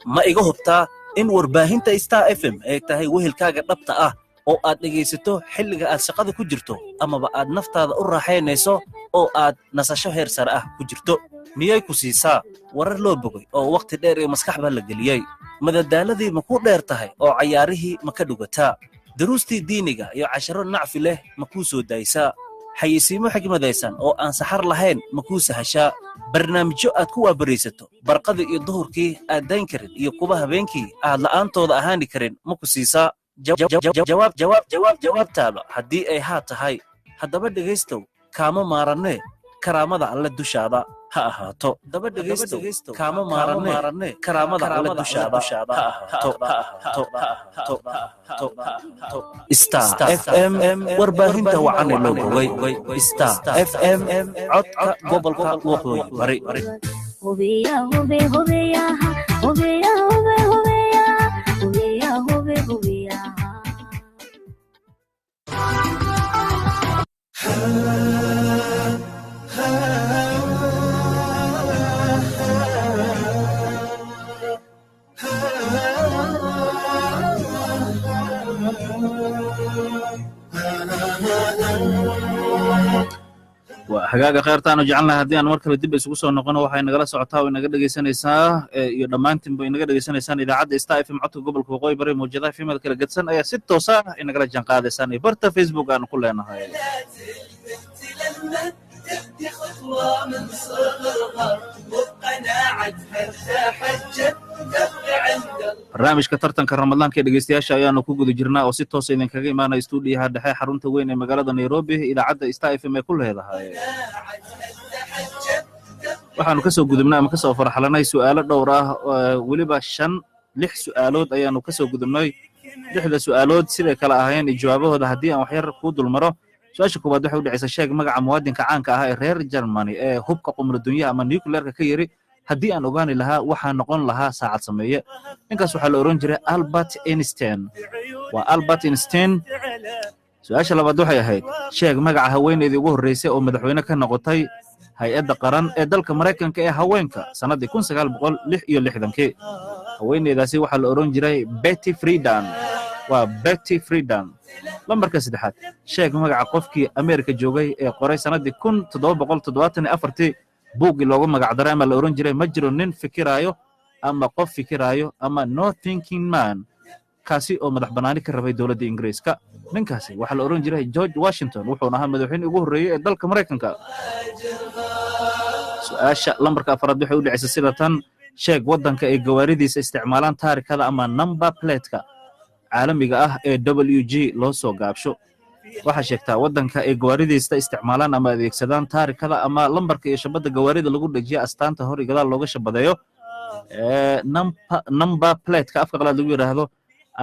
Ma iga hubtaa in warbaahinta Star FM ay tahay wehelkaaga dhabta ah oo aad dhegaysato xilliga aad shaqada ku jirto amaba aad naftaada u raaxaynayso oo aad nasasho heer sare ah ku jirto? Miyay ku siisaa warar loo bogay oo wakhti dheer iyo maskaxba la geliyey? Madadaaladii ma ku dheer tahay oo cayaarihii ma ka dhugataa? Duruustii diiniga iyo casharo nacfi leh ma kuu soo daysaa? Xayeysiimo xigmadaysan oo aan saxar lahayn ma kuu sahashaa? Barnaamijyo aad ku waabaraysato barqadii iyo duhurkii aad dayn karin iyo kuwa habeenkii aad la'aantooda ahaani karin ma ku siisaa? Jawaab, jawaab, jawaab, jawaabtaada haddii ay haa tahay, haddaba dhegaystow, kaama maarannee karaamada Alle dushaada ha ahaato. Haddaba dhegaystow, kaama maarannee karaamada Alle dushaada ha ahaato, ha ahaato, ha ahaato, ha ahaato, ha ahaato. Star FM, warbaahinta wacane loo bogay. Star FM, codka gobolka Waqooyi Bari. Hubiya, hube, hubiyaha, hubiya, hube, hubiyaha, hubiya, hube, hubiyaha. Waa hagaaga kheyrtaanu jecelnahay haddii aan mar kale dib isugu soo noqono. Waxay nagala socotaa oo inaga dhegaysanaysaa iyo dhammaantiinba inaga dhegaysanaysaan idaacadda Star FM, codka gobolka Waqooyi Bari. Mawjadaha FM-da kala gedsan ayaa si toosa inagala jaan qaadaysaan iyo barta Facebook aanu ku leenahay. لما تبدي خطوة من صغرها وبقناعتها ارتاحت جد. Barnaamijka tartanka Ramadaanka ee dhegeystayaasha ayaanu ku guda jirnaa oo si toosa idinkaga imaanaya stuudiyaha dhexe, xarunta weyn ee magaalada Nairobi, idaacadda Star FM ee ku leedahay. Waxaanu kasoo gudubnay ama kasoo farxalanay su'aalo dhowr ah, weliba shan lix su'aalood ayaanu kasoo gudubnay. Lixda su'aalood siday kala ahaayeen iyo jawaabahooda haddii aan waxyar kuu dulmaro: su-aasha koowaad waxay u dhacaysaa, sheeg magaca muwaadinka caanka ah ee reer Germany ee hubka qumla dunyaha ama nuclearka ka yiri, "Haddii aan ogaani lahaa, waxaa noqon lahaa saacad sameeye." Ninkaas waxaa la oran jiray Albert Einstein, waa Albert Einstein. Su-aasha labaad waxay ahayd, sheeg magaca haweeneydii ugu horreysay oo madaxweyne ka noqotay hay-adda qaran ee dalka Maraykanka ee haweenka sannaddii 1966-kii. Haweeneydaasi waxaa la oran jiray Betty Friedan, waa Betty Friedan. Lambarka saddexaad, sheeg magaca qofkii Ameerika joogay ee qoray sannaddii 1774-tii buuggii loogu magacdaray ama la oran jiray "Ma jiro nin fikiraayo ama qof fikiraayo" ama "No Thinking Man", kaasi oo madax bannaani ka rabay dowladda Ingiriiska. Ninkaasi waxaa la oran jiray George Washington, wuxuuna ahaa madaxweynihii ugu horreeyey ee dalka Maraykanka. Su-aasha lambarka afaraad waxay u dhacaysa sida tan: sheeg waddanka ay gawaaridiisa isticmaalaan taarikada ama number plateka caalamiga ah ee WG loo soo gaabsho. Waxaa sheegtaa waddanka ay gawaaridiisa isticmaalaan ama adeegsadaan taarikada ama lambarka iyo shabadda gawaarida lagu dhejiya, astaanta hor iyo gadaal looga shabadeeyo ee number plateka afka qalaad lagu yidhaahdo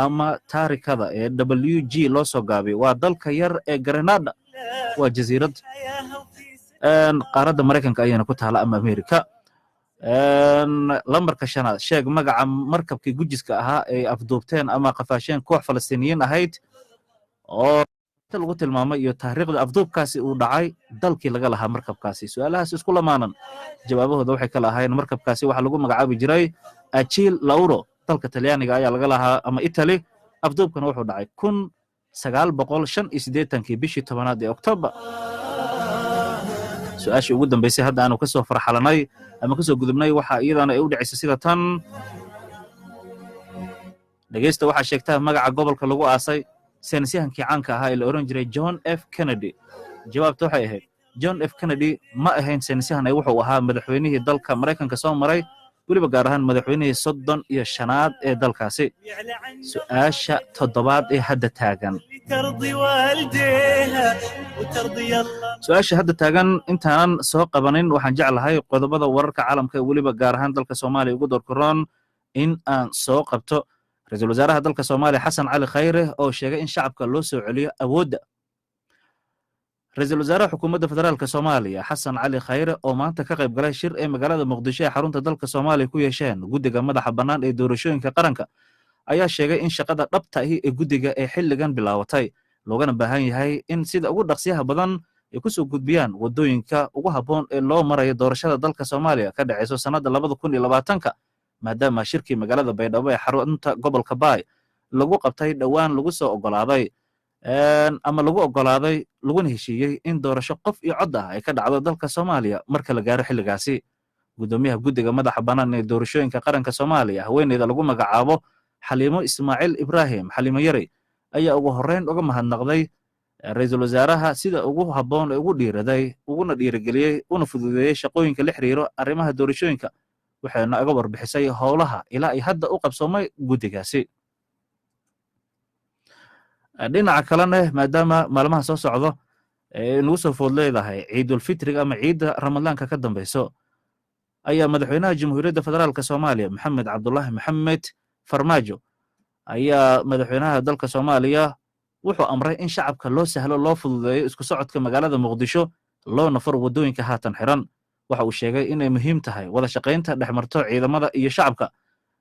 ama taarikada ee WG loo soo gaabiyo. Waa dalka yar ee Grenada, waa jasiirad qaaradda Maraykanka ayayna ku taala ama Amerika. Lambarka shanaad, sheeg magaca markabkii gujiska ahaa ay afduubteen ama qafaasheen koox Falastiiniyiin ahayd oo lagu tilmaamay, iyo taariikhda afduubkaasi uu dhacay, dalkii laga lahaa markabkaasi. Su-aalahaas isku lamaanan jawaabahooda waxay kala ahaayeen: markabkaasi waxaa lagu magacaabi jiray Achille Lauro, dalka Talyaaniga ayaa laga lahaa ama Italy. Afduubkana wuxuu dhacay 1985-kii bishii 10aad ee Oktoobar. Su-aashii ugu dambeysay hadda aanu kasoo farxalanay ama kasoo gudubnay waxaa iyadana ay u dhacaysa sida tan: dhegeysta, waxaa sheegtaa magaca gobolka lagu aasay saynisyahankii caanka ahaa ee la oran jiray John F Kennedy. Jawaabta waxay ahayd, John F Kennedy ma ahayn saynisyahan ee wuxuu ahaa madaxweynihii dalka Maraykanka soo maray, weliba gaar ahaan madaxweynihii 35aad ee dalkaasi. Su-aasha toddobaad ee hadda taagan, su-aasha hadda taagan intaanan soo qabanin, waxaan jeclahay qodobada wararka caalamka ee weliba gaar ahaan dalka Soomaaliya ugu doorkaroon in aan soo qabto. Ra-iisul wasaaraha dalka Soomaaliya Xasan Cali Khayre oo sheegay in shacabka loo soo celiyo awoodda. Ra-iisul wasaaraha xukuumadda federaalka Soomaaliya Xasan Cali Khayre oo maanta ka qayb galay shir ee magaalada Muqdisho ee xarunta dalka Soomaaliya ku yeesheen guddiga madaxa bannaan ee doorashooyinka qaranka ayaa sheegay in shaqada dhabta ahi ee guddiga ee xilligan bilaabatay, loogana baahan yahay in sida ugu dhaqsiyaha badan ay ku soo gudbiyaan waddooyinka ugu habboon ee loo marayo doorashada dalka Soomaaliya ka dhaceyso sannadda 2020-ka, maadaama shirkii magaalada Baydhabo ee xarunta gobolka Baay lagu qabtay dhowaan lagu soo oggolaaday ama lagu oggolaaday laguna heshiiyey in doorasho qof iyo cod ah ay ka dhacdo dalka Soomaaliya marka la gaaro xilligaasi. Guddoomiyaha guddiga madaxa bannaan ee doorashooyinka qaranka Soomaaliya, haweeneyda lagu magacaabo Xaliimo Ismaaciil Ibraahim, Xaliimo Yari, ayaa ugu horreyn uga mahadnaqday ra-iisul wasaaraha sida ugu habboon ee ugu dhiiraday, uguna dhiirigeliyey, una fududeeyey shaqooyinka la xiriiro arrimaha doorashooyinka, waxayna aga warbixisay howlaha ilaa ay hadda u qabsoomay guddigaasi. Dhinaca kalena, maadaama maalmaha soo socdo ee nagu soo food leedahay ciidulfitriga ama ciidda Ramadaanka ka dambeyso, ayaa madaxweynaha Jamhuuriyadda Federaalka Soomaaliya Maxamed Cabdulaahi Maxamed Farmaajo ayaa madaxweynaha dalka Soomaaliya wuxuu amray in shacabka loo sahlo, loo fududeeyo isku socodka magaalada Muqdisho, loona furo waddooyinka haatan xiran. Waxa uu sheegay inay muhiim tahay wada shaqaynta dhexmarto ciidamada iyo shacabka.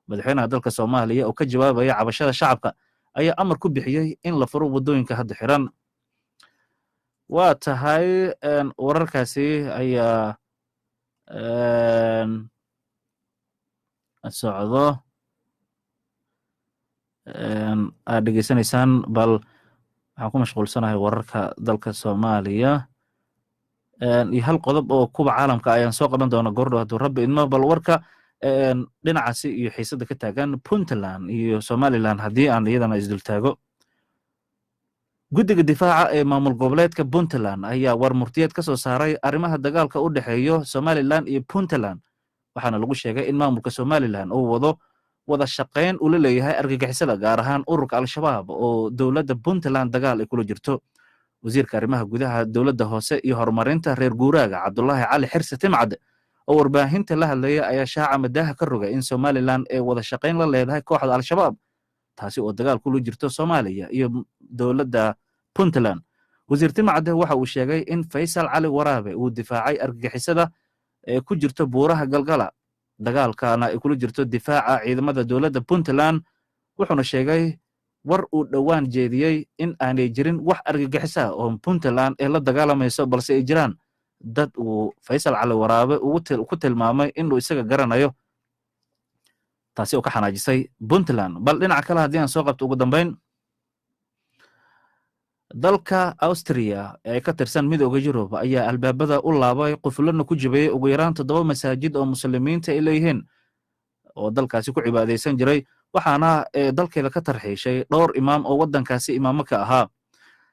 Madaxweynaha dalka Soomaaliya oo ka jawaabaya cabashada shacabka ayaa amar ku bixiyey in la furo waddooyinka hadda xiran. Waa tahay, wararkaasi ayaa socdo aad dhegeysanaysaan. Bal waxaan ku mashquulsanahay wararka dalka Soomaaliya iyo hal qodob oo kuwa caalamka ayaan soo qaban doona goordhow hadduu Rabbi idmo. Bal warka dhinacaasi iyo xiisadda ka taagan Puntland iyo Somaliland haddii aan iyadana isdultaago. Guddiga difaaca ee maamul goboleedka Puntland ayaa war murtiyeed ka soo saaray arrimaha dagaalka u dhexeeyo Somaliland iyo Puntland, waxaana lagu sheegay in maamulka Somaliland uu wado wada shaqayn ula leeyahay argagixisada, gaar ahaan ururka Al-Shabaab oo dowladda Puntland dagaal ay kula jirto. Wasiirka arrimaha gudaha, dowladda hoose iyo horumarinta reer guuraaga, Cabdulaahi Cali Xirse Timcad, oo warbaahinta la hadlaya, ayaa shaaca madaaha ka rogay in Somaliland ay wada shaqayn la leedahay kooxda Al-Shabaab, taasi oo dagaal kula jirto Soomaaliya iyo dowladda Puntland. Wasiir Timcadde waxa uu sheegay in Faysal Cali Waraabe uu difaacay argagixisada ee ku jirto buuraha Galgala, dagaalkana ay kula jirto difaaca ciidamada dowladda Puntland, wuxuuna sheegay war uu dhowaan jeediyey in aanay jirin wax argagixisa oo Puntland ee la dagaalamayso, balse ay jiraan dad uu Faysal Cali Waraabe ku tilmaamay inuu isaga garanayo, taasi oo ka xanaajisay Puntland. Bal dhinaca kale haddii aan soo qabto, ugu dambeyn, dalka Austria ee ka tirsan Midooda Yurub ayaa albaabada u laabay, qufulana ku jibiyey ugu yaraan 7 masaajid oo muslimiinta ay leeyihiin oo dalkaasi ku cibaadaysan jiray, waxaana dalkeeda ka tarxiishay dhowr imaam oo waddankaasi imaamo ka ahaa.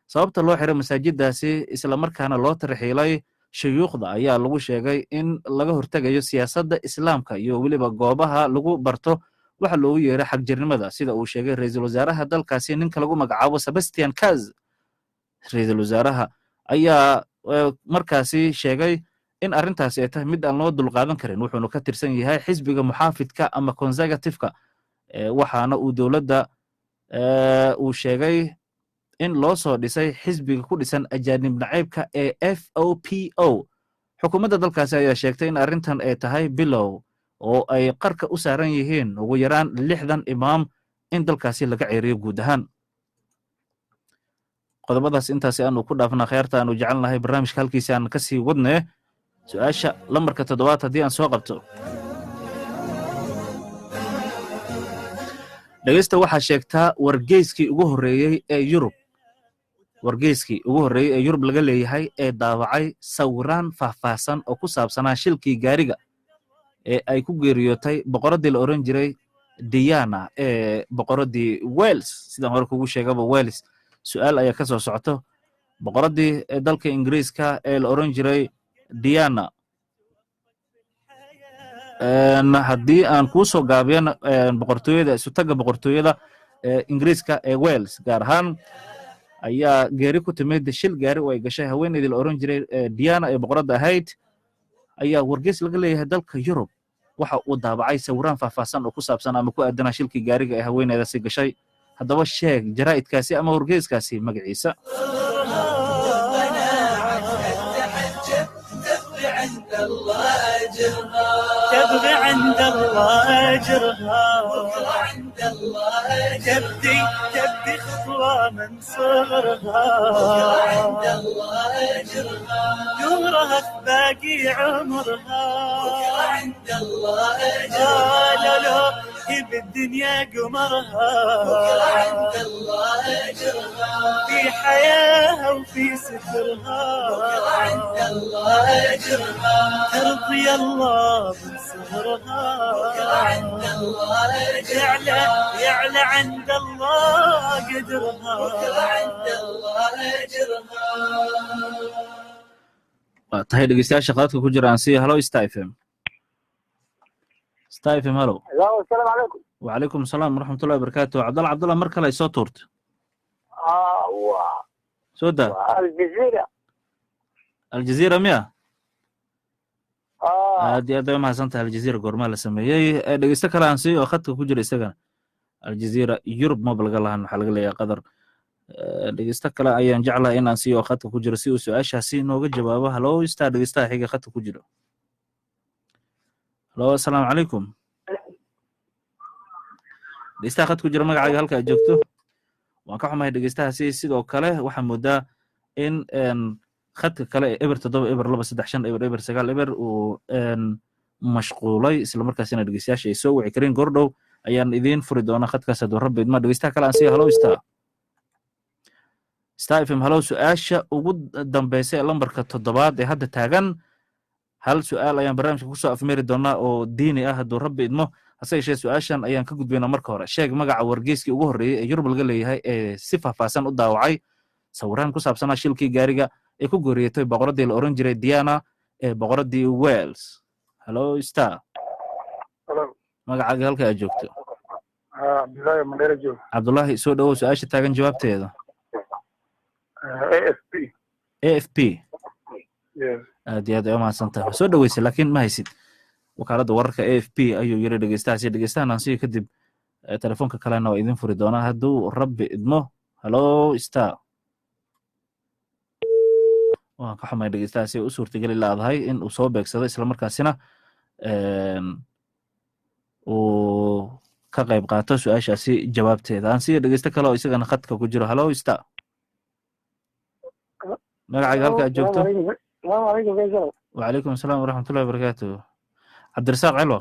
Sababta loo xiray masaajidaasi islamarkaana loo tarxiilay shuyuukhda ayaa lagu sheegay in laga hortegayo siyaasadda islaamka iyo weliba goobaha lagu barto waxa loogu yeeray xagjirnimada, sida uu sheegay ra-iisul wasaaraha dalkaasi ninka lagu magacaabo Sebastian Kurz. Ra-iisul wasaaraha ayaa markaasi sheegay in arrintaasi ay tahay mid aan loo dulqaadan karin, wuxuuna ka tirsan yahay xisbiga muxaafidka ama conservative-ka, waxaana uu dowladda uu sheegay in loo soo dhisay xisbiga ku dhisan ajaanib nacaybka ee FOP O. Xukuumadda dalkaasi ayaa sheegtay in arrintan ay tahay bilow oo ay qarka u saaran yihiin ugu yaraan 60 imaam in dalkaasi laga ceeriyo guud ahaan. Qodobadaas intaasi aanu ku dhaafna, kheerta aanu jecelnahay, barnaamijka halkiisa aan kasii wadne. Su-aasha lambarka 7aad haddii aan soo qabto, dhegeysta, waxaa sheegtaa wargeyskii ugu horreeyey ee Yurub, wargeyskii ugu horreeyey ee Yurub laga leeyahay ee daawacay sawiraan faahfaahsan oo ku saabsanaa shilkii gaariga ee ay ku geeriyootay boqoraddii la oran jiray Diana ee boqoraddii Wales. Sidaan hore kugu sheegaba, Wales su-aal ayaa ka soo socoto. Boqoraddii ee dalka Ingiriiska ee la oran jiray Diana, haddii aan kuu soo gaabiyana, boqortooyada isutagga boqortooyada ee Ingiriiska ee Wales gaar ahaan ayaa geeri ku timid shil gaari oo ay gashay haweeneydii la oran jiray Diana ee boqoradda ahayd, ayaa wargeys laga leeyahay dalka Yurub waxa uu daabacay sawiraan faahfaahsan oo ku saabsan ama ku aadanaa shilkii gaariga ee haweeneydaasi gashay. Haddaba sheeg jaraa'idkaasi ama wargeyskaasi magaciisa. تبغي عند الله أجرها، عند الله تبدي تبدي خطوة من صغرها، عند الله أجرها، نورها في باقي عمرها، عند الله أجرها، لا لا هي بالدنيا قمرها، عند الله أجرها، في حياها وفي سترها، عند الله أجرها، ترضي الله من صغرها، عند الله يعلى يعلى عند الله قدرها، عند الله أجرها. Waa tahay, dhegeystayaasha khadadka ku jira aan siiya. Halo, Star FM, Star FM, halo. Asalaamu calaykum. Wacalaykum asalaam waraxmatullahi wabarakaatu. Cabdalla, Cabdalla, mar kale ay soo tuurta. Waa soo daa. Aljazeera. Aljazeera miya? Aad iyo aad ay umahadsan tahay. Aljazeera goormaa la sameeyey? Dhegeysto kale aan siiyo oo khadka ku jira isagana. Aljazeera Yurub maba laga lahan, waxaa laga leeyahay Qatar. Dhegeysto kale ayaan jeclahay inaan siiyo oo khadka ku jiro si uu su-aashaasi nooga jawaabo. Halo, Star, dhegeystaha xiga khadka ku jiro. Halo, asalaamu calaykum. Dhegeystaha khadka ku jira, magacaaga, halka aad joogto? Waan ka xumahay, dhegeystahaasi sidoo kale waxaa moodaa in khadka kale ee 0702350090 uu mashquulay, islamarkaasina dhegeystayaasha ay soo wici karin. Goordhow ayaan idiin furi doonaa khadkaas hadduu Rabbi idma. Dhegeystaha kale aan siiya. Halo, Star, Star FM, halo. Su-aasha ugu dambeysa ee lambarka 7aad ee hadda taagan, hal su-aal ayaan barnaamijka kusoo afmeeri doonaa oo diini ah hadduu Rabbi idmo. Hase yeeshee su-aashan ayaan ka gudbaynaa. Marka hore sheeg magaca wargeyskii ugu horreeyey ee Yurub laga leeyahay ee si faahfaahsan u daawacay sawiraan ku saabsanaa shilkii gaariga ee ku geeriyootay boqoraddii la oran jiray Diana ee boqoraddii Wales. Hello, Star. Magacaaga, halka aad joogto? Haa, Cabdullaahi Mandheera jooga. Cabdullaahi, soo dhowow, su-aasha taagan jawaabteeda. AFP. AFP. Yes. Aad iyo aad ay umahadsan tahay. Soo dhoweysay, laakiin ma haysid wakaaladda wararka AFP ayuu yiri dhegeystahaasi. Dhegeystahan aan siiyo, kadib telefoonka kalena waa idin furi doonaa hadduu Rabbi idmo. Hallo, Star. Waan ka xumay, dhegeystahaasi u suurtageli laadahay in uu soo beegsado islamarkaasina uu ka qayb qaato su-aashaasi jawaabteeda. Aan siiyo dhegeysto kale oo isagana khadka ku jiro. Hallo, Star. Magacaaga, halka aad joogto? Salaamu calaykum, Faisal. Wacalaykum asalaam waraxmatullahi wabarakaatu. Cabdirasaaq Celo.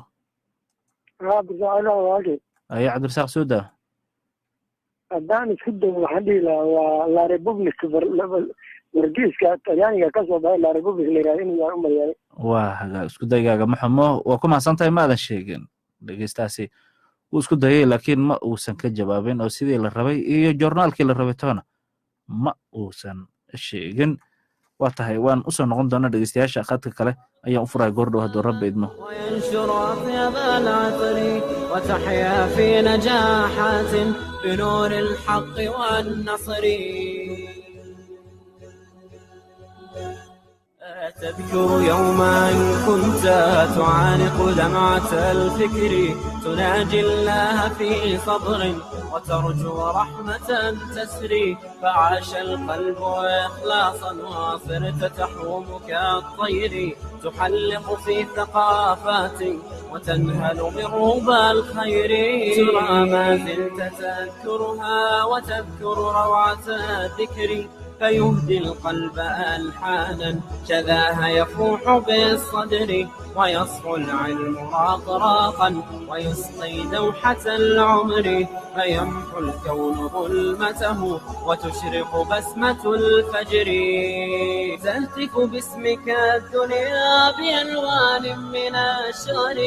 Haa, Cabdirasaaq Celo walaalkay. Aye, Cabdirasaaq, soo daa. Haddaan isku dayo, waxaan dhihi lahaa waa La Republic, wargeyska Talyaaniga ka soo baxay La Republic la yidhahdo inuu yahay u malyahay. Waa hagaag, isku daygaaga ma xumo, waa ku mahadsan tahay. Ma aadan sheegin. Dhegeystaasi wuu isku dayay, laakiin ma uusan ka jawaabin oo sidii la rabay iyo joornaalkii la rabay toona ma uusan sheegin. Waa tahay, waan usoo noqon doonaa dhegeystayaasha. Khadka kale ayaan u furaya goordhow hadduu Rabbi idmo. وينشر أطيب العطر وتحيا في نجاحات بنور الحق والنصر. تذكر يوما كنت تعانق دمعة الفكر، تناجي الله في صبر وترجو رحمة تسري، فعاش القلب إخلاصا وصرت تحوم كالطير، تحلق في ثقافات وتنهل من ربى الخير. ترى ما زلت تذكرها وتذكر روعة الذكر، فيهدي القلب ألحانا شذاها يفوح بالصدر، ويصفو العلم رقراقا ويسقي دوحة العمر، فيمحو الكون ظلمته وتشرق بسمة الفجر. تهتف باسمك الدنيا بألوان من الشعر،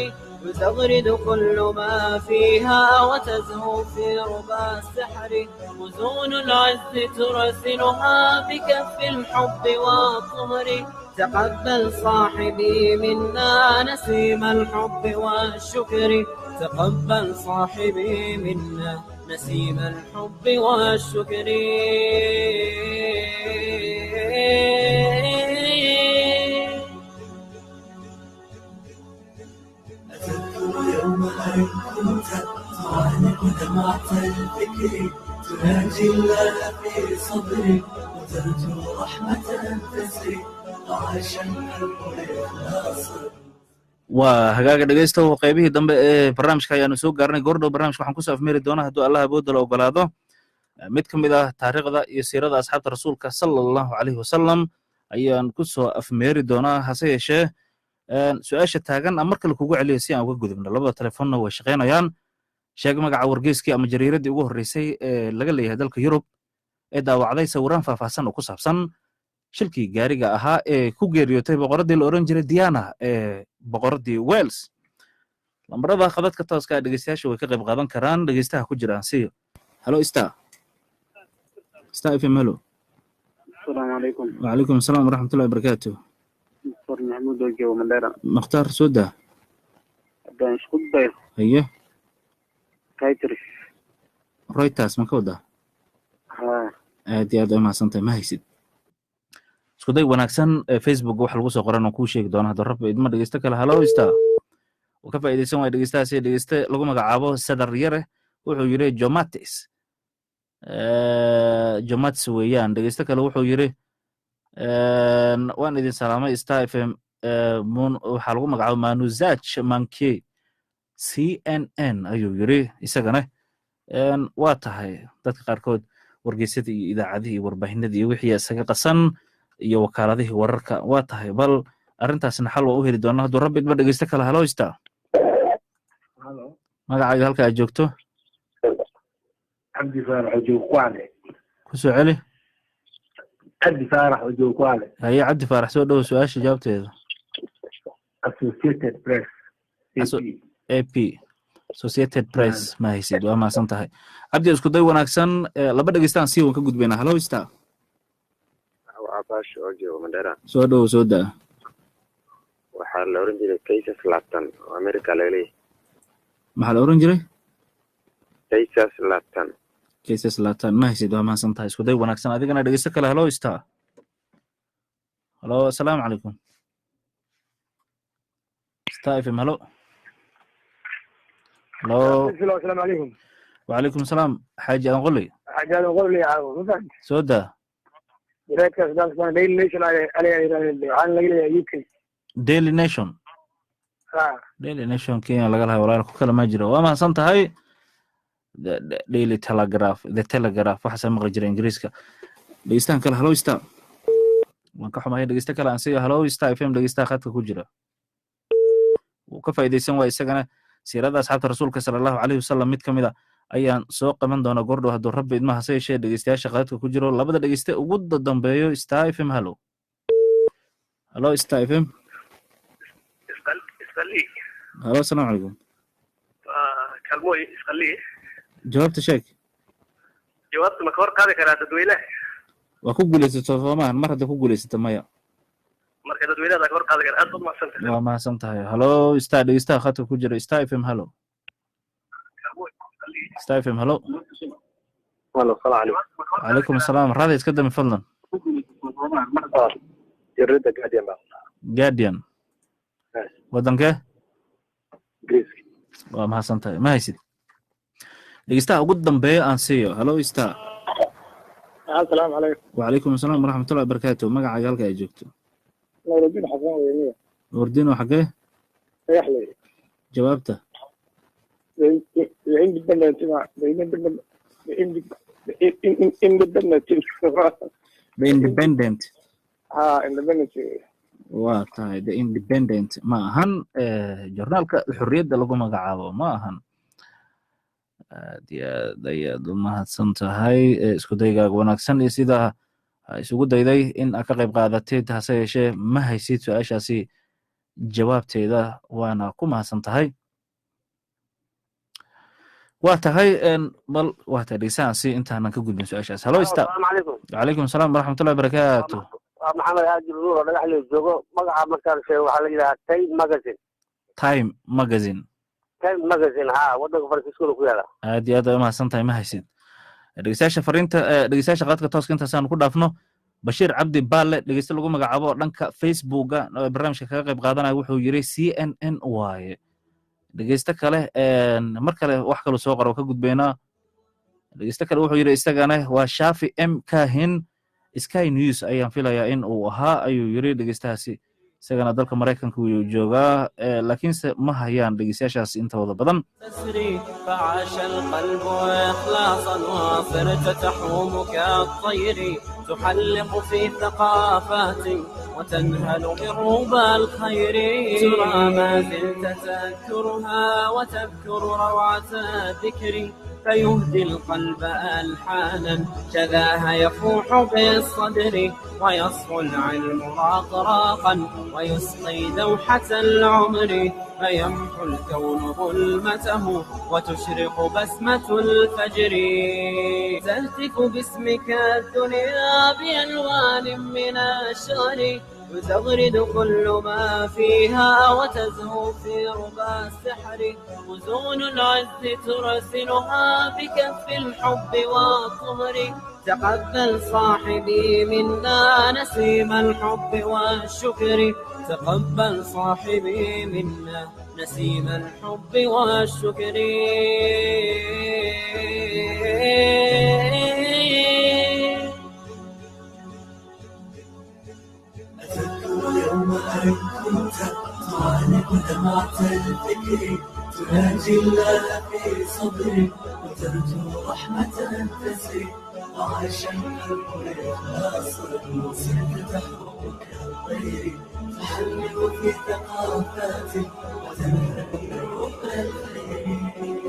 وتغرد كل ما فيها وتزهو في ربى السحر، مزون العز ترسلها بكف الحب والطهر. تقبل صاحبي منا نسيم الحب والشكر، تقبل صاحبي منا نسيم الحب والشكر. يوم أن كنت تعانق دمعة الفكر، تناجي الله في صبر وترجو رحمة تسري، وعاش القلب إخلاصا. Waa hagaaga, dhegeysta, qaybihii dambe ee barnaamijka ayaanu soo gaarnay. Goordhow barnaamijka waxaan kusoo afmeeri doonaa, hadduu Allah awoodda la ogolaado, mid ka mid ah taariikhda iyo siirada asxaabta rasuulka sala Allahu calayhi wasalam ayaan kusoo afmeeri doonaa. Hase yeeshee, su-aasha taagan aan mar kale kugu celiyo si aan uga gudubno. Labada telefoonna way shaqaynayaan. Sheeg magaca wargeyskii ama jariiradii ugu horreysay ee laga leeyahay dalka Yurub ee daawacday sawiraan faahfaahsan oo ku saabsan shilkii gaariga ahaa ee ku geeriyootay boqoraddii la oran jiray Diana ee boqoraddii Wales. Lambarada khadadka tooska ah dhegeystayaasha way ka qayb qaadan karaan. Dhegeystaha ku jira aan siiyo. Halo, Star, Star FM, halo. Asalaamu calaykum. Wacalaykum asalaam waraxmatullahi wabarakaatu. Mukhtaar Maxamuud oo jooga Mandheera. Mukhtaar, soo daa. Haddaan isku dayo, haye. Reuters. Reuters ma ka wadaa? Haa. Aad iyo aad ay umahadsantahay. Ma haysid. Isku day wanaagsan. Facebook wax lagu soo qoran oo kuu sheegi doona hadduu Rabbi idma. Dhegeysto kale. Halo, Star. Uu ka faa'iidaysan waaya dhegeystahaasi. Dhegeyste lagu magacaabo Sadar Yare wuxuu yidhi Jomatis, Jomatis weeyaan. Dhegeysto kale wuxuu yidhi waan idin salaamay Star FM. Waxaa lagu magacaabo Manuzaj Manke, CNN ayuu yidhi isagana. Waa tahay, dadka qaarkood wargeysyada iyo idaacadihii iyo warbaahinadii iyo wixii isaga qasan iyo wakaaladihii wararka. Waa tahay, bal arrintaasna xal waa u heli doonaa hadduu Rabbi idma. Dhegeysto kale. Halo, Star. Magacaaga, halka aad joogto? Cabdi Faarax oo joogo Kwale. Ku soo celi. Cabdi Faarax oo joogo Kwale. Haye, Cabdi Faarax, soo dhowo, su-aasha jawaabteeda. Associated Press. AP, Associated Press. Ma haysid. Waa mahadsan tahay, Cabdi, isku day wanaagsan. Laba dhegeystaan sii waan ka gudbaynaa. Halo, Star. Waa Baash oo jooga Mandheera. Soo dhowo, soo daa. Waxaa la oran jiray Cases Laabtan oo America laga leeyahay. Maxaa la oran jiray? Kaysas Latan. Kaysas Latan ma haysid. Waa mahadsan tahay, isku day wanaagsan adigana. Dhegeysto kale. Hello, Star. Hello, assalaamu calaykum. Star FM, hello, hello. Asalaamu calaykum. Wacalaykum asalaam, Xaaji Aadan Qoley. Xaaji Aadan Qoley caawo, ma fahamti? Soo daa. Jaraa'idkaas dalkan Daily Nation ayaa yidhahdeen, waxaana laga leeyahay UK. Daily Nation. Ha. Daily Nation Kenya laga lahay, walaal, ku kale ma jiro. Waa mahadsan tahay. Daily Telegraph, The Telegraph, waxaasaa maqli jira Ingiriiska. Dhegeystahan kale. Hello, Star. Waan ka xumahay. Dhegeysta kale aan siiyo. Hello, Star FM. Dhegeystaha khadka ku jira wuu ka faa'iidaysan waay isagana. Siirada asxaabta rasuulka sala Allahu calayhi wasalam mid ka mid a ayaan soo qaban doonaa goordhow hadduu Rabbi idma. Hase yeeshee dhegeystayaasha khadka ku jiro, labada dhegeyste ugu dambeeyo. Star FM, hello, hello, Star FM. Isqali. Hello, asalaamu calaykum. Kaalmooy Isqali. Jawaabta sheeg. Jawaabta ma ka hor qaadi karaa dadweynaha? Waa ku guulaysato soomahan? Mar hadda ku guulaysata, maya. Marka dadweynaha ka hor qaadi karaa. Aad baad mahadsantahay. Waa mahadsan tahay. Hello, Star. Dhegeystaha khadka ku jira. Star FM, hello. Star FM, hello. Hello, salaam calaykum. Calaykum asalaam. Raada iska dami fadlan. Jaridda Guardian baa. Guardian wadankee? Ingiriiska. Waa mahadsan tahay, ma haysid. Dhegeystaha ugu dambeeya aan siiyo. Hello, Star. Asalaamu calaykum. Wacalaykum asalaam waraxmatullahi wabarakaatu. Magacaaga, halka ay joogto? Nuuruddin Xasan weyniya. Nuurdiin oo xagee? Dhagaxley. Jawaabta? The Independent, the Independent, the Independent. The Independent. Ha, Independent. Waa tahay, The Independent ma ahan. Journaalka Xorriyadda lagu magacaabo ma ahan. Aad iyo aad ayaad u mahadsan tahay isku daygaaga wanaagsan iyo sida isugu dayday in aad ka qayb qaadatid. Hase yeeshee ma haysid su-aashaasi jawaabteeda, waana ku mahadsan tahay. Waa tahay, bal waa tahay dhegeystahaasi intaanan ka gudbin su-aashaas. Hello, Star. Asalaamu calaykum. Calaykum asalaam waraxmatullahi wabarakaatu. Waa Maxamed Xaaji Nuur oo Dhagaxley joogo. Magaca markaan sheego waxaa la yidhahaa Time Magazine. Time Magazine. Time Magazine, ha, wadanka Faransiiskuna ku yaala. Aad iyo aad ay umahadsan tahay. Ma haysid. Dhegeystayaasha fariinta, dhegeystayaasha qaadka tooska intaasaan ku dhaafno. Bashiir Cabdi Baalle, dhegeyste lagu magacaabo oo dhanka Facebooka barnaamijka kaga qayb qaadanaya, wuxuu yiri CNN waaye. Dhegeyste kale mar kale wax kaluu soo qoro, ka gudbaynaa. Dhegeyste kale wuxuu yiri isagana waa Shafi M Kahin, Sky News ayaan filayaa in uu ahaa, ayuu yiri dhegeystahaasi. Isagana dalka Maraykanka wuu joogaa, laakiinse ma hayaan dhegeystayaashaas intooda badan. تسري فعاش القلب إخلاصا وصرت تحوم كالطير، تحلق في ثقافات وتنهل من ربى الخير. ترى ما زلت تذكرها وتذكر روعة الذكر، فيهدي القلب ألحانا شذاها يفوح بالصدر، ويصفو العلم راقراقا ويسقي دوحة العمر، فيمحو الكون ظلمته وتشرق بسمة الفجر. تهتف باسمك الدنيا بألوان من الشعر، وتغرد كل ما فيها وتزهو في ربى السحر. مزون العز ترسلها بكف الحب والطهر. تقبل صاحبي منا نسيم الحب والشكر، تقبل صاحبي منا نسيم الحب والشكر. أتذكر يوم أن كنت تعانق دمعة الفكر، تناجي الله في صبر وترجو رحمة تسري، وعاش القلب إخلاصا وصرت تحوم كالطير، تحلق في ثقافات وتنهل من ربى الخير.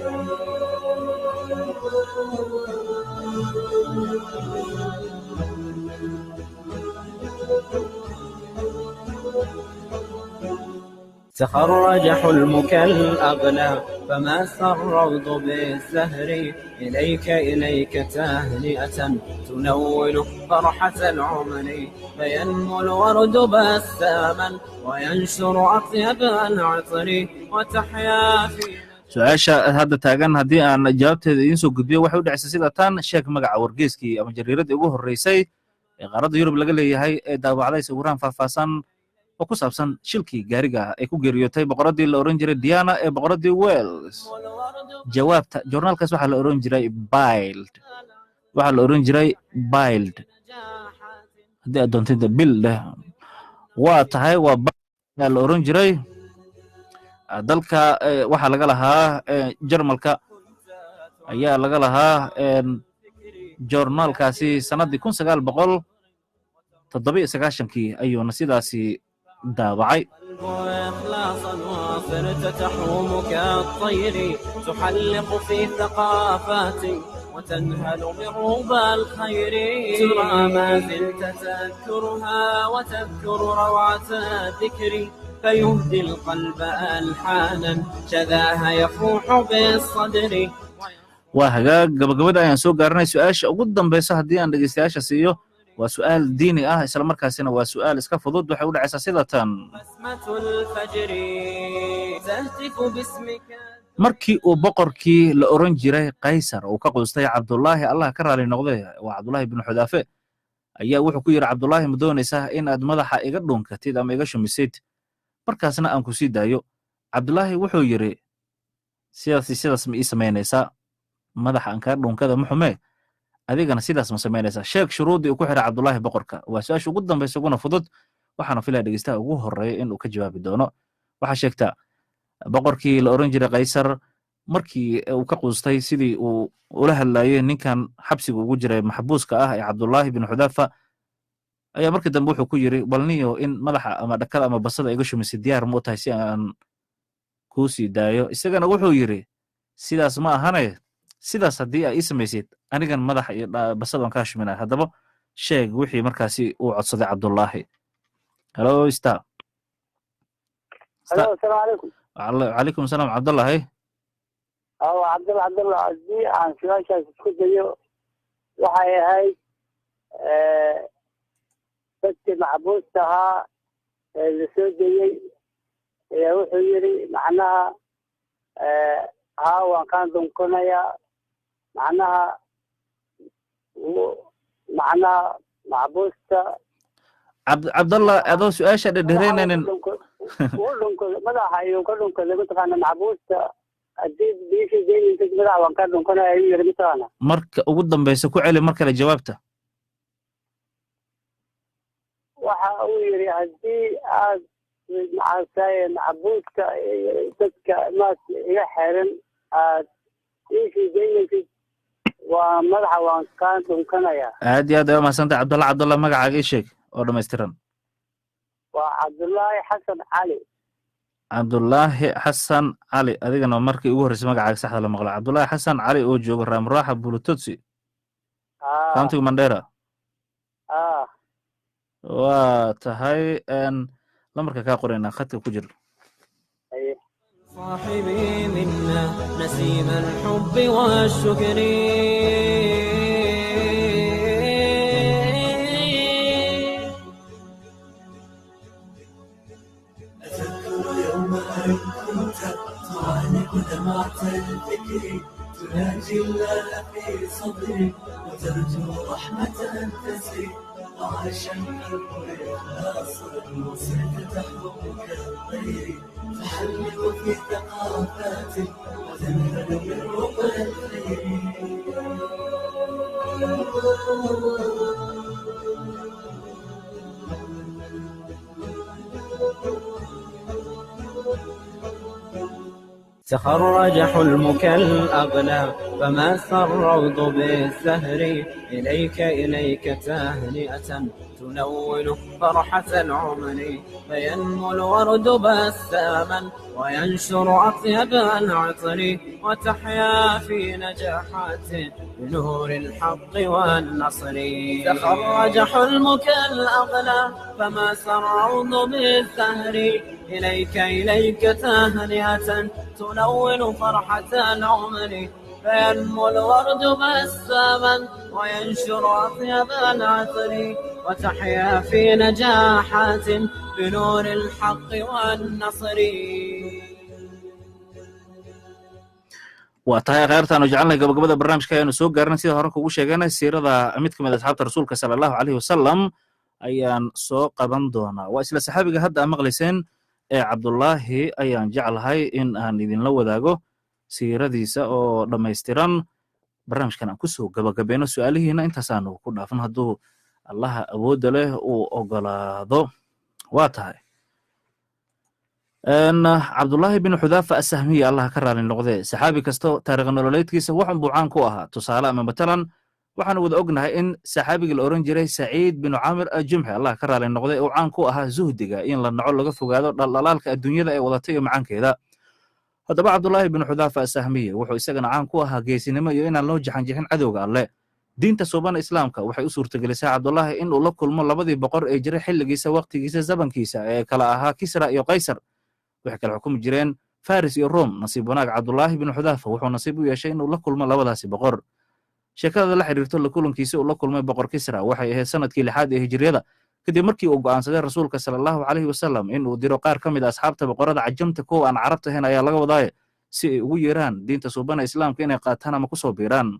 تخرج حلمك الأغلى فما الروض بالزهر، إليك إليك تهنئة تنول فرحة العمر، فينمو الورد بساما وينشر أطيب العطر، وتحيا في Su-aasha hadda taagan haddii aan jawaabteeda idiin soo gudbiyo, waxay u dhacaysa sida tan: sheeg magaca wargeyskii ama jariiradii ugu horreysay ee qaaradda Yurub laga leeyahay ee daawacday sawiraan faahfaahsan oo ku saabsan shilkii gaariga ay ku geeriyootay boqoradii la oran jiray Diana ee boqoradii Wales. Jawaabta: joornaalkaas waxaa la oran jiray Bild. Waxaa la oran jiray Bild. Haddii aad doontid bil dheh, waa tahay, waa la oran jiray. Dalka waxaa laga lahaa Jarmalka ayaa laga lahaa joornaalkaasi. Sannaddii 1997-kii ayuuna sidaasi daabacay. إخلاصا وصرت تحوم كالطير، تحلق في ثقافات وتنهل من ربى الخير. ترى ما زلت تذكرها وتذكر روعة الذكر، فيهدي القلب ألحانا شذاها يفوح بالصدر. Waa hagaag, gabagabada ayaan soo gaaranay. Su-aasha ugu dambeysa haddii aan dhegeystayaasha siiyo, waa su-aal diini ah, isla markaasina waa su-aal iska fudud. Waxay u dhacaysaa sida tan. بسمة الفجر تهتف باسمك. Markii uu boqorkii la oran jiray Kaysar uu ka quustay Cabdullaahi, Allah ka raali noqday, waa Cabdullaahi binu Xudaafe, ayaa wuxuu ku yidhi: "Cabdullaahi, ma doonaysaa in aad madaxa iga dhunkatid ama iga shumisid, markaasna aan ku sii daayo?" Cabdullaahi wuxuu yidhi: "Sidaas sidaas ma ii samaynaysaa? Madaxa aan kaa dhunkada ma xumee, adigana sidaas ma samaynaysaa?" Sheeg shuruuddii uu ku xiray Cabdullaahi boqorka. Waa su-aasha ugu dambaysa uguna fudud, waxaana filaya dhegeystaha ugu horreeya inuu ka jawaabi doono. Waxaa sheegtaa boqorkii la oran jiray Kaysar markii uu ka quustay sidii uu ula hadlayay ninkan xabsiga ugu jiray maxbuuska ah ee Cabdullaahi bin Xudaafa, ayaa markii dambe wuxuu ku yidhi: "Bal niyo, in madaxa ama dhakada ama basada iga shumisay diyaar ma u tahay si aan kuu sii daayo?" Isagana wuxuu yidhi: "Sidaas ma ahane, sidaas haddii aa ii samaysid, anigan madaxa iyo basada waan kaa shuminaya." Haddaba sheeg wixii markaasi uu codsaday Cabdullaahi. Hello, Star. Hello, asalaamu calaykum. Calaykum salaam, Cabdullaahi. Waa Cabdalla. Cabdalla, haddii aan su-aashaas isku dayo, waxay ahayd dadkii maxbuusta ahaa ee la soo dayey ayaa wuxuu yidhi, macnaha, "Haa, waan kaan dhunkanayaa," macnaha maxbuusta. Cabdallah, adoo su-aasha dhedhereynaynin. Wuu dhunkaday madaxa, ayuu ka dhunkaday, mataqaana, maxbuusta. "Haddii biishii daynaysid, madaxa waan kaa dhunkanaya," ayuu yidhi, mataqaana. Marka ugu dambeysa ku celi mar kale jawaabta. Waxa uu yidhi, haddii aad macasaye maxbuuska dadka maad iga xeran aad iisii daynaysid, waa madaxa waan kaa dhunkanayaa. Aad iyo aad ay umahadsantahay, Cabdalla. Cabdalla, magacaaga ii sheeg oo dhammaystiran. Waa Cabdullaahi Xasan Cali. Cabdullaahi Xasan Cali, adigana markii ugu horreysay magacaaga saxda la maqlo. Cabdullaahi Xasan Cali oo jooga Raamuraaxa Bulutotsi, countiga Mandera. Waa tahay, lambarka kaa qoraynaa, khadka ku jir. Haye. صاحبي منا نسيم الحب والشكر. أتذكر يوم أن كنت تعانق دمعة الفكر، تناجي الله في صدري وترجو رحمة تسري، وعاش القلب إخلاصا وصرت تحوم كالطير، تحلق في ثقافات وتنهل من ربى الخير. تخرج حلمك الأغلى فمس الروض بالزهر، إليك إليك تهنئة تنول فرحة العمر، فينمو الورد بساما وينشر أطيب العطر، وتحيا في نجاحات بنور الحق والنصر. تخرج حلمك الأغلى فمس الروض بالزهر، إليك إليك تهنئة تنول فرحة العمر، فينمو الورد بساما وينشر أطيب العطر، وتحيا في نجاحات بنور الحق والنصر. Waa tahay, kheyrtaanu jecelnahay, gabagabada barnaamijka ayaanu soo gaarnay. Sida hore kugu sheeganay, siirada mid ka mid asxaabta rasuulka sala Allahu caleyhi wasalam ayaan soo qaban doonaa. Waa isla saxaabiga hadda aa maqlayseen ee Cabdullaahi ayaan jeclahay in aan idinla wadaago siiradiisa oo dhammaystiran, barnaamijkan aan kusoo gabagabayno, su-aalihiina intaasaanu ku dhaafno hadduu Allaha awoodda leh uu ogolaado. Waa tahay, Cabdullaahi bin Xudaafa Asahmiya, Allah ka raali noqdee, saxaabi kasto taariikh nololeedkiisa wax unbuu caan ku ahaa. Tusaale ama matalan, waxaanu wada ognahay in saxaabigii la oran jiray Saciid binu Caamir Aljumxi, Allah ka raali noqday, uu caan ku ahaa zuhdiga, in la naco, laga fogaado dhaldhalaalka adduunyada ee wadatay iyo macaankeeda. Haddaba Cabdullaahi binu Xudaafa Asahmiye wuxuu isagana caan ku ahaa geesinimo iyo inaan loo jaxanjixin cadowga Alle. Diinta suubana Islaamka waxay u suurtagelisay Cabdullaahi in uu la kulmo labadii boqor ee jiray xilligiisa, waqtigiisa, zamankiisa, ee kala ahaa Kisra iyo Qaysar. Waxay kala xukumi jireen Faris iyo Rom. Nasiib wanaag, Cabdullaahi binu Xudaafa wuxuu nasiib u yeeshay inuu la kulmo labadaasi boqor. Sheekada la xiriirto la kulankiisa uu la kulmay boqor Kisra waxay ahayd sanadkii 6aad ee hijriyada, kadib markii uu go'aansaday rasuulka sala Allahu calayhi wasalam inuu diro qaar ka mid a asxaabta boqorada cajamta, kuwa aan carabta ahayn ayaa laga wadaaye, si ay ugu yeeraan diinta suubana Islaamka inay qaataan ama kusoo biiraan.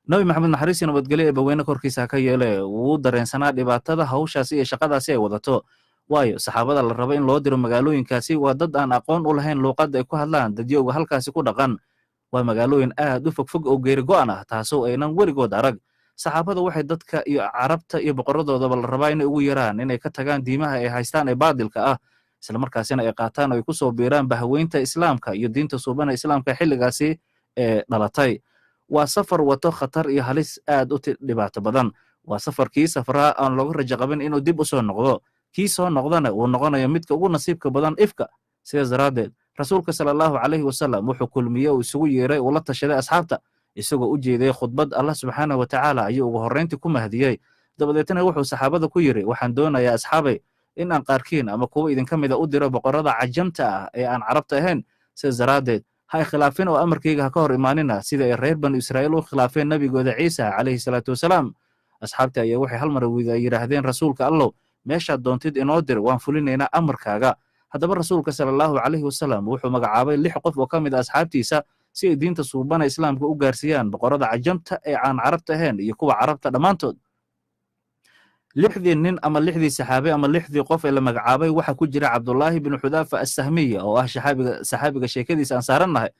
Nabi Maxamed, naxariisii nabadgelyo ee baweyne korkiisa ha ka yeele, wuu dareensanaa dhibaatada hawshaasi iyo shaqadaasi ay wadato, waayo saxaabada la rabo in loo diro magaalooyinkaasi waa dad aan aqoon u lahayn luuqadda ay ku hadlaan dadyowga halkaasi ku dhaqan. Waa magaalooyin aad u fogfog oo geeri go'an ah, taasoo aynan weligood arag. Saxaabada waxay dadka iyo carabta iyo boqoradoodaba la rabaa inay ugu yeeraan inay ka tagaan diimaha ay haystaan ee baadilka ah, islamarkaasina ay qaataan oo ay ku soo biiraan bahaweynta Islaamka iyo diinta suubana Islaamka xilligaasi ee dhalatay. Waa safar wato khatar iyo halis aad u dhibaato badan. Waa safarkii safraa aan looga rajo qabin inuu dib u soo noqdo, kii soo noqdana uu noqonayo midka ugu nasiibka badan ifka. Sidaas daraaddeed rasuulka sala Allahu calayhi wasalam wuxuu kulmiyey, uu isugu yeeray, uu la tashaday asxaabta, isagoo u jeeday khudbad. Allah subxaanahu wa tacaala ayuu ugu horrayntii ku mahdiyey, dabadeetna wuxuu saxaabada ku yidhi: "Waxaan doonayaa, asxaabay, in aan qaarkiin ama kuwa idinka mida u diro boqorrada cajamta ah ee aan carabta ahayn. Sidaas daraaddeed ha i khilaafin oo amarkayga ha ka hor imaanina, sida ay reer Banu Israa'iil u khilaafeen nebigooda Ciisa calayhi salaatu wasalaam." Asxaabtii ayaa waxay hal mar wada yidhaahdeen: "Rasuulka Allow, meeshaad doontid inoo dir, waan fulinaynaa amarkaaga." Haddaba rasuulka sala Allahu calayhi wasalam wuxuu magacaabay lix qof oo ka mid a asxaabtiisa si ay diinta suubana Islaamka u gaarsiiyaan boqorrada cajamta ee aan carabta ahayn iyo kuwa carabta dhammaantood. Lixdii nin ama lixdii saxaabe ama lixdii qof ee la magacaabay waxaa ku jira Cabdullaahi binu Xudaafa Assahmiya, oo ah saxaabiga sheekadiisa aan saarannahay.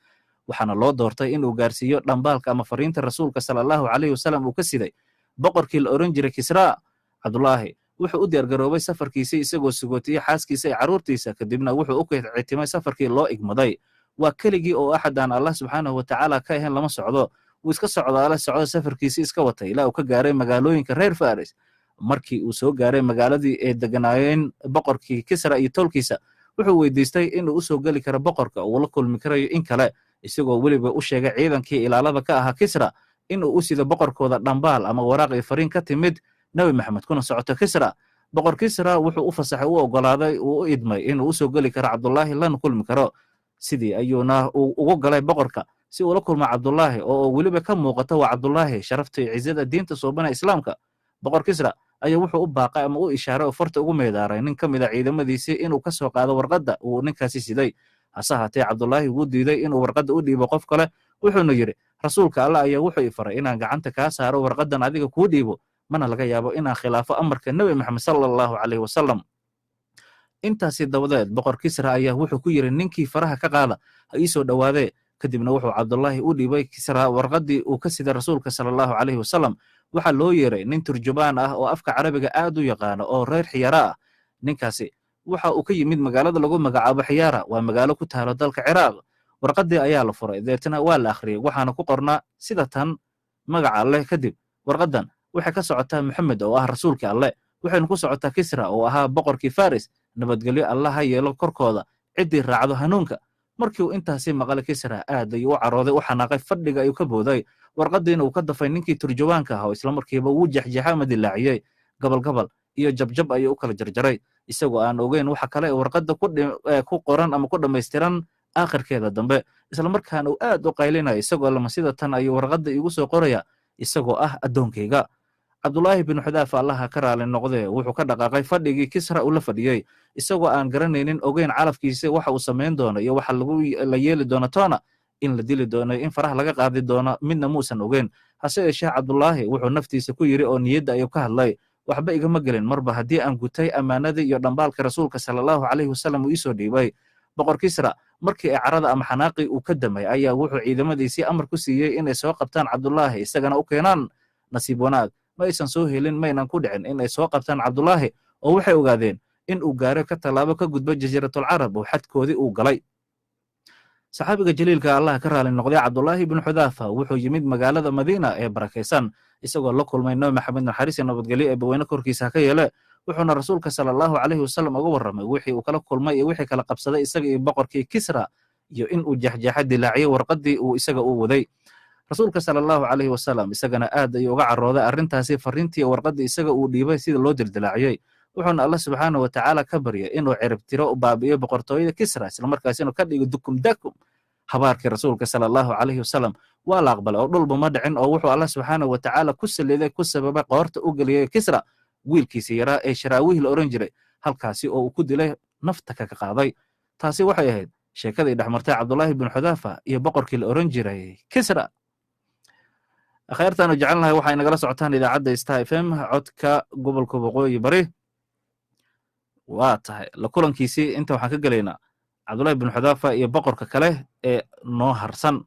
Waxaana loo doortay inuu gaarsiiyo dhambaalka ama fariinta rasuulka sala Allahu calayhi wasalam uu ka siday boqorkii la oran jiray Kisraa. Cabdullaahi wuxuu u diyaargaroobay safarkiisii, isagoo sugootiyey xaaskiisa iyo carruurtiisa, kadibna wuxuu u kicitimay safarkii loo igmaday. Waa keligii oo axad aan Allah subxaanahu watacaala ka ahayn lama socdo. Wuu iska socdaale socdo, safarkiisii iska watay ilaa uu ka gaaray magaalooyinka reer Faris. Markii uu soo gaaray magaaladii ay deganaayeen boqorkii Kisra iyo tolkiisa, wuxuu weydiistay inuu usoo geli karo boqorka, uu la kulmi karayo in kale, isagoo weliba u sheegay ciidankii ilaalada ka ahaa Kisra inuu u sido boqorkooda dhambaal ama waraaq iyo fariin ka timid Nebi Maxamed kuna socoto Kisra. Boqor Kisra wuxuu u fasaxay, u ogolaaday, uu u idmay inuu usoo geli karo Cabdullaahi, lana kulmi karo. Sidii ayuuna ugu galay boqorka si uu la kulmo Cabdullaahi, oo weliba ka muuqato, waa Cabdullaahi, sharafta iyo cizada diinta suubana Islaamka. Boqor Kisra ayaa wuxuu u baaqay ama u ishaaray oo farta ugu meedaaray nin ka mid a ciidamadiisii inuu ka soo qaado warqadda uu ninkaasi siday. Hase haatee Cabdullaahi wuu diiday inuu warqadda u dhiibo qof kale, wuxuuna yidhi: "Rasuulka Alla ayaa wuxuu i faray inaan gacanta kaa saaro, warqaddan adiga kuu dhiibo, mana laga yaabo inaan khilaafo amarka Nebi Maxamed sala Allahu calayhi wasalam." Intaasi dabadeed boqor Kisra ayaa wuxuu ku yidhi ninkii faraha ka qaada: "Ha ii soo dhowaadee." Kadibna wuxuu Cabdullaahi u dhiibay Kisra warqaddii uu ka siday rasuulka sala Allahu calayhi wasalam. Waxaa loo yeeray nin turjubaan ah oo afka carabiga aad u yaqaano oo reer Xiyaara ah. Ninkaasi waxa uu ka yimid magaalada lagu magacaabo Xiyaara, waa magaalo ku taalo dalka Ciraaq. Warqaddii ayaa la furay, deetna waa la akhriyey. Waxaana ku qornaa sida tan: "Magaca Alleh kadib, warqaddan waxay ka socotaa Maxamed oo ah rasuulkii Alleh, waxaynu ku socotaa Kisra oo ahaa boqorkii Faris. Nabadgelyo Allah ha yeelo korkooda ciddii raacdo hanuunka." Markii uu intaasi maqalay Kisra, aad ayuu u carooday, u xanaaqay, fadhiga ayuu ka booday, warqaddiina uu ka dafay ninkii turjubaanka ahaa oo isla markiiba wuu jexjeexay ama dilaaciyey, gabal gabal iyo jabjab ayuu u kala jarjaray, isagoo aan ogeyn waxa kale ee warqadda ku qoran ama ku dhammaystiran aakhirkeeda dambe, isla markaana uu aad u qaylinayo, isagoo lama sida tan ayuu warqadda iigu soo qoraya isagoo ah addoonkayga. Cabdullaahi binu Xudaafa, Allaha ka raali noqdee, wuxuu ka dhaqaaqay fadhigii Kisra uu la fadhiyey, isagoo aan garanaynin, ogeyn calafkiisa waxa uu samayn doono iyo waxa lagu la yeeli doono toona. In la dili doono, in faraha laga qaadi doono, midna muusan ogeyn. Hase yeeshee Cabdulaahi wuxuu naftiisa ku yidhi oo niyadda ayuu ka hadlay: "Waxba igama gelin marba haddii aan gutay ammaanadii iyo dhambaalka Rasuulka sala Allahu calayhi wasalam uu iisoo dhiibay." Boqor Kisra markii ay carada ama xanaaqii uu ka damay ayaa wuxuu ciidamadiisii amar ku siiyey inay soo qabtaan Cabdulaahi, isagana u keenaan. Nasiib wanaag, ma aysan soo helin, maynan ku dhicin in ay soo qabtaan Cabdulaahi, oo waxay ogaadeen in uu gaaro, ka tallaabo, ka gudbo Jasiiratul Carab oo xadkoodii uu galay. Saxaabiga jaliilka, Allah ka raali noqday, Cabdulaahi ibnu Xudaafa wuxuu yimid magaalada Madiina ee barakaysan, isagoo la kulmay Nabi Maxamed, naxariis iyo nabadgelyo ee baweyne korkiisa ha ka yeele. Wuxuuna Rasuulka sala Allahu calayhi wasalam uga warramay wixii uu kala kulmay iyo wixii kala qabsaday isaga iyo boqorkii Kisra, iyo in uu jexjeexa dilaaciyey warqaddii uu isaga u waday. Rasuulka sala Allahu calayhi wasalam isagana aad ayuu uga carooday arrintaasi, farriintii warqaddii isaga uu dhiibay sida loo dildilaaciyey, wuxuuna Allah subxaana wa tacaala ka baryay inuu ciribtiro, u baabi'iyo boqortooyada Kisra, islamarkaasina ka dhigo dukum dakum. Habaarkii Rasuulka sala Allahu calayhi wasalam waa la aqbalay oo dhulba ma dhicin, oo wuxuu Allah subxaana wa tacaala ku saliiday, ku sababay, qoorta u geliyey Kisra wiilkiisa yaraa ee Sharaawihii la oran jiray, halkaasi oo uu ku dilay, nafta kaga qaaday. Taasi waxay ahayd sheekadii dhexmartay Cabdulaahi bin Xudaafa iyo boqorkii la oran jiray Kisra. Khayrtaanu jecelnahay, waxay nagala socotaan idaacadda Star FM, codka gobolka Waqooyi Bari. Waa tahay, la kulankiisii inta waxaan ka gelaynaa Cabdullahi bin Xudaafa iyo boqorka kale ee noo harsan.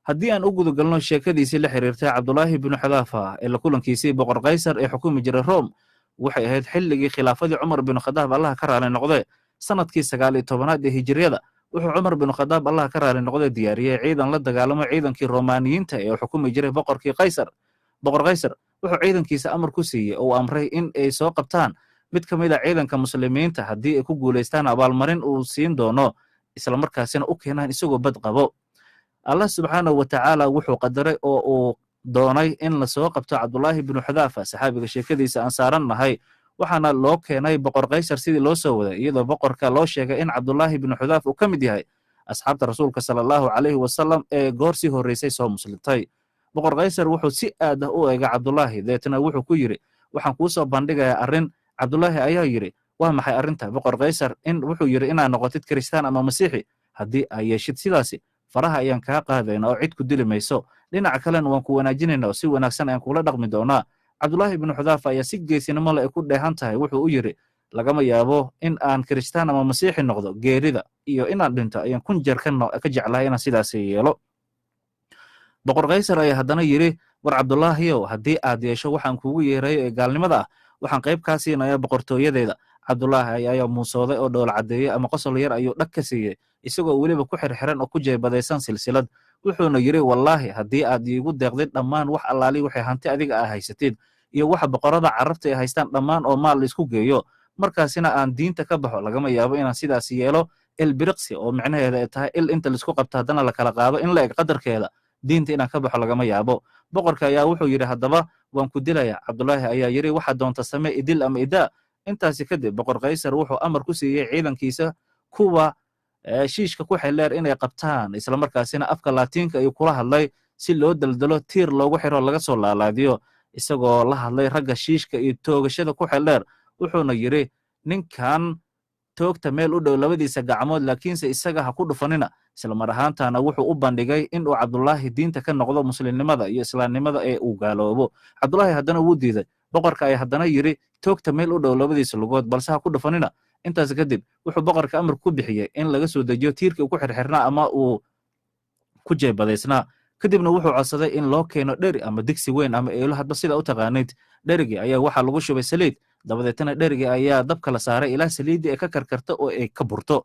Haddii aan u gudagalno sheekadiisii la xiriirtay Cabdulaahi binu Xudaafa ee la kulankiisii boqor Kaysar ee xukumi jiray Rome, waxay ahayd xilligii khilaafadii Cumar binu Khadaab, Allaha ka raali noqdee. Sanadkii 19aad ee hijiriyada wuxuu Cumar binu Khadaab, Allah ka raali noqdee, diyaariyey ciidan la dagaalamo ciidankii Romaaniyiinta ee xukumi jiray boqorkii Kaysar. Boqor Kaysar wuxuu ciidankiisa amar ku siiyey oo uu amray in ay soo qabtaan mid ka mid a ciidanka muslimiinta, haddii ay ku guulaystaan abaalmarin uu siin doono, islamarkaasina u keenaan isagoo bad qabo. Allah subxaanahu wa tacaala wuxuu qadaray oo uu doonay in lasoo qabto Cabdulaahi binu Xudaafa, saxaabiga sheekadiisa aan saaran nahay, waxaana loo keenay boqor Kaysar sidii loo soo waday, iyadoo boqorka loo sheegay in Cabdulaahi binu Xudaafa uu ka mid yahay asxaabta Rasuulka sala Allahu calayhi wasalam ee goor sii horreysay soo muslimtay. Boqor Kaysar wuxuu si aad ah u eegay Cabdulaahi, deetna wuxuu ku yidhi: "Waxaan kuu soo bandhigayaa arrin." Cabdulaahi ayaa yidhi: "Waa maxay arrinta, boqor Kaysar?" In wuxuu yidhi: "Inaad noqotid Kristaan ama Masiixi. Haddii ay yeeshid sidaasi, faraha ayaan kaa qaadayna oo cid ku dili mayso. Dhinaca kalena waan ku wanaajinayna oo si wanaagsan ayaan kula dhaqmi doonaa." Cabdulaahi ibnu Xudaafa ayaa si geesinimo le ay ku dheehan tahay wuxuu u yidhi: "Lagama yaabo in aan Kristaan ama Masiixi noqdo. Geerida iyo inaan dhinto ayaan kun jeer ka jeclahay inaan sidaasi yeelo." Boqor Kaysar ayaa haddana yidhi: "War Cabdulaahiyow, haddii aad yeesho waxaan kuugu yeerayo ee gaalnimada ah, waxaan qayb kaa siinayaa boqortooyadeeda." Cabdulaahi ayaa muusooday oo dhool caddeeyey ama qosol yar ayuu dhag ka siiyey, isagoo weliba ku xirxiran oo ku jeebadaysan silsilad, wuxuuna yidhi: "Wallaahi, haddii aad iigu deeqdid dhammaan wax allaali waxay hanti adiga aa haysatid iyo waxa boqorada Carabta ay haystaan dhammaan oo maal laisku geeyo, markaasina aan diinta ka baxo, lagama yaabo inaan sidaas yeelo. Ilbiriqsi, oo micnaheeda ay tahay il inta laisku qabto haddana la kala qaado in la eg qadarkeeda, diinta inaan ka baxo lagama yaabo." Boqorka ayaa wuxuu yidhi: "Haddaba waan ku dilayaa." Cabdulaahi ayaa yidhi: "Waxaa doonta samee, idil ama idaa." Intaasi kadib boqor Kaysar wuxuu amar ku siiyey ciidankiisa kuwa shiishka ku xeldheer inay qabtaan, islamarkaasina afka Laatiinka ayuu kula hadlay si loo daldalo, tiir loogu xiro, laga soo laalaadiyo. Isagoo la hadlay ragga shiishka iyo toogashada ku xeldheer, wuxuuna yidhi: "Ninkan toogta meel u dhow labadiisa gacmood, laakiinse isaga ha ku dhufanina." Islamar ahaantana wuxuu u bandhigay inuu Cabdulaahi diinta ka noqdo, muslimnimada iyo islaamnimada ee uu gaaloobo. Cabdulaahi haddana wuu diiday. Boqorka ayaa haddana yidhi: "Toogta meel u dhow labadiisa lugood, balse ha ku dhufanina." Intaas kadib wuxuu boqorka amar ku bixiyey in laga soo dejiyo tiirkii uu ku xirxirnaa ama uu ku jeebadaysnaa. Kadibna wuxuu codsaday in loo keeno dheri ama digsi weyn ama eelo, hadba sida u taqaanayd. Dherigii ayaa waxaa lagu shubay saliid, dabadeetna dherigii ayaa dabka la saaray ilaa saliiddii ay ka karkarto oo ay ka burto.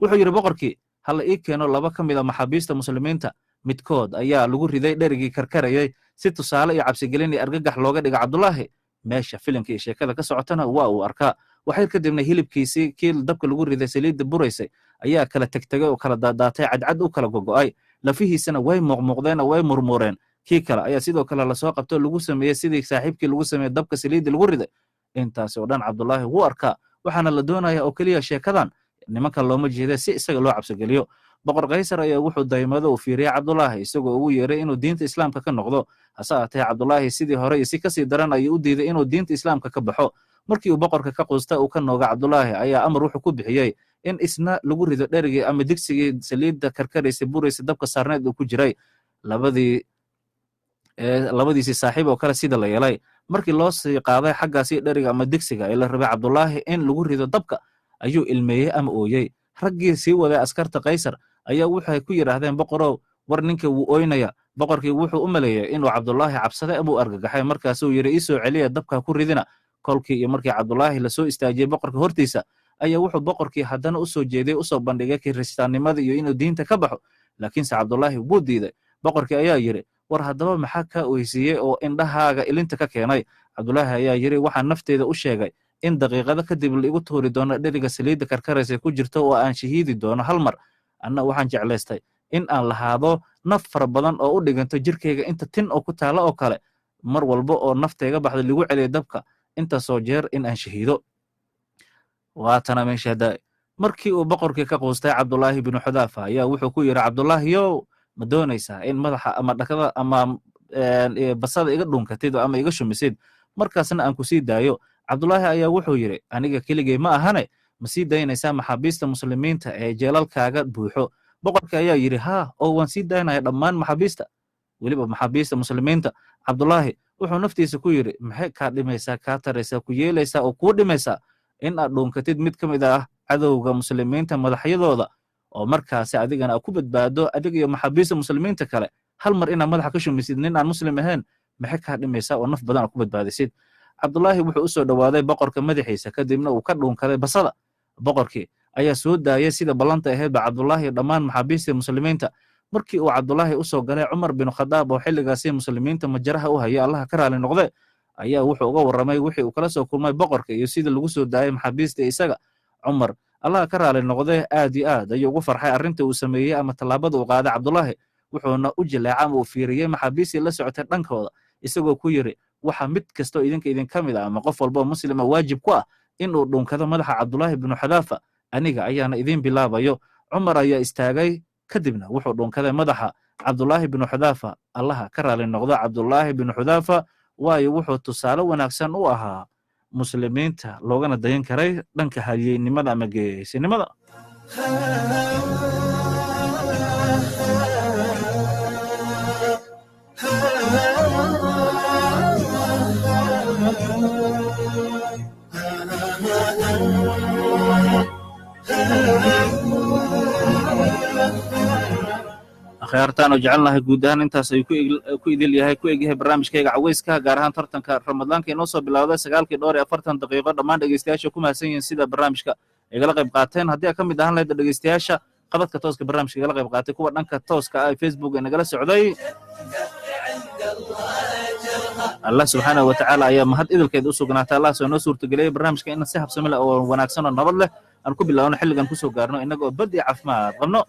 Wuxuu yidhi boqorkii: "Hala ii keeno laba ka mid a maxaabiista muslimiinta." Midkood ayaa lagu riday dherigii karkarayay si tusaale iyo cabsigelin iyo argagax looga dhiga Cabdulaahi. Meesha filimka iyo sheekada ka socotana waa uu arkaa. Waxyar kadibna hilibkiisii kii dabka lagu riday saliidda buraysay ayaa kala tegtegay oo kala daadaatay, cadcad u kala gogo'ay, lafihiisana way muuqmuuqdeen oo way murmureen. Kii kale ayaa sidoo kale lasoo qabto, lagu sameeyey sidii saaxiibkii lagu sameeyey, dabka saliidda lagu riday. Intaasi oo dhan Cabdulaahi wuu arkaa, waxaana la doonaya oo keliya sheekadan nimanka looma jeeda si isaga loo cabsigeliyo. Boqor Kaysar ayaa wuxuu daymado uu fiiriyey Cabdulaahi, isagoo ugu yeeray inuu diinta islaamka ka noqdo. Hase ahaatee Cabdulaahi sidii hore iyo si kasii daran ayuu u diiday inuu diinta islaamka ka baxo. Markii uu boqorka ka quusta, uu ka nooga, Cabdulaahi ayaa amar wuxuu ku bixiyey In isna lagu rido dherigii ama digsigii saliidda karkaraysa buraysa dabka saarneed uu ku jiray labadiisii saaxiib oo kale. Sida la yeelay, markii loo sii qaaday xaggaasi dheriga ama digsiga ee la rabay Cabdullaahi in lagu rido dabka, ayuu ilmeeyey ama ooyey. Raggii sii waday askarta Kaysar ayaa waxay ku yidhaahdeen: "Boqorow, war ninka wuu ooynaya." Boqorkii wuxuu u maleeyey inuu Cabdullaahi cabsaday ama uu argagaxay. Markaasuu yidhi: "Ii soo celiya, dabka ku ridina." Kolkii iyo markii Cabdullaahi lasoo istaajiyey boqorka hortiisa, ayaa wuxuu boqorkii haddana usoo jeeday, usoo bandhigay kiristaannimada iyo inuu diinta ka baxo, laakiinse Cabdullaahi wuu diiday. Boqorkii ayaa yidhi: "War haddaba maxaa kaa oysiiyey oo indhahaaga ilinta ka keenay?" Cabdullaahi ayaa yidhi: "Waxaan nafteeda u sheegay in daqiiqado kadib la igu tuuri doono dheriga saliidda karkaraysa ku jirto oo aan shahiidi doono hal mar. Anna waxaan jeclaystay in aan lahaado naf fara badan oo u dhiganto jirkayga inta tin oo ku taalla oo kale. Mar walba oo naftayga baxda lagu celiyo dabka intaasoo jeer in aan shahiido." Waatana meesha hadda. Markii uu boqorkii ka quustay Cabdullaahi binu Xudaafa, ayaa wuxuu ku yidhi: "Cabdullaahi yow, ma doonaysaa in madaxa ama dhakada ama basada iga dhunkatid ama iga shumisid, markaasna aan ku sii daayo?" Cabdullaahi ayaa wuxuu yidhi: "Aniga keligay ma ahane, ma sii daynaysaa maxaabiista muslimiinta ee jeelalkaaga buuxo?" Boqorkii ayaa yidhi: "Haa, oo waan sii daynaya dhammaan maxaabiista, weliba maxaabiista muslimiinta." Cabdullaahi wuxuu naftiisa ku yidhi: "Maxay kaa dhimaysaa, kaa taraysaa, ku yeelaysaa oo kuu dhimaysaa in aad dhunkatid mid ka mid ah cadowga muslimiinta madaxyadooda, oo markaasi adigana aad ku badbaado, adiga iyo maxaabiista muslimiinta kale? Hal mar inaad madaxa ka shumisid nin aan muslim ahayn maxay kaa dhimaysaa oo naf badan aad ku badbaadisid?" Cabdullaahi wuxuu u soo dhowaaday boqorka madaxiisa, kadibna uu ka dhuunkaday basada. Boqorkii ayaa soo daayay, sida ballanta ahaydba, Cabdullaahi dhammaan maxaabiistii muslimiinta. Markii uu Cabdullaahi usoo galay Cumar bin Khadaab, oo xilligaasi muslimiinta majaraha u hayay, Allaha ka raali noqde, ayaa wuxuu uga warramay wixii uu kala soo kulmay boqorka iyo sidii lagu soo daayay maxaabiista isaga. Cumar, Allaha ka raali noqde, aad iyo aad ayuu ugu farxay arrinta uu sameeyey ama tallaabada uu qaaday Cabdullaahi, wuxuuna u jileeca ama uu fiiriyey maxaabiistii la socotay dhankooda, isagoo ku yidhi: "Waxa mid kastoo idinka idinka mid ah ama qof walba oo muslima waajib ku ah inuu dhunkado madaxa Cabdullaahi binu Xudaafa. Aniga ayaana idiin bilaabayo." Cumar ayaa istaagay, kadibna wuxuu dhunkaday madaxa Cabdullaahi binu Xudaafa. Allaha ka raali noqdo Cabdullaahi binu Xudaafa, waayo wuxuu tusaale wanaagsan u ahaa muslimiinta, loogana dayan karay dhanka halyeynimada ama geesinimada. Akhyaartaan oo jecelnahay, guud ahaan intaas ayuu ku idil yahay, ku egyahay barnaamijkayga caweyska, gaar ahaan tartanka Ramadaanka inoo soo bilowday 9:44. Dhammaan dhegeystayaasha ku mahadsan yihiin sida barnaamijka igala qayb qaateen. Haddii aad ka mid ahaan lahayd dhegeystayaasha qadadka tooska barnaamijka igala qayb qaatay, kuwa dhanka tooska ah ee Facebook ee nagala socday, Allah subxaanahu watacaala ayaa mahad idilkeed u sugnaatay. Allah soo noo suurtageliyey barnaamijka inaan si habsami leh oo wanaagsan oo nabad leh aan ku bilaawno, xilligan kusoo gaarno innaga oo bad iyo caafimaad qabno.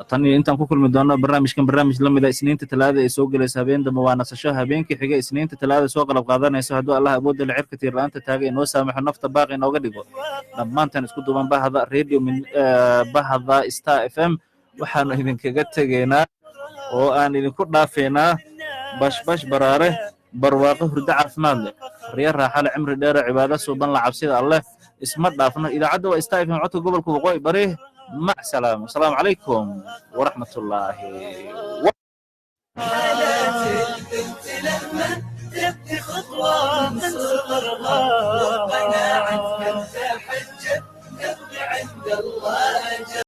Tan iyo intaan ku kulmi doono barnaamijkan barnaamij la mida Isniinta Talaada ee soo gelaysa, habeen dambe waa nasasho, habeenkii xiga Isniinta Talaada soo qalab qaadanayso, hadduu Allah awoodda la cirka tiir la'aanta taaga inoo saamaxo, nafta baaqi inooga dhigo. Dhammaantan isku duuban bahda radio bahda Star FM waxaanu idinkaga tegaynaa oo aan idinku dhaafeynaa bashbash, baraare, barwaaqo, hurdo caafimaad leh, riyo raaxa leh, cimri dheere, cibaado suuban, la cabsida Alleh. Isma dhaafno. Idaacadda waa Star FM, codka gobolka Waqooyi Bari. Mac salaama. Asalaamu calaykum waraxmatullaahi. البنت لما تبدي خطوة من صغرها وقناعة تحجب تبغي عند الله أجر.